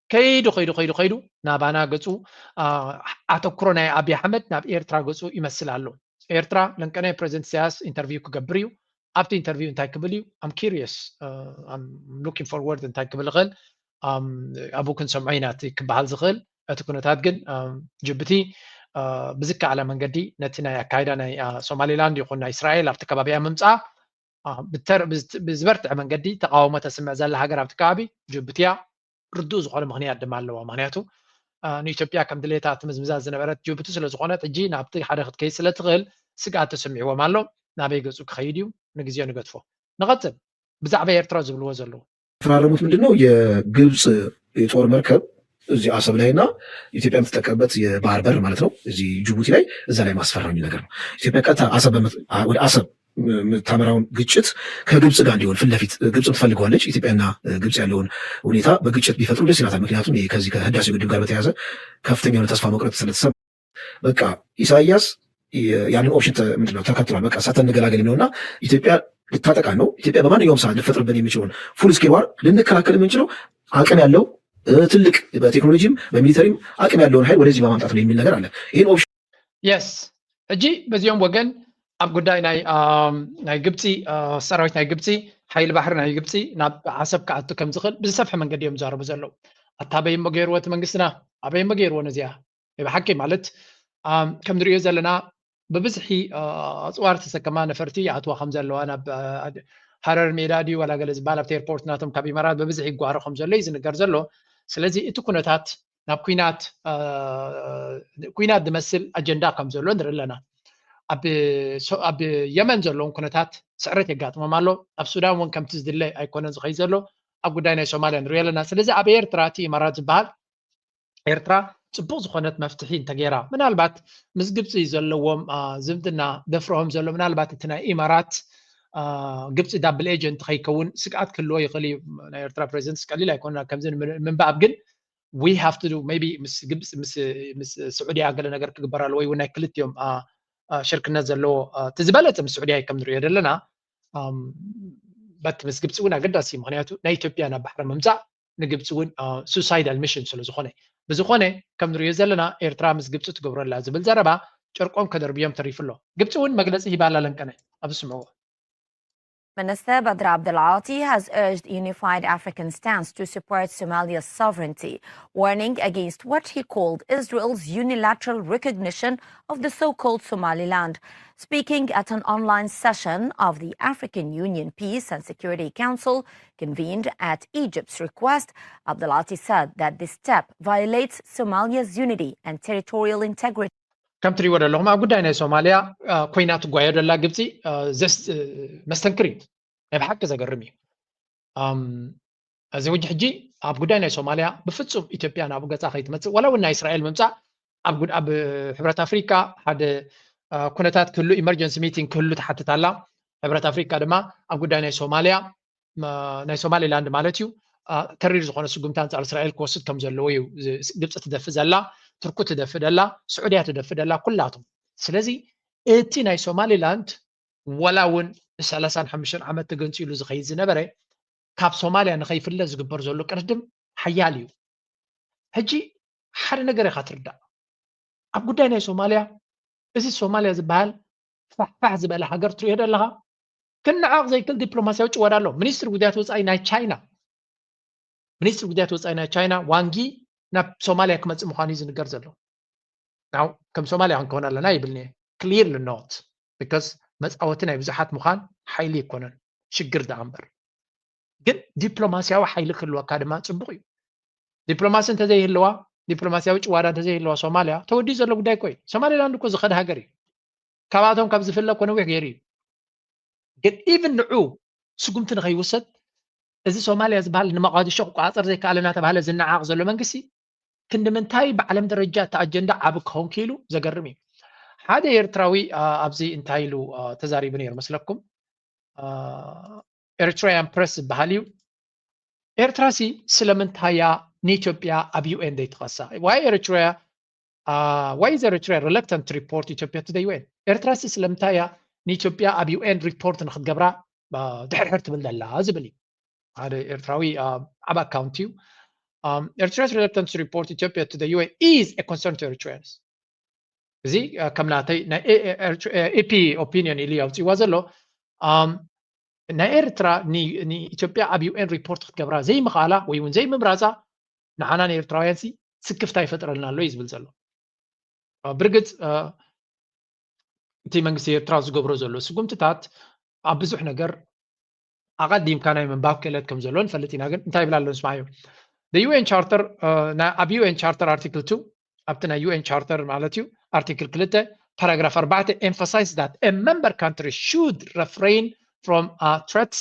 ከይዱ ከይዱ ከይዱ ከይዱ ናባና ገፁ ኣተኩሮ ናይ ኣብይ ኣሕመድ ናብ ኤርትራ ገፁ ይመስል ኣሎ። ኤርትራ ለንቀነ ፕሬዚደንት ኢሳያስ ኢንተርቪው ክገብር እዩ። ኣብቲ ኢንተርቪው እንታይ ክብል እዩ? I'm curious, I'm looking forward እንታይ ክብል ይኽእል ኣብኡ ክንሰምዖ ኢና እቲ ክበሃል ዝኽእል። እቲ ኩነታት ግን ጅቡቲ ብዝከኣለ መንገዲ ነቲ ናይ ኣካይዳ ናይ ሶማሊላንድ ይኹን ናይ እስራኤል ኣብቲ ከባቢያ ምምፃኣ ብዝበርትዐ መንገዲ ተቃውሞ ተስምዕ ዘላ ሃገር ኣብቲ ከባቢ ጅቡቲ እያ። ርዱእ ዝኾነ ምኽንያት ድማ ኣለዋ። ምክንያቱ ንኢትዮጵያ ከም ድሌታ ትምዝምዛ ዝነበረት ጅቡቲ ስለዝኾነት ሕጂ ናብቲ ሓደ ክትከይድ ስለትኽእል ስግኣት ተሰሚዕዎም ኣሎ። ናበይ ገፁ ክኸይድ እዩ? ንግዜኡ ንገድፎ። ንቐፅል። ብዛዕባ ኤርትራ ዝብልዎ ዘለዉ ተፈራረሙት ምንድን ነው? የግብፅ የጦር መርከብ እዚህ አሰብ ላይና ኢትዮጵያ የምትጠቀምበት የባህር በር ማለት ነው እዚህ ጅቡቲ ላይ እዛ ላይ ማስፈር ነው የሚል ነገር ነው። ኢትዮጵያ ቀጥታ አሰብ ወደ አሰብ የምታመራውን ግጭት ከግብፅ ጋር እንዲሆን ፊት ለፊት ግብፅም ትፈልገዋለች። ኢትዮጵያና ግብፅ ያለውን ሁኔታ በግጭት ቢፈጥሩ ደስ ይላታል። ምክንያቱም ከዚህ ከህዳሴ ግድብ ጋር በተያያዘ ከፍተኛ የሆነ ተስፋ መቁረጥ ስለተሰማ በቃ ኢሳያስ ያንን ኦፕሽን ምንድነው ተከትሏል። በቃ ሰተን እንገላገል የሚለውና ኢትዮጵያ ልታጠቃ ነው። ኢትዮጵያ በማንኛውም ሰዓት ልፈጥርብን የሚችለውን ፉል ስኬል ዋር ልንከላከል የምንችለው አቅም ያለው ትልቅ በቴክኖሎጂም በሚሊተሪም አቅም ያለውን ኃይል ወደዚህ በማምጣት ነው የሚል ነገር አለ። ይህን ኦፕሽን የስ ሕጂ በዚኦም ወገን ኣብ ጉዳይ ናይ ናይ ግብፂ ሰራዊት ናይ ግብፂ ሓይሊ ባሕሪ ናይ ግብፂ ናብ ዓሰብ ክኣቱ ከም ዝኽእል ብዝሰፍሐ መንገዲ እዮም ዝዛረቡ ዘለዉ። ኣታ ኣበይ እሞ ገይርዎ እቲ መንግስትና? ኣበይ እሞ ገይርዎ ነዚኣ? ናይ ብሓቂ ማለት ከም ንሪኦ ዘለና ብብዝሒ ኣፅዋር ተሰከማ ነፈርቲ ይኣትዋ ከም ዘለዋ ናብ ሃረር ሜዳ ድዩ ዋላ ገለ ዝበሃል ኣብቲ ኤርፖርት ናቶም ካብ ኢማራት ብብዝሒ ይጓረ ከም ዘሎ እዩ ዝንገር ዘሎ። ስለዚ እቲ ኩነታት ናብ ኩናት ኩናት ዝመስል ኣጀንዳ ከም ዘሎ ንርኢ ኣለና። ኣብ የመን ዘለውን ኩነታት ስዕረት የጋጥሞም ኣሎ። ኣብ ሱዳን እውን ከምቲ ዝድለ ኣይኮነን ዝኸይድ ዘሎ። ኣብ ጉዳይ ናይ ሶማልያ ንሪኦ ኣለና። ስለዚ ኣብ ኤርትራ እቲ ኢማራት ዝበሃል ኤርትራ ፅቡቅ ዝኾነት መፍትሒ እንተገይራ ምናልባት ምስ ግብፂ ዘለዎም ዝምድና ደፍርሆም ዘሎ ምናልባት እቲ ናይ ኢማራት ግብፂ ዳብል ኤጀንት ከይከውን ስግኣት ክህልዎ ይኽእል እዩ። ናይ ኤርትራ ፕሬዚደንት ቀሊል ኣይኮነን ከምዚ ምንባብ ግን we have to do maybe ምስ ግብፂ ምስ ስዑድያ ገለ ነገር ክግበር ኣለዎ ወይ እውን ናይ ክልቲኦም ሽርክነት ዘለዎ እቲ ዝበለፀ ምስ ስዑድያ ከም ንሪኦ ዘለና በቲ ምስ ግብፂ እውን ኣገዳሲ እዩ። ምክንያቱ ናይ ኢትዮጵያ ናብ ባሕሪ ምምፃእ ንግብፂ እውን suicidal mission ስለዝኾነ ብዝኾነ ከም ንሪኦ ዘለና ኤርትራ ምስ ግብፂ ትገብረላ ዝብል ዘረባ ጨርቆም ከደርብዮም ተሪፉ ኣሎ። ግብፂ እውን መግለፂ ሂባ ኣላ ለንቀነ ኣብዚ ስምዕዎ። Minister Badr Abdulati has urged a unified African stance to support Somalia's sovereignty, warning against what he called Israel's unilateral recognition of the so-called Somaliland. Speaking at an online session of the African Union Peace and Security Council convened at Egypt's request, Abdulati said that this step violates Somalia's unity and territorial integrity. ከም ትሪእዎ ዘለኹም ኣብ ጉዳይ ናይ ሶማልያ ኮይና ትጓዮ ዘላ ግብፂ መስተንክር እዩ። ናይ ብሓቂ ዘገርም እዩ። እዚ ውጅ ሕጂ ኣብ ጉዳይ ናይ ሶማልያ ብፍፁም ኢትዮጵያ ናብ ገፃ ከይትመፅእ ዋላ እውን ናይ እስራኤል ምምፃእ ኣብ ሕብረት ኣፍሪካ ሓደ ኩነታት ክህሉ emergency meeting ክህሉ ትሓትት ኣላ። ሕብረት ኣፍሪካ ድማ ኣብ ጉዳይ ናይ ሶማልያ ናይ ሶማሊላንድ ማለት እዩ ተሪር ዝኾነ ስጉምቲ ኣንፃር እስራኤል ክወስድ ከም ዘለዎ እዩ። ግብፂ ትደፊ ዘላ፣ ቱርኩ ትደፊ ደላ፣ ስዑድያ ትደፊ ደላ፣ ኩላቶም። ስለዚ እቲ ናይ ሶማሊላንድ ዋላ እውን ንሰላሳን ሓሙሽተን ዓመት ተገንፂሉ ዝኸይድ ዝነበረ ካብ ሶማልያ ንኸይፍለ ዝግበር ዘሎ ቅድድም ሓያል እዩ። ሕጂ ሓደ ነገር ኢኻ ትርዳእ። ኣብ ጉዳይ ናይ ሶማልያ እዚ ሶማልያ ዝበሃል ፋሕፋሕ ዝበለ ሃገር ትሪኦ ዘለኻ ክነዓቕ ዘይክእል ዲፕሎማስያዊ ጭወዳ ኣሎ። ሚኒስትሪ ጉዳያት ወፃኢ ናይ ቻይና ሚኒስትሪ ጉዳያት ወፃኢ ናይ ቻይና ዋንጊ ናብ ሶማልያ ክመፅእ ምዃኑ እዩ ዝንገር ዘሎ። ናው ከም ሶማልያ ክንከውን ኣለና ይብልኒ clearly not because መፃወቲ ናይ ብዙሓት ምዃን ሓይሊ ይኮነን ሽግር ደኣ እምበር ግን ዲፕሎማስያዊ ሓይሊ ክህልወካ ድማ ፅቡቕ እዩ። ዲፕሎማሲ እንተዘይህልዋ ዲፕሎማስያዊ ጭዋዳ እንተዘይህልዋ ሶማልያ ተወዲኡ ዘሎ ጉዳይ እኮ እዩ። ሶማሊላንድ እኮ ዝኸደ ሃገር እዩ። ካብኣቶም ካብ ዝፍለ እኮ ነዊሕ ገይሩ እዩ። ግን even ንዑ ስጉምቲ ንኸይውሰድ እዚ ሶማልያ ዝበሃል ንመቃዲሾ ክቆፃፀር ዘይከኣለ እናተባሃለ ዝነዓቕ ዘሎ መንግስቲ ክንዲ ምንታይ ብዓለም ደረጃ እቲ ኣጀንዳ ዓቢ ክኸውን ክኢሉ ዘገርም እዩ። ሓደ ኤርትራዊ ኣብዚ እንታይ ኢሉ ተዛሪቡ ነይሩ መስለኩም? ኤሪትራያን ፕረስ ዝበሃል እዩ። ኤርትራ ሲ ስለምንታይ እያ ንኢትዮጵያ ኣብ ዩ ኤን ዘይትኸሳ? Why Eritrea why is Eritrea reluctant to report Ethiopia to the ዩ ኤን? ኤርትራ ሲ ስለምንታይ እያ ንኢትዮጵያ ኣብ ዩ ኤን ሪፖርት ንክትገብራ ድሕርሕር ትብል ዘላ ዝብል እዩ። ሓደ ኤርትራዊ ዓብ ኣካውንት እዩ። Eritrea's reluctance to report Ethiopia to the ዩ ኤን is a concern to Eritreans. እዚ ከም ናተይ ናይ ኤፒ ኦፒኒየን ኢሉ ኣውፅዋ ዘሎ ናይ ኤርትራ ንኢትዮጵያ ኣብ ዩ ኤን ሪፖርት ክትገብራ ዘይምኽኣላ ወይ እውን ዘይምምራፃ ንዓና ንኤርትራውያን ሲ ስክፍታ ይፈጥረልና ኣሎ እዩ ዝብል ዘሎ። ብርግፅ እቲ መንግስቲ ኤርትራ ዝገብሮ ዘሎ ስጉምትታት ኣብ ብዙሕ ነገር ኣቐዲምካ ናይ ምንባብ ክእለት ከም ዘሎ ንፈልጥ ኢና። ግን እንታይ ይብል ኣሎ ንስማዮ? The ዩ ኤን Charter ኣብ ዩ ኤን Charter Article two ኣብቲ ናይ ዩ ኤን Charter ማለት እዩ Article ክልተ paragraph ኣርባዕተ emphasize that a member country should refrain from threats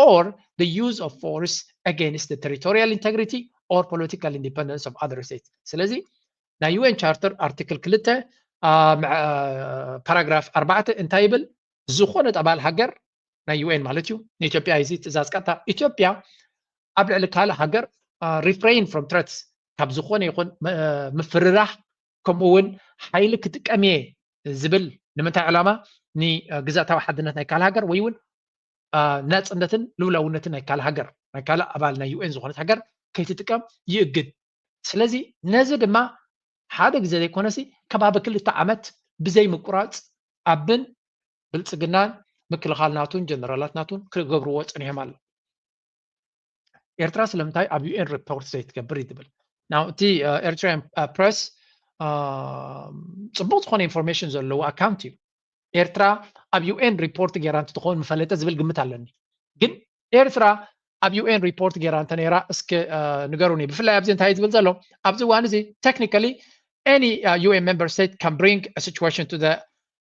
or the use of force against the territorial integrity or political independence of other states. ስለዚ ናይ ዩ ኤን Charter Article ክልተ paragraph ኣርባዕተ እንታይ ይብል? ዝኾነ ጠባል ሃገር ናይ ዩ ኤን ማለት እዩ ንኢትዮጵያ እዚ ትእዛዝ ቀጥታ ኢትዮጵያ ኣብ ልዕሊ ካልእ ሃገር refrain from threats ካብ ዝኾነ ይኹን ምፍርራሕ ከምኡ እውን ሓይሊ ክጥቀም እየ ዝብል ንምንታይ ዕላማ ንግዛእታዊ ሓድነት ናይ ካልእ ሃገር ወይ እውን ናፅነትን ልውላውነትን ናይ ካልእ ሃገር ናይ ካልእ ኣባል ናይ ዩ ኤን ዝኾነት ሃገር ከይትጥቀም ይእግድ። ስለዚ ነዚ ድማ ሓደ ግዜ ዘይኮነሲ ከባቢ ክልተ ዓመት ብዘይ ምቁራፅ ኣብን ብልፅግናን ምክልኻል ናቱን ጀነራላት ናቱን ክገብርዎ ፀኒሖም ኣሎ። ኤርትራ ስለምንታይ ኣብ ዩ ኤን ሪፖርት ዘይትገብር እዩ ትብል። ናው እቲ ኤርትራን ፕረስ ፅቡቅ ዝኾነ ኢንፎርሜሽን ዘለዎ ኣካውንት እዩ። ኤርትራ ኣብ ዩ ኤን ሪፖርት ገይራ እንትትኸውን ምፈለጠ ዝብል ግምት ኣለኒ። ግን ኤርትራ ኣብ ዩ ኤን ሪፖርት ገይራ እንተ ነይራ እስኪ ንገሩኒ። ብፍላይ ኣብዚ እንታይ ዝብል ዘሎ ኣብዚ እዋን እዚ technically any uh, U N member state can bring a situation to the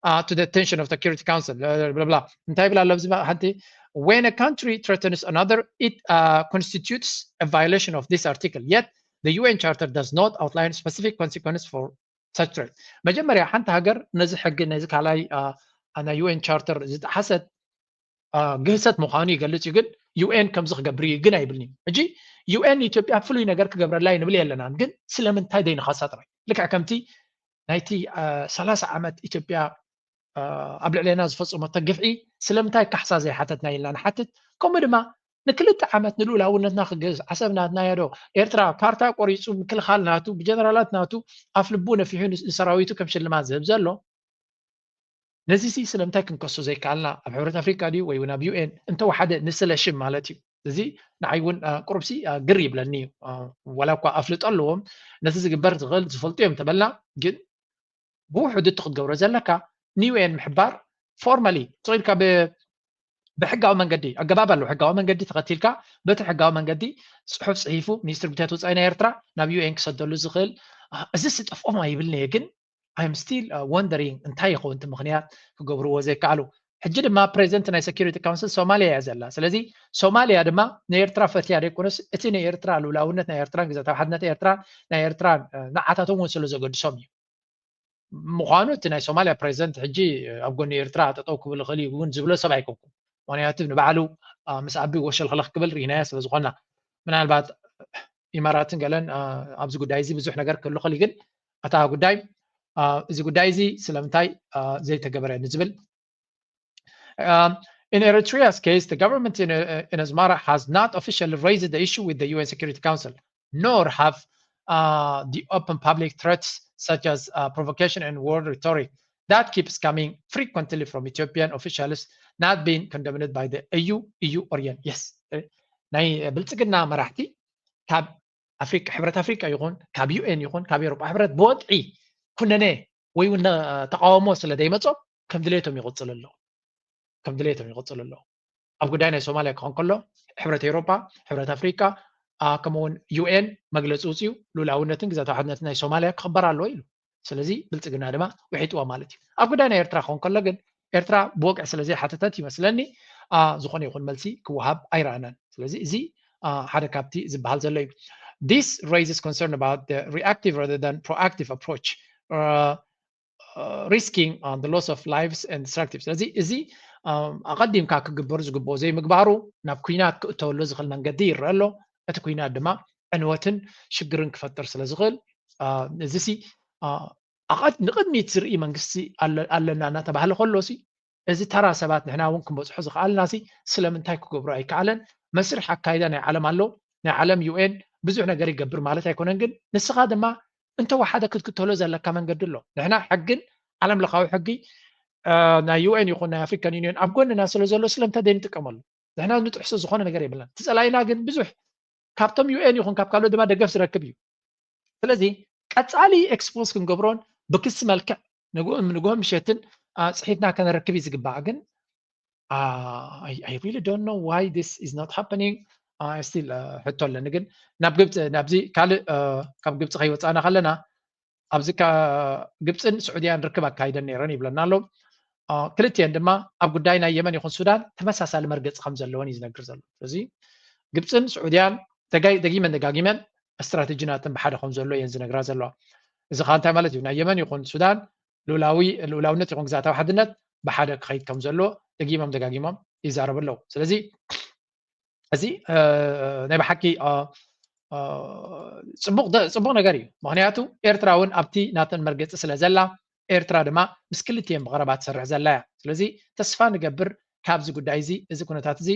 uh, to the attention of the Security Council blah, blah, blah. እንታይ ይብል ኣሎ ኣብዚ ሓንቲ when a country threatens another it uh, constitutes a violation of this article yet the U N Charter does not outline specific consequences for such threat. መጀመርያ ሓንቲ ሃገር ነዚ ሕጊ ነዚ ካልኣይ ናይ ዩ ኤን ቻርተር ዝጠሓሰት ግህሰት ምዃኑ ይገልፅ እዩ። ግን ዩ ኤን ከምዚ ክገብር እዩ ግን ኣይብልን እዩ። ሕጂ ዩ ኤን ኢትዮጵያ ፍሉይ ነገር ክገብረላ እዩ ንብል የለናን። ግን ስለምንታይ ዘይንኸሳ ጥራይ ልክዕ ከምቲ ናይቲ ሰላሳ ዓመት ኢትዮጵያ ኣብ ልዕሌና ዝፈፀመቶ ግፍዒ ስለምንታይ ካሕሳ ዘይሓተትና ኢልና ንሓትት። ከምኡ ድማ ንክልተ ዓመት ንልኡላውነትና ክገዝ ዓሰብ ናትና እያ ዶ ኤርትራ ካርታ ቆሪፁ ምክልኻል ናቱ ብጀነራላት ናቱ ኣፍ ልቡ ነፊሑ ንሰራዊቱ ከም ሽልማት ዝህብ ዘሎ ነዚ ሲ ስለምንታይ ክንከሶ ዘይከኣልና? ኣብ ሕብረት ኣፍሪቃ ድዩ ወይ እውን ኣብ ዩ ኤን እንተወሓደ ንስለ ሽም ማለት እዩ። እዚ ንዓይ እውን ቁሩብሲ ግር ይብለኒ እዩ። ዋላ እኳ ኣፍልጦ ኣለዎም፣ ነቲ ዝግበር ዝኽእል ዝፈልጡ እዮም ተበልና፣ ግን ብውሕዱ እቲ ክትገብሮ ዘለካ ንዩ ኤን ምሕባር ፎርማሊ ትኽኢልካ ብሕጋዊ መንገዲ ኣገባብ ኣለዎ። ሕጋዊ መንገዲ ተኸቲልካ በቲ ሕጋዊ መንገዲ ፅሑፍ ፅሒፉ ሚኒስትሪ ጉዳያት ወፃኢ ናይ ኤርትራ ናብ ዩ ኤን ክሰደሉ ዝኽእል። እዚ ስጠፍኦም ኣይብልንየ ግን I'm still wondering እንታይ ይኸውን እቲ ምኽንያት ክገብርዎ ዘይከኣሉ። ሕጂ ድማ ፕሬዚደንት ናይ ሴኪሪቲ ካውንስል ሶማልያ እያ ዘላ። ስለዚ ሶማልያ ድማ ንኤርትራ ፈትያ ዘይኮነስ እቲ ናይ ኤርትራ ልኡላውነት ናይ ኤርትራን ግዛታዊ ሓድነት ኤርትራ ናይ ኤርትራን ንዓታቶም እውን ስለ ዘገድሶም እዩ። ምዃኑ እቲ ናይ ሶማልያ ፕሬዚደንት ሕጂ ኣብ ጎኒ ኤርትራ ጠጠው ክብል ይኽእል እዩ እውን ዝብሎ ሰብ ኣይኮንኩም። ምክንያቱ ንባዕሉ ምስ ኣቢ ወሸልኽለኽ ክብል ርኢናዮ ስለ ዝኾንና ምናልባት ኢማራትን ገለን ኣብዚ ጉዳይ እዚ ብዙሕ ነገር ክህሉ ይኽእል እዩ። ግን እታ ጉዳይ እዚ ጉዳይ እዚ ስለምንታይ ዘይተገበረ ንዝብል Um, in Eritrea's case, the government in, uh, in Asmara has not officially raised the issue with the U N Security Council, nor have uh, the open public threats such as uh, provocation and war rhetoric that keeps coming frequently from Ethiopian officials not being condemned by the E U, E U or U N. Yes. ናይ ብልጽግና መራሕቲ ካብ ኣፍሪቃ፣ ሕብረት ኣፍሪቃ ይኹን ካብ ዩ ኤን ይኹን ካብ ኤውሮጳ ሕብረት ብወጥዒ ኩነኔ ወይ እውን ተቃውሞ ስለ ዘይመጾም ከም ድሌቶም ይቕጽሉ ኣለዉ። ከም ድሌቶም ይቕጽሉ ኣለዉ። ኣብ ጉዳይ ናይ ሶማልያ ክኾን ከሎ ሕብረት ኤውሮጳ፣ ሕብረት ኣፍሪቃ ከምኡ እውን ዩ ኤን መግለጺ ውፅዩ ልኡላውነትን ግዛታዊ ሓድነትን ናይ ሶማልያ ክኽበር ኣለዎ ኢሉ። ስለዚ ብልጽግና ድማ ውሒጥዎ ማለት እዩ። ኣብ ጉዳይ ናይ ኤርትራ ክኾን ከሎ ግን ኤርትራ ብወግዒ ስለ ዘይሓተተት ይመስለኒ ዝኾነ ይኹን መልሲ ክወሃብ ኣይረኣናን። ስለዚ እዚ ሓደ ካብቲ ዝበሃል ዘሎ እዩ። This raises concern about the reactive rather than proactive approach. Risking the loss of lives and destructive. ስለዚ እዚ ኣቐዲምካ ክግበር ዝግብኦ ዘይምግባሩ ናብ ኩናት ክእተወሉ ዝኽእል መንገዲ ይረአ ኣሎ። እቲ ኩናት ድማ ዕንወትን ሽግርን ክፈጥር ስለ ዝኽእል እዚ ሲ ንቕድሚት ዝርኢ መንግስቲ ኣለና እናተባህለ ከሎ ሲ እዚ ተራ ሰባት ንሕና እውን ክንበፅሖ ዝኽኣልና ሲ ስለምንታይ ክገብሮ ኣይከኣለን? መስርሕ ኣካይዳ ናይ ዓለም ኣሎ። ናይ ዓለም ዩ ኤን ብዙሕ ነገር ይገብር ማለት ኣይኮነን፣ ግን ንስኻ ድማ እንተወሓደ ክትክተሎ ዘለካ መንገዲ ኣሎ። ንሕና ሕግን ዓለም ለኻዊ ሕጊ ናይ ዩ ኤን ይኹን ናይ ኣፍሪካን ዩኒየን ኣብ ጎንና ስለ ዘሎ ስለምንታይ ዘይንጥቀመሉ? ንሕና ንጥሕሶ ዝኾነ ነገር የብልናን። እቲ ፀላኢና ግን ብዙሕ ካብቶም ዩ ኤን ይኹን ካብ ካልኦት ድማ ደገፍ ዝረክብ እዩ። ስለዚ ቀፃሊ ኤክስፖዝ ክንገብሮን ብክሲ መልክዕ ንግሆ ምሸትን ፅሒፍና ከነረክብ እዩ ዝግባእ። ግን I really don't know why this is not happening. Still ሕቶ ኣለኒ። ግን ናብ ግብፂ ናብዚ ካልእ ካብ ግብፂ ከይወፃእና ከለና ኣብዚ ግብፅን ስዑድያን ርክብ ኣካይደን ነይረን ይብለና ኣሎ። ክልቲኤን ድማ ኣብ ጉዳይ ናይ የመን ይኹን ሱዳን ተመሳሳሊ መርገፂ ከም ዘለወን እዩ ዝነግር ዘሎ። ስለዚ ግብፅን ስዑድያን ደጊመን ደጋጊመን ስትራተጂ ናተን ብሓደ ከም ዘሎ እየን ዝነግራ ዘለዋ። እዚ ከዓ እንታይ ማለት እዩ? ናይ የመን ይኹን ሱዳን ልኡላዊ ልኡላውነት ይኹን ግዛታዊ ሓድነት ብሓደ ክኸይድ ከም ዘሎ ደጊሞም ደጋጊሞም ይዛረቡ ኣለዉ። ስለዚ እዚ ናይ ብሓቂ ፅቡቕ ነገር እዩ። ምክንያቱ ኤርትራ እውን ኣብቲ ናተን መርገፂ ስለ ዘላ ኤርትራ ድማ ምስ ክልቲኤን ብቐረባ ትሰርሕ ዘላ እያ። ስለዚ ተስፋ ንገብር ካብዚ ጉዳይ እዚ እዚ ኩነታት እዚ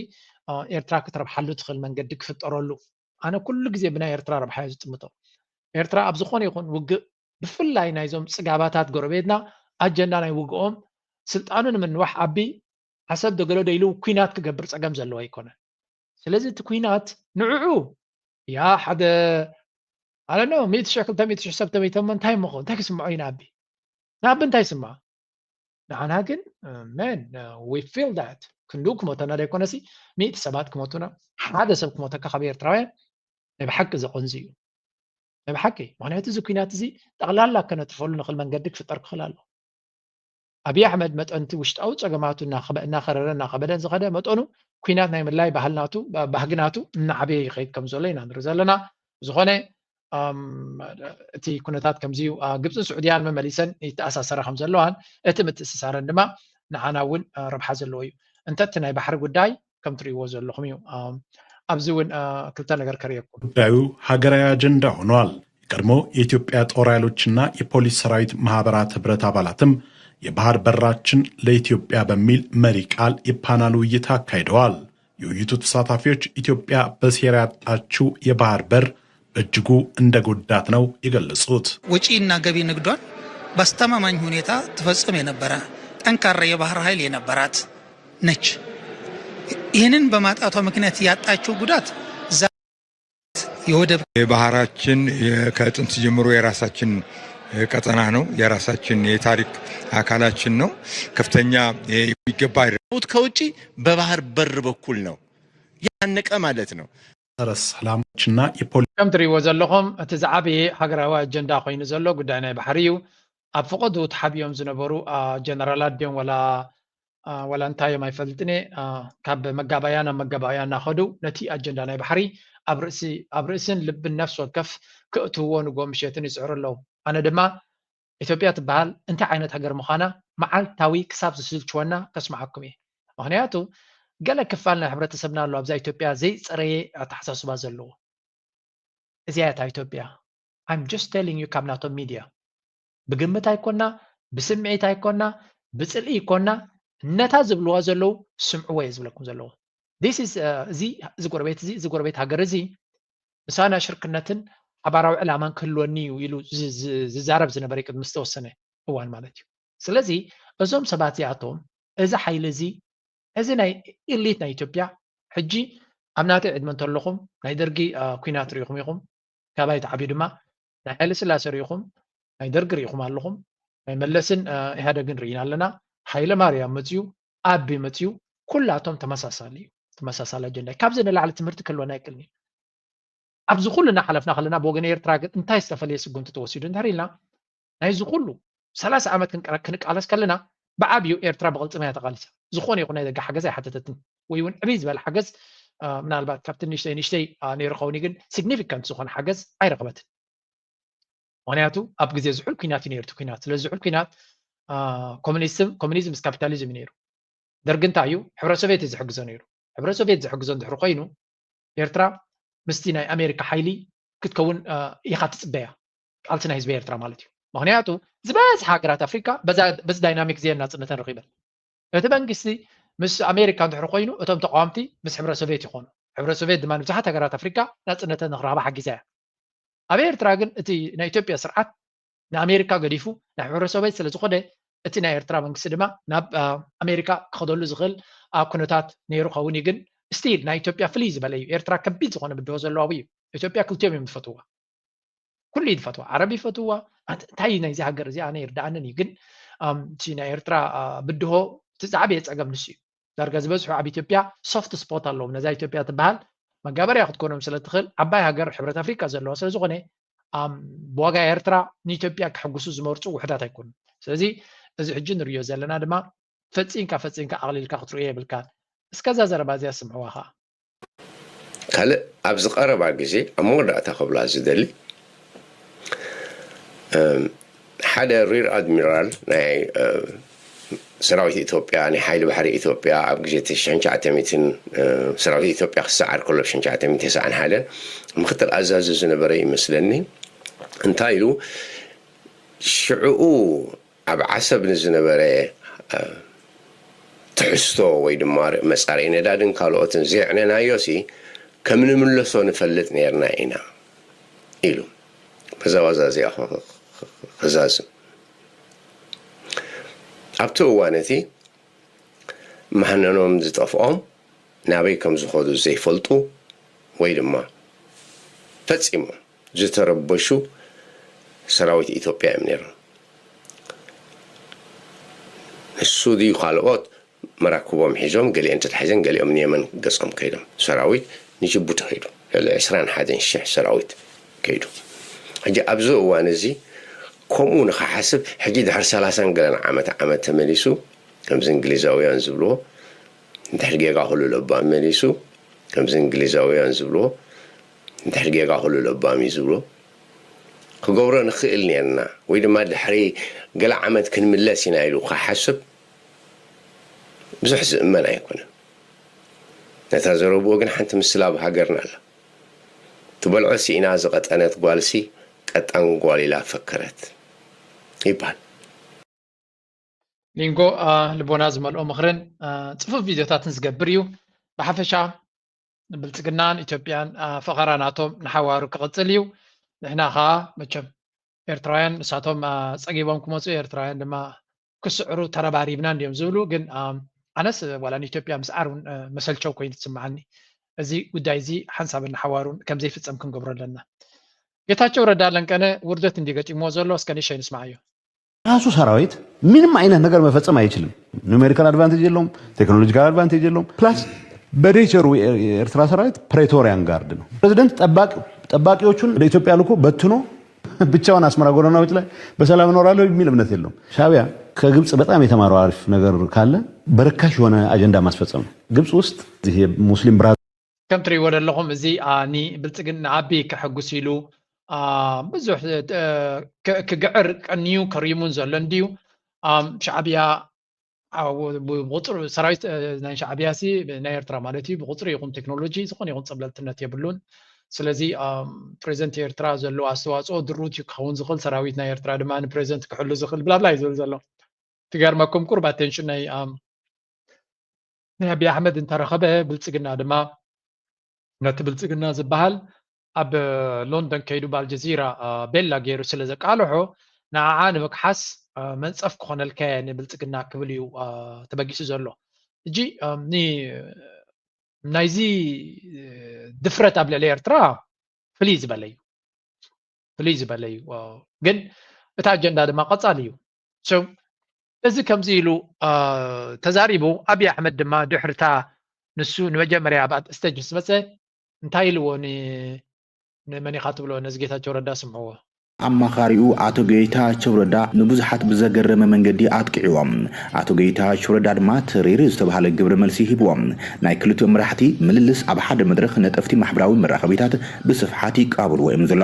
ኤርትራ ክትረብሓሉ ትኽእል መንገዲ ክፍጠረሉ። ኣነ ኩሉ ግዜ ብናይ ኤርትራ ረብሓ እየ ዝጥምቶ። ኤርትራ ኣብ ዝኾነ ይኹን ውግእ ብፍላይ ናይዞም ፅጋባታት ጎረቤትና ኣጀንዳ ናይ ውግኦም ስልጣኑ ንምንዋሕ ኣቢ ዓሰብ ዶ ገለ ዶ ኢሉ ኩናት ክገብር ፀገም ዘለዎ ኣይኮነን። ስለዚ እቲ ኩናት ንዕዑ ያ ሓደ ኣለ ኖ ሚእቲ ሽሕ ክልተ ሚእቲ ሽሕ ሰብ ተመይተሞ እንታይ ምኾ እንታይ ክስምዖ እዩ ንኣቢ ንኣቢ እንታይ ይስምዖ? ንዓና ግን መን we feel that ክንድኡ ክሞተና ዘይኮነሲ ሚእቲ ሰባት ክሞቱና ሓደ ሰብ ክሞተካ ካብ ኤርትራውያን ናይ ብሓቂ ዘቆንዚ እዩ። ናይ ብሓቂ ምክንያቱ እዚ ኩናት እዚ ጠቕላላ ከነትርፈሉ ንኽእል መንገዲ ክፍጠር ክኽእል ኣሎ። ኣብይ ኣሕመድ መጠንቲ ውሽጣዊ ፀገማቱ እናኸረረ እናኸበደን ዝኸደ መጠኑ ኩናት ናይ ምላይ ባህልናቱ ባህግናቱ እናዓበየ ይኸይድ ከም ዘሎ ኢና ንርኢ ዘለና። ዝኾነ እቲ ኩነታት ከምዚ እዩ። ግብፅን ስዑድያን መመሊሰን ይተኣሳሰራ ከም ዘለዋን እቲ ምትእስሳረን ድማ ንዓና እውን ረብሓ ዘለዎ እዩ። እንተ እቲ ናይ ባሕሪ ጉዳይ ከም ትርእይዎ ዘለኹም እዩ። ኣብዚ እውን ክልተ ነገር ከርእየኩም። ጉዳዩ ሃገራዊ ኣጀንዳ ሆኗል። የቀድሞ የኢትዮጵያ ጦር ኃይሎችና የፖሊስ ሰራዊት ማህበራት ህብረት አባላትም የባህር በራችን ለኢትዮጵያ በሚል መሪ ቃል የፓናል ውይይት አካሂደዋል። የውይይቱ ተሳታፊዎች ኢትዮጵያ በሴራ ያጣችው የባህር በር በእጅጉ እንደጎዳት ነው የገለጹት። ወጪና ገቢ ንግዷን በአስተማማኝ ሁኔታ ትፈጽም የነበረ ጠንካራ የባህር ኃይል የነበራት ነች። ይህንን በማጣቷ ምክንያት ያጣችው ጉዳት የወደብ የባህራችን ከጥንት ጀምሮ የራሳችን ቀጠና ነው። የራሳችን የታሪክ አካላችን ነው። ከፍተኛ የሚገባ ከውጭ በባህር በር በኩል ነው ያነቀ ማለት ነው። ሰላሞችና የፖሊ ከም ትሪእዎ ዘለኹም እቲ ዝዓበየ ሃገራዊ ኣጀንዳ ኮይኑ ዘሎ ጉዳይ ናይ ባሕሪ እዩ። ኣብ ፈቐዱ ተሓቢኦም ዝነበሩ ጀነራላት ድዮም ወላ ዋላ እንታይ እዮም ኣይፈልጥን እየ። ካብ መጋባእያ ናብ መጋባእያ እናኸዱ ነቲ ኣጀንዳ ናይ ባሕሪ ኣብ ርእስን ልብን ነፍሲ ወከፍ ክእትውዎ ንጎ ምሸትን ይፅዕሩ ኣለዉ። ኣነ ድማ ኢትዮጵያ ትበሃል እንታይ ዓይነት ሃገር ምዃና መዓልታዊ ክሳብ ዝስልችወና ከስምዓኩም እየ። ምኽንያቱ ገለ ክፋል ናይ ሕብረተሰብና ኣሎ ኣብዛ ኢትዮጵያ ዘይፀረየ ኣተሓሳስባ ዘለዎ። እዚኣ እታ ኢትዮጵያ። I'm just telling you ካብ ናቶም ሚድያ ብግምት ኣይኮና፣ ብስምዒት ኣይኮና፣ ብፅልኢ ይኮና፣ ነታ ዝብልዋ ዘለዉ ስምዕዎ እየ ዝብለኩም ዘለዉ። እዚ እዚ ጎረቤት እዚ እዚ ጎረቤት ሃገር እዚ ምሳና ሽርክነትን ሓባራዊ ዕላማን ክህልወኒ እዩ ኢሉ ዝዛረብ ዝነበረ ቅድሚ ዝተወሰነ እዋን ማለት እዩ። ስለዚ እዞም ሰባት እዚኣቶም እዚ ሓይሊ እዚ እዚ ናይ ኢሊት ናይ ኢትዮጵያ ሕጂ ኣብ ናተይ ዕድመ እንተለኹም ናይ ደርጊ ኩናት ርኢኹም ኢኹም። ካባይ ተዓብዩ ድማ ናይ ሓይለ ስላሴ ርኢኹም፣ ናይ ደርጊ ርኢኹም ኣለኹም፣ ናይ መለስን ኢህኣደግን ርኢና ኣለና። ሓይለ ማርያም መፅዩ፣ ኣቢ መፅዩ፣ ኩላቶም ተመሳሳሊ እዩ። ተመሳሳሊ ኣጀንዳ እዩ። ካብዚ ንላዕሊ ትምህርቲ ክህልወና ኣይክእልን እዩ። ኣብዚ ኩሉ እናሓለፍና ከለና ብወገን ኤርትራ ግን እንታይ ዝተፈለየ ስጉምቲ ተወሲዱ እንድሕር ኢልና ናይዚ ኩሉ ሰላሳ ዓመት ክንቃለስ ከለና ብዓብዩ ኤርትራ ብቕልፅማ እያ ተቓሊሳ። ዝኾነ ይኹን ናይ ደገ ሓገዝ ኣይሓተተትን ወይ እውን ዕብይ ዝበለ ሓገዝ ምናልባት ካብቲ ንሽተይ ንሽተይ ነይሩ ኸውን ግን ሲግኒፊካንት ዝኾነ ሓገዝ ኣይረኸበትን። ምክንያቱ ኣብ ግዜ ዝሑል ኩናት እዩ ነይሩ እቲ ኩናት። ስለዚ ዝሑል ኩናት ኮሚኒዝም ኮሚኒዝም ምስ ካፒታሊዝም እዩ ነይሩ። ደርጊ እንታይ እዩ ሕብረ ሶቪየት እዩ ዝሕግዞ ነይሩ። ሕብረ ሶቪየት ዝሕግዞ እንድሕሪ ኮይኑ ኤርትራ ምስቲ ናይ ኣሜሪካ ሓይሊ ክትከውን ኢኻ ትፅበያ። ቃልሲ ናይ ህዝቢ ኤርትራ ማለት እዩ። ምክንያቱ ዝበዝሓ ሃገራት ኣፍሪካ በዚ ዳይናሚክ እዚአን ናፅነተን ረኺበን። እቲ መንግስቲ ምስ ኣሜሪካ እንድሕሪ ኮይኑ እቶም ተቃወምቲ ምስ ሕብረ ሶቪየት ይኾኑ። ሕብረ ሶቪየት ድማ ንብዙሓት ሃገራት ኣፍሪካ ናፅነተን ንክረኽባ ሓጊዛ እያ። ኣብ ኤርትራ ግን እቲ ናይ ኢትዮጵያ ስርዓት ንኣሜሪካ ገዲፉ ናብ ሕብረ ሶቪየት ስለዝኾነ እቲ ናይ ኤርትራ መንግስቲ ድማ ናብ ኣሜሪካ ክኸደሉ ዝኽእል ኩነታት ነይሩ ኸውን እዩ። ግን ስቲል ናይ ኢትዮጵያ ፍልይ ዝበለ እዩ። ኤርትራ ከቢድ ዝኾነ ብድሆ ዘለዋ እዩ። ኢትዮጵያ ክልቲኦም እዮም ዝፈትዋ። ኩሉ እዩ ዝፈትዋ። ዓረብ ይፈትዋ። እንታይ እዩ ናይዚ ሃገር እዚ ኣነ ይርድኣንን እዩ። ግን እቲ ናይ ኤርትራ ብድሆ እቲ ዝዓበየ ፀገም ንሱ እዩ። ዳርጋ ዝበዝሑ ኣብ ኢትዮጵያ ሶፍት ስፖት ኣለዎም። ነዛ ኢትዮጵያ ትበሃል መጋበርያ ክትኮኖም ስለ ትኽእል ዓባይ ሃገር ሕብረት ኣፍሪካ ዘለዋ ስለ ዝኾነ ብዋጋ ኤርትራ ንኢትዮጵያ ክሕጉሱ ዝመርፁ ውሕዳት ኣይኮኑን። ስለዚ እዚ ሕጂ ንሪኦ ዘለና ድማ ፈፂንካ ፈፂንካ ኣቕሊልካ ክትርእዮ የብልካን። እስከዛ ዘረባ እዚኣ ስምዕዋ ከዓ። ካልእ ኣብዚ ቀረባ ግዜ ኣብ መወዳእታ ክብላ ዝደሊ ሓደ ሪር ኣድሚራል ናይ ሰራዊት ኢትዮጵያ ናይ ሓይሊ ባሕሪ ኢትዮጵያ ኣብ ግዜ ሽሕን ትሽዓተ ሚእትን ሰራዊት ኢትዮጵያ ክሰዓር ከሎ ሽሕን ትሽዓተ ሚእትን ተስዓን ሓደን ምክትል ኣዛዚ ዝነበረ ይመስለኒ እንታይ ኢሉ ሽዕኡ ኣብ ዓሰብ ንዝነበረ ትሕዝቶ ወይ ድማ መፃረይ ነዳድን ካልኦትን ዘየዕነናዮ ሲ ከም ንምለሶ ንፈልጥ ነርና ኢና ኢሉ በዛ ዋዛ እዚኣ ክዛዝም ኣብቲ እዋን እቲ መሃነኖም ዝጠፍኦም ናበይ ከም ዝኸዱ ዘይፈልጡ ወይ ድማ ፈፂሞም ዝተረበሹ ሰራዊት ኢትዮጵያ እዮም ነይሮም። ንሱ ድዩ ካልኦት መራክቦም ሒዞም ገሊአን ተታሒዘን ገሊኦም ንየመን ገፆም ከይዶም ሰራዊት ንጅቡቲ ከይዱ ልዕሊ ዕስራን ሓደን ሽሕ ሰራዊት ከይዱ። ሕጂ ኣብዚ እዋን እዚ ከምኡ ንክሓስብ ሕጂ ድሕሪ ሰላሳን ገለን ዓመት ዓመት ተመሊሱ ከምዚ እንግሊዛውያን ዝብልዎ እንድሕር ጌጋ ኩሉ ለባም መሊሱ ከምዚ እንግሊዛውያን ዝብልዎ እንድሕር ጌጋ ኩሉ ለባም እዩ ዝብሎ ክገብሮ ንኽእል ነርና ወይ ድማ ድሕሪ ገለ ዓመት ክንምለስ ኢና ኢሉ ክሓስብ ብዙሕ ዝእመን ኣይኮነን። ነታ ዘረብኡ ግን ሓንቲ ምስላ ኣብ ሃገርና ኣላ። ትበልዖ ስኢና ዝቐጠነት ጓልሲ ቀጣን ጓል ኢላ ፈከረት ይበሃል። ሊንጎ ልቦና ዝመልኦ ምኽርን ፅፉፍ ቪድዮታትን ዝገብር እዩ። ብሓፈሻ ብልፅግናን ኢትዮጵያን ፈኸራ ናቶም ንሓዋሩ ክቕፅል እዩ። ንሕና ከዓ መቸም ኤርትራውያን ንሳቶም ፀጊቦም ክመፁ ኤርትራውያን ድማ ክስዕሩ ተረባሪብና እንዲዮም ዝብሉ። ግን ኣነስ ዋላ ንኢትዮጵያ ምስዓር እውን መሰልቸው ኮይኑ ትስምዓኒ። እዚ ጉዳይ እዚ ሓንሳብ ንሓዋሩን ከም ዘይፍጸም ክንገብሮ ኣለና። ጌታቸው ረዳ ለንቀነ ውርደት እንዲ ገጢምዎ ዘሎ እስከ ንእሽተይ ንስምዓዮ። ራሱ ሰራዊት ምንም አይነት ነገር መፈጸም አይችልም። ኑሜሪካል አድቫንቴጅ የለውም፣ ቴክኖሎጂካል አድቫንቴጅ የለውም። ፕላስ በኔቸሩ የኤርትራ ሰራዊት ፕሬቶሪያን ጋርድ ነው። ፕሬዚደንት ጠባቂዎቹን ወደ ኢትዮጵያ ልኮ በትኖ ብቻውን አስመራ ጎዳናዎች ላይ በሰላም እኖራለሁ የሚል እምነት የለውም። ሻቢያ ከግብፅ በጣም የተማረው አሪፍ ነገር ካለ በርካሽ የሆነ አጀንዳ ማስፈጸም ነው። ግብፅ ውስጥ እዚህ የሙስሊም ብራ ከም ትሪእዎ ዘለኹም እዚ ንብልፅግና ኣቢ ከሐጉስ ኢሉ ብዙሕ ክግዕር ቀንዩ ከሪሙን ዘሎ እንድዩ። ሻዕብያ ብቁፅሪ ሰራዊት ናይ ሻዕብያ ሲ ናይ ኤርትራ ማለት እዩ ብቁፅሪ ይኹን ቴክኖሎጂ ዝኾነ ይኹን ፀብለልትነት የብሉን። ስለዚ ፕሬዚደንት ኤርትራ ዘለዎ ኣስተዋፅኦ ድሩት እዩ ክኸውን ዝኽእል። ሰራዊት ናይ ኤርትራ ድማ ንፕሬዚደንት ክሕሉ ዝኽእል ብላብላ እዩ ዝብል ዘሎ። ትገርመኩም ቁርብ ኣቴንሽን ናይ ናይ ኣቢ ኣሕመድ እንተረኸበ ብልፅግና ድማ ነቲ ብልፅግና ዝበሃል ኣብ ሎንደን ከይዱ ብኣልጀዚራ ቤላ ገይሩ ስለ ዘቃልሖ ንዓዓ ንምክሓስ መንፀፍ ክኾነልካ እየ ንብልፅግና ክብል እዩ ተበጊሱ ዘሎ። እጂ ናይዚ ድፍረት ኣብ ልዕሊ ኤርትራ ፍልይ ዝበለ እዩ ፍልይ ዝበለ እዩ። ግን እቲ ኣጀንዳ ድማ ቀፃሊ እዩ። እዚ ከምዚ ኢሉ ተዛሪቡ ኣብይ ኣሕመድ ድማ ድሕርታ ንሱ ንመጀመርያ ኣብ ስቴጅ ምስ መፀ እንታይ ኢልዎ ንመን ኢኻ ትብሎ ነዚ ጌታቸው ረዳ ስምዕዎ። ኣማኻሪኡ ኣቶ ጌታቸው ረዳ ንብዙሓት ብዘገረመ መንገዲ ኣጥቂዕዎም። ኣቶ ጌታቸው ረዳ ድማ ትሪር ዝተባህለ ግብረ መልሲ ሂብዎም። ናይ ክልቲኦም መራሕቲ ምልልስ ኣብ ሓደ መድረኽ ነጠፍቲ ማሕበራዊ መራኸቢታት ብስፍሓት ይቃበልዎ እዮም ዘሎ።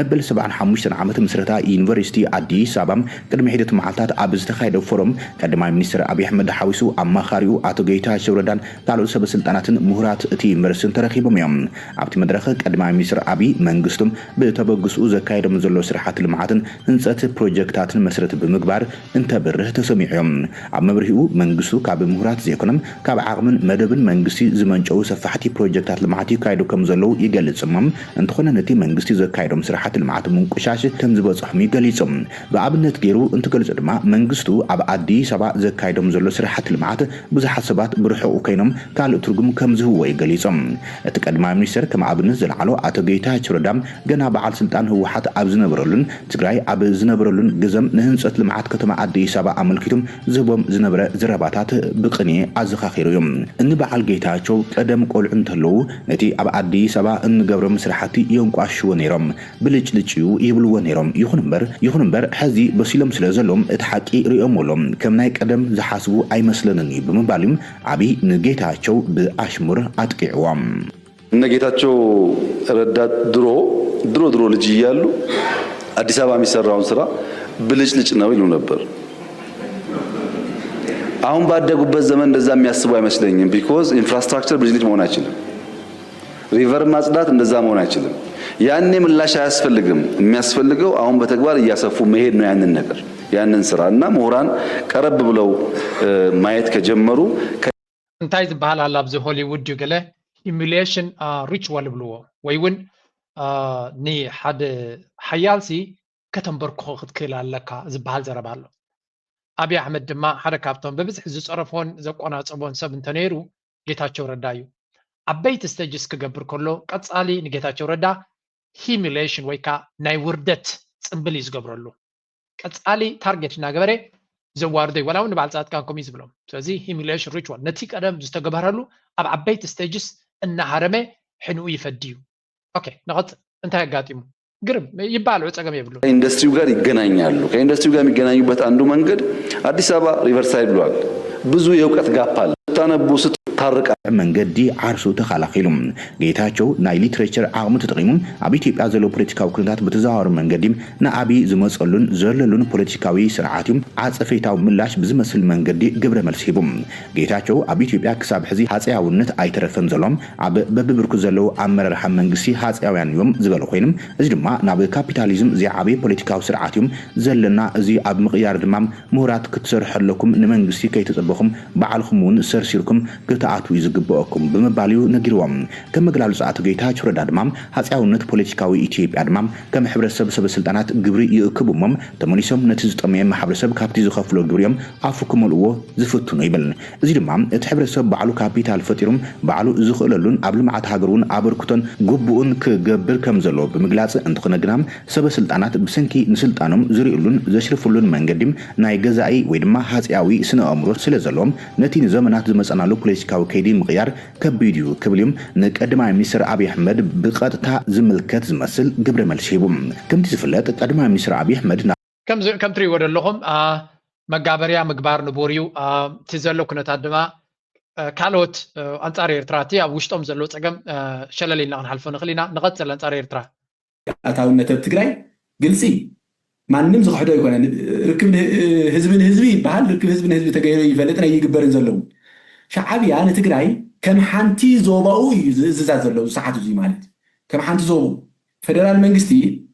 መበል ሰብዓን ሓሙሽተን ዓመት ምስረታ ዩኒቨርሲቲ ኣዲስ ኣበባ ቅድሚ ሒደት መዓልታት ኣብ ዝተኻየደ ፎረም ቀዳማይ ሚኒስትር ኣብይ ኣሕመድ ሓዊሱ ኣማኻሪኡ ኣቶ ጌታቸው ረዳን ካልኦት ሰበ ስልጣናትን ምሁራት እቲ ዩኒቨርሲቲን ተረኺቦም እዮም። ኣብቲ መድረኽ ቀዳማይ ሚኒስትር ኣብይ መንግስቶም ብተበግስኡ ዘካየዶም ዘሎ ስራሕቲ ልምዓትን ህንፀት ፕሮጀክታትን መስረት ብምግባር እንተብርህ ተሰሚዑ እዮም። ኣብ መብርሂኡ መንግስቱ ካብ ምሁራት ዘይኮነም ካብ ዓቕምን መደብን መንግስቲ ዝመንጨው ሰፋሕቲ ፕሮጀክታት ልምዓት ይካየዱ ከም ዘለዉ ይገልጽ እሞ እንተኾነ ነቲ መንግስቲ ዘካየዶም ስራሕቲ ልምዓት ምንቁሻሽ ከም ዝበፅሖም እዩ ገሊጹ። ብኣብነት ገይሩ እንትገልጹ ድማ መንግስቱ ኣብ ኣዲስ ኣበባ ዘካየዶም ዘሎ ስራሕቲ ልምዓት ብዙሓት ሰባት ብርሑቕ ኮይኖም ካልእ ትርጉም ከም ዝህብዎ እዩ ገሊጹ። እቲ ቀዳማይ ሚኒስትር ከም ኣብነት ዘልዓሎ ኣቶ ጌታቸው ረዳ ገና በዓል ስልጣን ህወሓት ኣብ ዝነበረሉን ትግራይ ኣብ ዝነበረሉን ግዘም ንህንፀት ልምዓት ከተማ ኣዲስ ኣበባ ኣመልኪቱ ዝህቦም ዝነበረ ዘረባታት ብቅኔ ኣዘኻኺሩ እዩ። እኒ በዓል ጌታቸው ቀደም ቆልዑ እንተለዉ ነቲ ኣብ ኣዲስ ኣበባ እንገብሮም ስራሕቲ የንቋሽሽዎ ነይሮም። ብልጭልጭ እዩ ይብልዎ ነይሮም። ይኹን እምበር ይኹን እምበር ሕዚ በሲሎም ስለ ዘለዉ እቲ ሓቂ ርእዮምዎ ኣለዉ። ከም ናይ ቀደም ዝሓስቡ ኣይመስለንን እዩ ብምባል እዩ ኣብይ ንጌታቸው ብኣሽሙር ኣጥቂዕዎም። እነ ጌታቸው ረዳ ድሮ ድሮ ድሮ ልጅ እያሉ አዲስ አበባ የሚሰራውን ስራ ብልጭልጭ ነው ይሉ ነበር። አሁን ባደጉበት ዘመን እንደዛ የሚያስቡ አይመስለኝም። because infrastructure ብልጭልጭ መሆን አይችልም። ሪቨር ማጽዳት እንደዛ መሆን አይችልም። ያኔ ምላሽ አያስፈልግም። የሚያስፈልገው አሁን በተግባር እያሰፉ መሄድ ነው ያንን ነገር ያንን ስራ እና ምሁራን ቀረብ ብለው ማየት ከጀመሩ እንታይ ዝበሃል ኣሎ ኣብዚ ሆሊውድ እዩ ገለ humiliation ritual ይብልዎ ወይ እውን ንሓደ ሓያልሲ ከተንበርክኾ ክትክእል ኣለካ ዝበሃል ዘረባ ኣሎ። ኣብይ ኣሕመድ ድማ ሓደ ካብቶም ብብዝሒ ዝፀረፎን ዘቆናፀቦን ሰብ እንተነይሩ ጌታቸው ረዳ እዩ። ዓበይቲ stages ክገብር ከሎ ቀፃሊ ንጌታቸው ረዳ humiliation ወይ ከዓ ናይ ውርደት ፅምብል እዩ ዝገብረሉ። ቀፃሊ ታርጌት እናገበረ ዘዋርዶ እዩ። ዋላ እውን ንበዓል ፃድቃን ከምኡ እዩ ዝብሎም። ስለዚ humiliation ritual ነቲ ቀደም ዝተገበረሉ ኣብ ዓበይቲ stages እናሃረመ ሕንኡ ይፈዲ እዩ። ኦኬ ንቐፅል። እንታይ ኣጋጢሙ? ግርም ይበሃል፣ ጸገም የብሉ። ከኢንዱስትሪው ጋር ይገናኛሉ። ከኢንዱስትሪው ጋር የሚገናኙበት አንዱ መንገድ አዲስ አበባ ሪቨርሳይድ ብሏል። ብዙ የእውቀት ጋፕ አለ። ስታነቡ ስትታረቃ መንገዲ ዓርሱ ተኸላኺሉ። ጌታቸው ናይ ሊትሬቸር ዓቕሙ ተጠቒሙ ኣብ ኢትዮጵያ ዘሎ ፖለቲካዊ ኩነታት ብተዘዋዋሪ መንገዲ ንኣብይ ዝመፀሉን ዘለሉን ፖለቲካዊ ስርዓት እዩ ዓጸፌታዊ ምላሽ ብዝመስል መንገዲ ግብረ መልሲ ሂቡ። ጌታቸው ኣብ ኢትዮጵያ ክሳብ ሕዚ ሃፀያውነት ኣይተረፈን ዘሎ፣ ኣብ በብብርኩ ዘለዉ ኣመራርሓ መንግስቲ ሃፀያውያን እዮም ዝበሉ ኮይኖም፣ እዚ ድማ ናብ ካፒታሊዝም ዘይዓበየ ፖለቲካዊ ስርዓት እዩ ዘለና። እዚ ኣብ ምቕያር ድማ ምሁራት ክትሰርሑ ኣለኩም፣ ንመንግስቲ ከይተፀበኹም ባዕልኹም እውን ሰርሲርኩም ክተ ክትኣትዉ እዩ ዝግበኣኩም ብምባል እዩ ነጊርዎም። ከም መግላልጹ ኣቶ ጌታቸው ረዳ ድማ ሃፀያውነት ፖለቲካዊ ኢትዮጵያ ድማ ከም ሕብረተሰብ ሰበ ስልጣናት ግብሪ ይእክቡ እሞ ተመሊሶም ነቲ ዝጠመየ ማሕበረሰብ ካብቲ ዝኸፍሎ ግብሪ እዮም ኣፉ ክመልእዎ ዝፍትኑ ይብል። እዚ ድማ እቲ ሕብረተሰብ ባዕሉ ካፒታል ፈጢሩን ባዕሉ ዝኽእለሉን ኣብ ልምዓት ሃገር እውን ኣበርክቶን ግቡኡን ክገብር ከም ዘለዎ ብምግላጽ እንተኾነ ግና ሰበ ስልጣናት ብሰንኪ ንስልጣኖም ዝርእሉን ዘሽርፍሉን መንገዲ ናይ ገዛኢ ወይ ድማ ሃፀያዊ ስነ ኣእምሮ ስለ ዘለዎም ነቲ ንዘመናት ዝመፀናሉ ፖለቲካዊ ከይዲ ምቕያር ከቢድ እዩ ክብል እዩ ንቀዳማይ ሚኒስትር ኣብይ ኣሕመድ ብቐጥታ ዝምልከት ዝመስል ግብረ መልሲ ሂቡ። ከምቲ ዝፍለጥ ቀዳማይ ሚኒስትር ኣብይ ኣሕመድ ከም ትሪእዎ ዘለኹም መጋበርያ ምግባር ንቡር እዩ። እቲ ዘሎ ኩነታት ድማ ካልኦት ኣንፃር ኤርትራ እቲ ኣብ ውሽጦም ዘሎ ፀገም ሸለል ኢልና ክንሓልፎ ንኽእል ኢና። ንቐፅል ኣንፃር ኤርትራ። ኣታውነት ኣብ ትግራይ ግልፂ ማንም ዝኽሕዶ ኣይኮነን። ርክብ ህዝቢ ንህዝቢ ይበሃል። ርክብ ህዝቢ ንህዝቢ ተገይሩ ይፈልጥን ኣይግበርን ዘለዉ። ሻዓብያ ንትግራይ ከም ሓንቲ ዞባኡ እዩ ዝእዝዛ ዘለዉ ሰዓት እዙይ ማለት እዩ። ከም ሓንቲ ዞባኡ ፌደራል መንግስቲ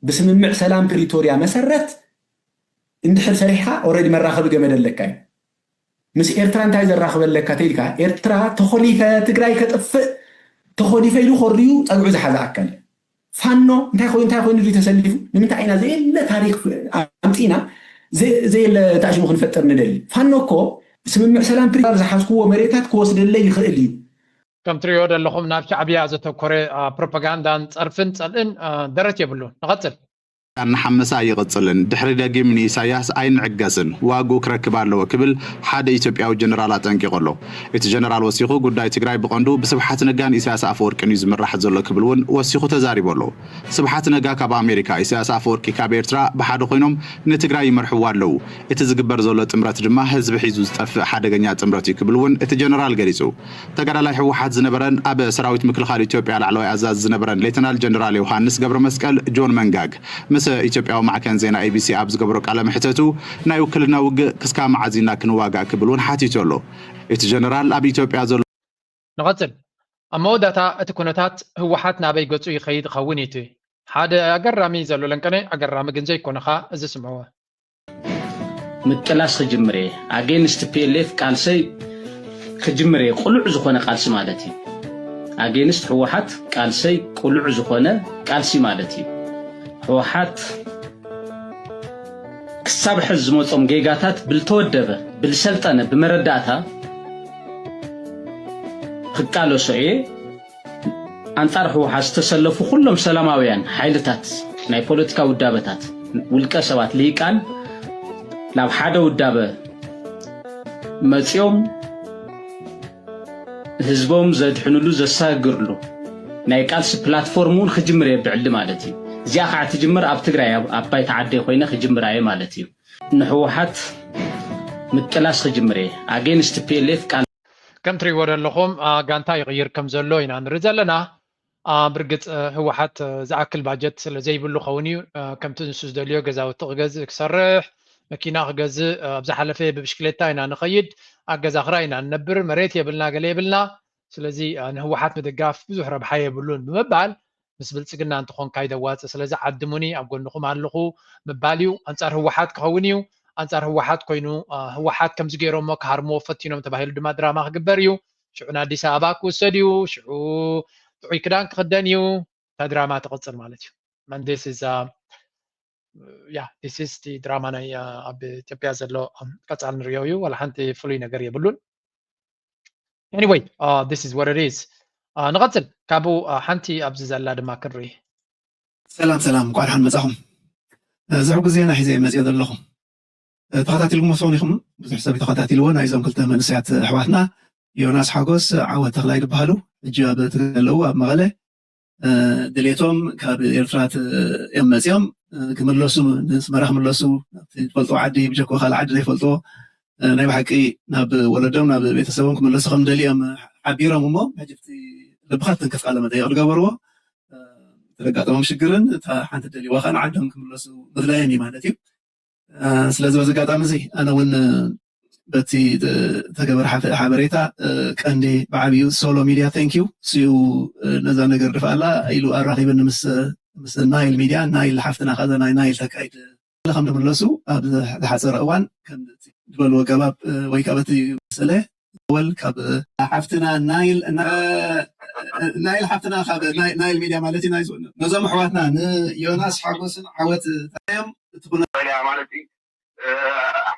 ብስምምዕ ሰላም ፕሪቶርያ መሰረት እንድሕር ሰሪሕካ ኦረዲ መራኸቢ ገመድ ኣለካ እዩ። ምስ ኤርትራ እንታይ ዘራኽበለካ ተይልካ ኤርትራ ተኾሊፈ ትግራይ ከጥፍእ ተኾሊፈ ኢሉ ኮሪዩ ፀግዑ ዝሓዘ ኣካል ፋኖ እንታይ ኮይኑ እንታይ ኮይኑ ድዩ ተሰሊፉ ንምንታይ ኢና ዘየለ ታሪክ ኣምፂና ዘየለ ታሽሙ ክንፈጥር ንደሊ ፋኖ እኮ ስምምዕ ሰላም ፕሪቶርያ ዝሓዝክዎ መሬታት ክወስደለይ ይኽእል እዩ። ከም ትሪኦ ዘለኹም ናብ ሻዕብያ ዘተኮረ ፕሮፓጋንዳን ፀርፍን ፀልእን ደረት የብሉን። ንቐፅል። እናሓመሰ ኣይቕፅልን። ድሕሪ ደጊም ንኢሳያስ ኣይንዕገስን፣ ዋግኡ ክረክብ ኣለዎ ክብል ሓደ ኢትዮጵያዊ ጀነራል ኣጠንቂቑ ኣሎ። እቲ ጀነራል ወሲኹ ጉዳይ ትግራይ ብቐንዱ ብስብሓት ነጋን ኢሳያስ ኣፈወርቅን እዩ ዝምራሕ ዘሎ ክብል እውን ወሲኹ ተዛሪቡ ኣሎ። ስብሓት ነጋ ካብ ኣሜሪካ፣ ኢሳያስ ኣፈወርቂ ካብ ኤርትራ ብሓደ ኮይኖም ንትግራይ ይመርሕዋ ኣለዉ። እቲ ዝግበር ዘሎ ጥምረት ድማ ህዝቢ ሒዙ ዝጠፍእ ሓደገኛ ጥምረት እዩ ክብል እውን እቲ ጀነራል ገሊፁ። ተጋዳላይ ህወሓት ዝነበረን ኣብ ሰራዊት ምክልኻል ኢትዮጵያ ላዕለዋይ ኣዛዚ ዝነበረን ሌተናል ጀነራል ዮሃንስ ገብረመስቀል ጆን መንጋግ ምስ ኢትዮጵያዊ ማዕከን ዜና ኤቢሲ ኣብ ዝገበሮ ቃለ መሕተቱ ናይ ውክልና ውግእ ክስካ መዓዝ ኢና ክንዋጋእ ክብል እውን ሓቲቱ ኣሎ። እቲ ጀነራል ኣብ ኢትዮጵያ ዘሎ ንቐፅል። ኣብ መወዳእታ እቲ ኩነታት ህወሓት ናበይ ገፁ ይኸይድ ይኸውን እቲ ሓደ ኣገራሚ ዘሎ ለንቀነ ኣገራሚ ግን ዘይኮነ ኸዓ እዚ ስምዕዎ። ምጥላስ ክጅምር እየ ኣጌንስት ፒኤልኤፍ ቃልሰይ ክጅምር እየ ቅሉዕ ዝኾነ ቃልሲ ማለት እዩ ኣጌንስት ህወሓት ቃልሰይ ቅሉዕ ዝኾነ ቃልሲ ማለት እዩ ህወሓት ክሳብ ሕዚ ዝመፆም ጌጋታት ብልተወደበ ብልሰልጠነ ብመረዳእታ ክቃለሶ እየ ኣንጻር ህወሓት ዝተሰለፉ ኩሎም ሰላማውያን ሓይልታት ናይ ፖለቲካ ውዳበታት ውልቀ ሰባት ልሂቃን ናብ ሓደ ውዳበ መፂኦም ህዝቦም ዘድሕንሉ ዘሳግርሉ ናይ ቃልሲ ፕላትፎርም እውን ክጅምር እየ ብዕሊ ማለት እዩ እዚኣ ከዓ ትጅምር ኣብ ትግራይ ኣብ ባይታ ዓደይ ኮይነ ክጅምራ እየ ማለት እዩ ንህወሓት ምጥላስ ክጅምር እየ ኣጌንስት ፒኤልኤፍ ቃል ከም ትሪእዎ ዘለኹም ጋንታ ይቕይር ከም ዘሎ ኢና ንርኢ ዘለና። ብርግፅ ህወሓት ዝኣክል ባጀት ስለ ዘይብሉ ኸውን እዩ ከምቲ ንሱ ዝደልዮ ገዛውቲ ክገዝእ ክሰርሕ መኪና ክገዝእ ኣብ ዝሓለፈ ብብሽክሌታ ኢና ንኸይድ ኣብ ገዛ ክራይ ኢና ንነብር መሬት የብልና ገለ የብልና ስለዚ ንህወሓት ምድጋፍ ብዙሕ ረብሓ የብሉን ብምባል ምስ ብልፅግና እንተኾንካ ይደዋፅእ ስለዚ ዓድሙኒ ኣብ ጎንኹም ኣለኹ ምባል እዩ ኣንፃር ህወሓት ክኸውን እዩ ኣንፃር ህወሓት ኮይኑ ህወሓት ከምዚ ገይሮሞ ክሃርምዎ ፈቲኖም ተባሂሉ ድማ ድራማ ክግበር እዩ ሽዑ ንኣዲስ ኣበባ ክውሰድ እዩ ሽዑ ጥዑይ ክዳን ክኽደን እዩ እታ ድራማ ትቕፅል ማለት እዩ and this is yeah this is the drama ናይ ኣብ ኢትዮጵያ ዘሎ ቀፃል ንሪኦ እዩ ዋላ ሓንቲ ፍሉይ ነገር የብሉን anyway this is what it is ንቐፅል ካብኡ ሓንቲ ኣብዚ ዘላ ድማ ክንርኢ ሰላም ሰላም እንኳዕ ደሓን መፃኹም ዝሕጉ ዜና ሒዘ መፅኦ ዘለኹ ተኸታቲልኩም መስሎን ኢኹም ብዙሕ ሰብ ተኸታቲልዎ ናይዞም ክልተ መንእሰያት ኣሕዋትና ዮናስ ሓጎስ ዓወት ተኽላይ ዝበሃሉ ሕጂ ኣብ ትግራይ ኣለዉ ኣብ መቐለ ድሌቶም ካብ ኤርትራ እዮም መፂኦም ክምለሱ ንስመራ ክምለሱ ናብቲ ዝፈልጥዎ ዓዲ ብጀኮ ካልእ ዓዲ ዘይፈልጥዎ ናይ ብሓቂ ናብ ወለዶም ናብ ቤተሰቦም ክምለሱ ከም ደልዮም ሓቢሮም እሞ ሕጂ ልብኻ ትንክፍ ቃለ መጠየቕ ዝገበርዎ ተጋጠሞም ሽግርን እታ ሓንቲ ደልዋ ከዓ ንዓዶም ክምለሱ ምድላዮም እዩ ማለት እዩ ስለዚ በዚ ኣጋጣሚ እዚ ኣነ እውን በቲ ተገበረ ሓበሬታ ቀንዲ ብዓብዩ ሶሎ ሚድያ thank you ስኡ ነዛ ነገር ድፍኣላ ኢሉ ኣራኺብኒ ምስ ምስ ናይል ሚድያ ናይል ሓፍትና ከዛ ናይ ናይል ተካይድ ከም ዝምለሱ ኣብ ዝሓፀረ እዋን ከም ዝበልዎ ገባብ ወይ ከዓ በቲ መሰለ ወል ካብ ሓፍትና ናይል ናይል ሓፍትና ካብ ናይል ሚድያ ማለት እዩ። ነዞም ኣሕዋትና ንዮናስ ሓጎስን ዓወት እዮም። እቲ ኩነ ማለት እዩ።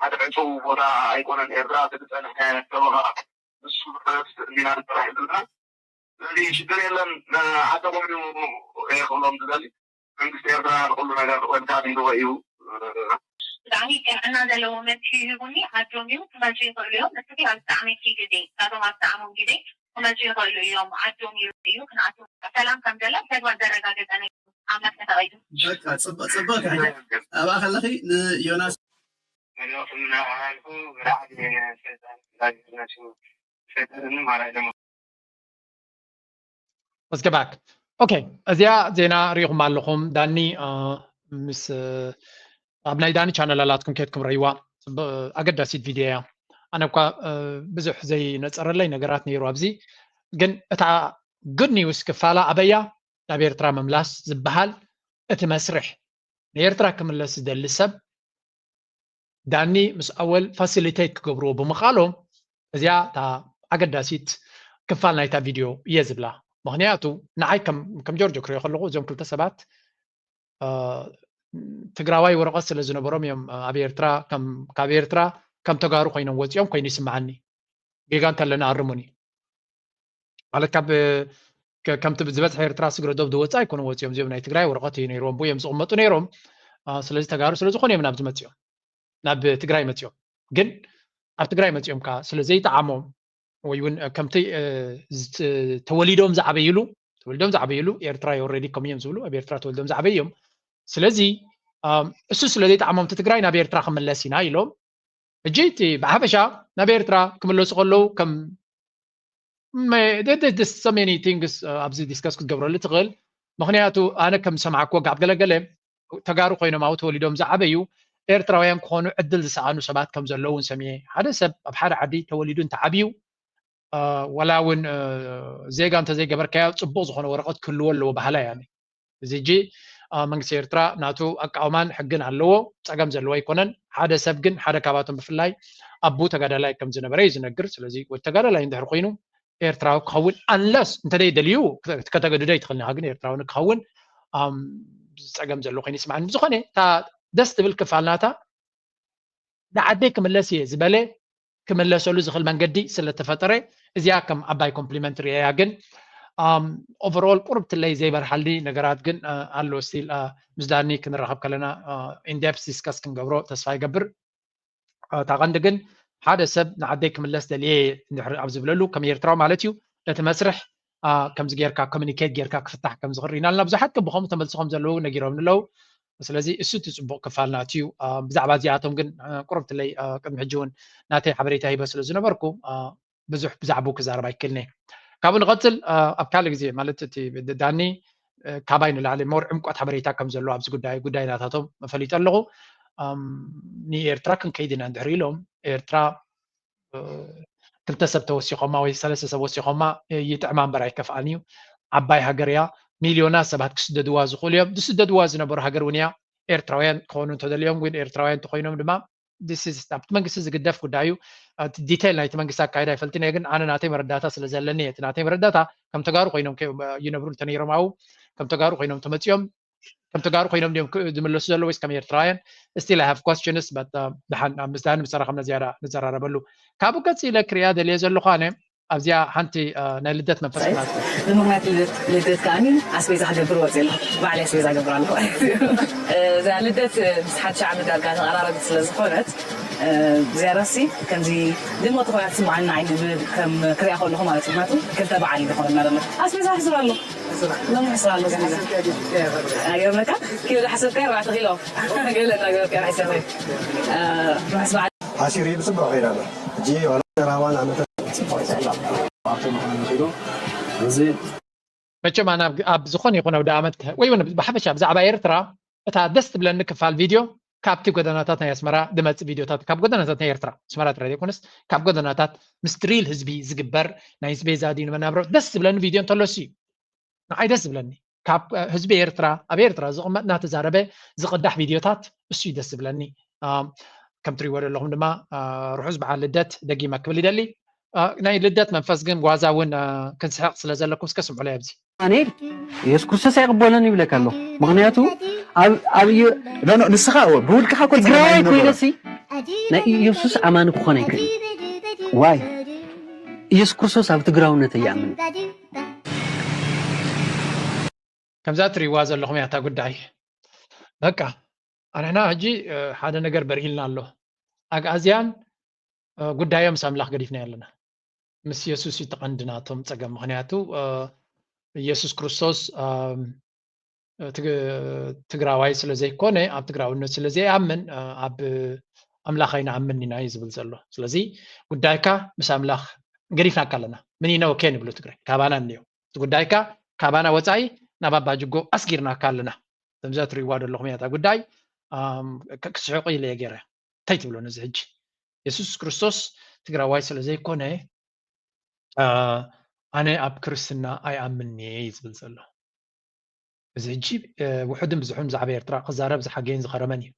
ሓደ ዕፁው ቦታ ኣይኮነን ኤርትራ እቲ ዝፀንሐ ሰበኻ ንሱ ኢና ንፅራሕ ዘለና። ስለዚ ሽግር የለን። ዓደቦም እዩ ክብሎም ዝደሊ መንግስቲ ኤርትራ ንኩሉ ነገር ወድካ ሂልዎ እዩ። ብጣዕሚ ቅንዕና ዘለዎ መልሲ ይህቡኒ። ዓዶም እዩ ክመፁ ይኽእሉ እዮም። እስቲ ኣብ ዝጠዓመኪ ግዜ ናቶም ኣብ ዝጠዓሞም ግዜ ክመፁ ይኽእሉ እዮም። ዓዶም እዩ እዩ ክንኣቱ ሰላም ከም ዘሎ ተግባር ዘረጋገፀ ነገር ኣብ መሰ ተቐይዱ። በቃ ፅቡቅ ፅቡቅ። ኣብኣ ከለኺ ንዮናስ መሪኦት እናሓልፉ ብላዕሊ ሰይጣን እንዳገነሱ ሰይጣን ማለት ደሞ Let's get back. Okay፣ እዚኣ ዜና ርኢኹም ኣለኹም። ዳኒ ምስ ኣብ ናይ ዳኒ ቻነል ኣላትኩም ከድኩም ረይዋ። ኣገዳሲት ቪድዮ እያ። ኣነ እኳ ብዙሕ ዘይነፀረለይ ነገራት ነይሩ ኣብዚ፣ ግን እታ good news ክፋላ ኣበያ ናብ ኤርትራ ምምላስ ዝበሃል እቲ መስርሕ ንኤርትራ ክምለስ ዝደሊ ሰብ ዳኒ ምስ ኣወል ፋሲሊቴት ክገብርዎ ብምኽኣሎም እዚኣ እታ ኣገዳሲት ክፋል ናይታ ቪድዮ እየ ዝብላ። ምኽንያቱ ንዓይ ከም ጆርጆ ክሪኦ ከለኹ እዞም ክልተ ሰባት ትግራዋይ ወረቐት ስለ ዝነበሮም እዮም ኣብ ኤርትራ ካብ ኤርትራ ከም ተጋሩ ኮይኖም ወፂኦም ኮይኑ ይስምዓኒ። ጌጋ እንተለና ኣርሙኒ። ማለት ካብ ከምቲ ዝበዝሐ ኤርትራ ስግረ ዶብ ዝወፅእ ኣይኮነ ወፂኦም እዚኦም ናይ ትግራይ ወረቐት እዩ ነይርዎም ብኡ እዮም ዝቕመጡ ነይሮም። ስለዚ ተጋሩ ስለ ዝኾኑ እዮም ናብዚ መፂኦም ናብ ትግራይ መፂኦም። ግን ኣብ ትግራይ መፂኦም ከዓ ስለ ዘይጠዓሞም ወይ እውን ከምቲ ተወሊዶም ዝዓበይሉ ተወሊዶም ዝዓበይሉ ኤርትራ ኦልሬዲ ከም እዮም ዝብሉ ኣብ ኤርትራ ተወሊዶም ዝዓበዩ እዮም። ስለዚ እሱ ስለ ዘይጠዓሞም እቲ ትግራይ ናብ ኤርትራ ክምለስ ኢና ኢሎም። ሕጂ እቲ ብሓፈሻ ናብ ኤርትራ ክምለሱ ከለዉ ከም so many things ኣብዚ ዲስከስ ክትገብረሉ ትኽእል። ምክንያቱ ኣነ ከም ዝሰማዕክዎ ጋብ ገለገለ ተጋሩ ኮይኖም ኣብኡ ተወሊዶም ዝዓበዩ ኤርትራውያን ክኾኑ ዕድል ዝሰኣኑ ሰባት ከም ዘለዉ እውን ሰሚዐ። ሓደ ሰብ ኣብ ሓደ ዓዲ ተወሊዱ እንተዓብዩ ዋላ እውን ዜጋ እንተዘይገበርካዮ ፅቡቕ ዝኾነ ወረቐት ክህልዎ ኣለዎ በሃላይ እየ። እዚ ሕጂ መንግስቲ ኤርትራ ናቱ ኣቃውማን ሕግን ኣለዎ። ፀገም ዘለዎ ኣይኮነን። ሓደ ሰብ ግን ሓደ ካባቶም ብፍላይ ኣቡ ተጋዳላይ ከም ዝነበረ እዩ ዝነግር። ስለዚ ወዲ ተጋዳላይ እንድሕር ኮይኑ ኤርትራዊ ክኸውን unless እንተደይ ደልዩ ከተገድዶ ኣይትኽእልን ኢኻ። ግን ኤርትራዊ ንክኸውን ፀገም ዘሎ ኮይኑ ይስማዕኒ። ብዝኾነ እታ ደስ ትብል ክፋል ናታ ንዓደይ ክምለስ እየ ዝበለ ክምለሰሉ ዝኽእል መንገዲ ስለተፈጠረ እዚኣ ከም ዓባይ ኮምፕሊመንት ርእየያ። ግን overall ቁርብትለይ ዘይበርሃልኒ ነገራት ግን ኣሎ። ስቲል ምስ ዳኒ ክንራኸብ ከለና ኢንደፕስ ዲስከስ ክንገብሮ ተስፋ ይገብር። እታ ቀንዲ ግን ሓደ ሰብ ንዓደይ ክምለስ ደልየ እንድሕር ኣብ ዝብለሉ ከም ኤርትራዊ ማለት እዩ ነቲ መስርሕ ከምዚ ጌርካ ኮሚኒኬት ጌርካ ክፍታሕ ከም ዝኽእል ርኢና ኣለና። ብዙሓት ግን ብኸምኡ ተመልሱ ከም ዘለዉ ነጊሮም ኣለዉ። ስለዚ እሱ እቲ ፅቡቕ ክፋል ናት እዩ። ብዛዕባ እዚኣቶም ግን ቁርብትለይ ቅድሚ ሕጂ እውን ናተይ ሓበሬታ ሂበ ስለ ዝነበርኩ ብዙሕ ብዛዕባኡ ክዛረብ ኣይክእልን እየ። ካብኡ ንቐፅል ኣብ ካልእ ግዜ ማለት እቲ ዳኒ ካባይ ንላዕሊ ሞር ዕምቆት ሓበሬታ ከም ዘለዎ ኣብዚ ጉዳይ ጉዳይ ናታቶም ፈሊጠ ኣለኹ። ንኤርትራ ክንከይድ ኢና እንድሕር ኢሎም ኤርትራ ክልተ ሰብ ተወሲኾማ ወይ ሰለስተ ሰብ ወሲኾማ ይጥዕማ እምበር ኣይከፍኣን እዩ። ዓባይ ሃገር እያ። ሚልዮናት ሰባት ክስደድዋ ዝኽእሉ እዮም። ዝስደድዋ ዝነበሩ ሃገር እውን እያ። ኤርትራውያን ክኾኑ እንተደልዮም ግን ኤርትራውያን እንተኮይኖም ድማ ኣብቲ መንግስቲ ዝግደፍ ጉዳይ እዩ። ዲቴይል ናይቲ መንግስቲ ኣካይዳ ኣይፈልጥን እየ፣ ግን ኣነ ናተይ መረዳእታ ስለ ዘለኒ እቲ ናተይ መረዳእታ ከም ተጋሩ ኮይኖም ይነብሩ እንተነይሮም ኣብኡ ከም ተጋሩ ኮይኖም ተመፅኦም ከም ተጋሩ ኮይኖም ድዮም ዝምለሱ ዘለዉ ወይስ ከም ኤርትራውያን? Still I have questions but ደሓን ኣብ ምስዳን ምሰራኸብና ዝያዳ ንዘራረበሉ። ካብኡ ቀፂለ ክሪኣ ደልየ ዘለኹ ኣነ ኣብዚኣ ሓንቲ ናይ ልደት መንፈስ ክናት ብምክንያት ልደት ልደት ከዓኒ ኣስቤዛ ክገብር ወፅእ ኣለኹ። ባዕለይ ኣስቤዛ ገብር ኣለኹ ማለት እዩ። እዛ ልደት ምስ ሓድሽ ዓመት ዳርጋ ተቐራረብት ስለ ዝኾነት ዝያዳሲ ከምዚ ድምቕቲ ኮይና ትስምዓኒ ንዓይ ከም ክሪኣ ከለኹ ማለት እዩ። ምክንያቱ ክልተ በዓል እዩ ዝኾነና ዘሎ። ኣስቤዛ ሕስብ ኣለኹ። ሎሚ ሕስብ ኣሎ ኣስቤዛ። ኣይገርመካ ኪሎ ዝሓሰብካዮ ኣርባዕተ ኪሎ ገለ እናገበርካ ሕሰበ። ርሑስ በዓል። ሓሲር እዩ ብፅቡቅ ከይድ ኣሎ ሕጂ ዋላ ዘራባን ዓመተ ፅቡቅ ይፅዕሎ ኣብቲ ምኳኑ ንክኢሉ እዚ መቸም ኣነ ኣብ ዝኾነ ይኹን ኣውደ ኣመት ወይ እውን ብሓፈሻ ብዛዕባ ኤርትራ እታ ደስ ትብለኒ ክፋል ቪድዮ ካብቲ ጎደናታት ናይ ኣስመራ ድመፅእ ቪድዮታት ካብ ጎደናታት ናይ ኤርትራ ኣስመራ ጥራይ ዘይኮነስ ካብ ጎደናታት ምስ ሪል ህዝቢ ዝግበር ናይ ኣስቤዛ ድዩ ንመናብሮ ደስ ዝብለኒ ቪድዮ እንተሎ እሱ እዩ። ንዓይ ደስ ዝብለኒ ካብ ህዝቢ ኤርትራ ኣብ ኤርትራ ዝቕመጥ እናተዛረበ ዝቕዳሕ ቪድዮታት እሱ እዩ ደስ ዝብለኒ። ከም ትሪእዎ ዘለኹም ድማ ርሑስ በዓል ልደት ደጊመ ክብል ይደሊ። አ፣ ናይ ልደት መንፈስ ግን ጓዛ እውን፣ አ፣ ክንስሕቕ ስለ ዘለኩም እስከ ስምዑለይ ኣብዚ። ኣነ ኢየሱስ ክርስቶስ ኣይቕበሎን ይብለካ ኣሎ። ምኽንያቱ ኣብ ኣብ ኢየ- ኖ ኖ ንስኻ እወ ብውልቅኻ እኮ ትግራዋይ ጸገም ኣይነበሮን። ኮይነሲ ናይ ኢየሱስ ኣማኒ ክኾን ኣይክእል። ዋይ ኢየሱስ ክርስቶስ ኣብ ትግራውነት ኣይኣምን። ከምዛ ትሪእዋ ዘለኹም እያ እታ ጉዳይ። በቃ ኣንሕና ሕጂ፣ እ፣ ሓደ ነገር በርሂልና ኣሎ። ኣግኣዝያን፣ እ፣ ጉዳዮም ምስ ኣምላኽ ገዲፍና ኣለና። ምስ የሱስ እዩ ተቐንዲ ናቶም ጸገም። ምኽንያቱ፣ እ፣ ኢየሱስ ክርስቶስ፣ እ፣ ትግ-፣ ትግራዋይ ስለ ዘይኮነ፣ ኣብ ትግራውነት ስለ ዘይኣምን፣ እ፣ ኣብ ኣምላኽ ኣይንኣምን ኢና እዩ ዝብል ዘሎ። ስለዚ ጉዳይካ ምስ ኣምላኽ ገዲፍናካ ኣለና። ምን ነው ኬን ይብሉ ትግራይ። ካባና እንዮ። እቲ ጉዳይካ ካባና ወጻኢ ናብ ኣባ ጅጎ ኣስጊርናካ ኣለና። ከምዚ እትሪእዋ ዘለኹም እያ እታ ጉዳይ። ኣም፣ ክ-፣ ክስሕቑ ኢለ እየ ገይረ። እንታይ ትብሎ ነዚ ሕጂ? የሱስ ክርስቶስ ትግራዋይ ስለ ዘይኮነ፣ አ፣ ኣነ ኣብ ክርስትና ኣይኣምንን እየ እዩ ዝብል ዘሎ። እዚ ሕጂ፣ እ፣ ውሑድን ብዙሑን ብዛዕባ ኤርትራ ክዛረብ ዝሓገየን ዝኸረመን እዩ።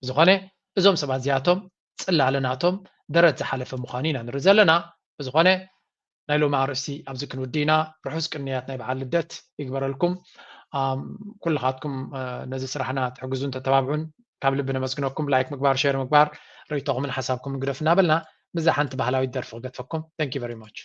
ብዝኾነ እዞም ሰባት እዚኣቶም ጽላለ ናቶም ደረት ዝሓለፈ ምዃኑ ኢና ንርኢ ዘለና። ብዝኾነ ናይ ሎሚ ኣርእስቲ ኣብዚ ክንውዲ ኢና። ርሑስ ቅንያት ናይ በዓል ልደት ይግበረልኩም። ኣም፣ ኩልኻትኩም፣ እ፣ ነዚ ስራሕና ትሕግዙን ተተባብዑን ካብ ልቢ ነመስግነኩም። ላይክ ምግባር፣ ሼር ምግባር፣ ርእይቶኹምን ሓሳብኩምን ግደፉ እናበልና ምስዛ ሓንቲ ባህላዊት ደርፊ ክገድፈኩም። Thank you very much።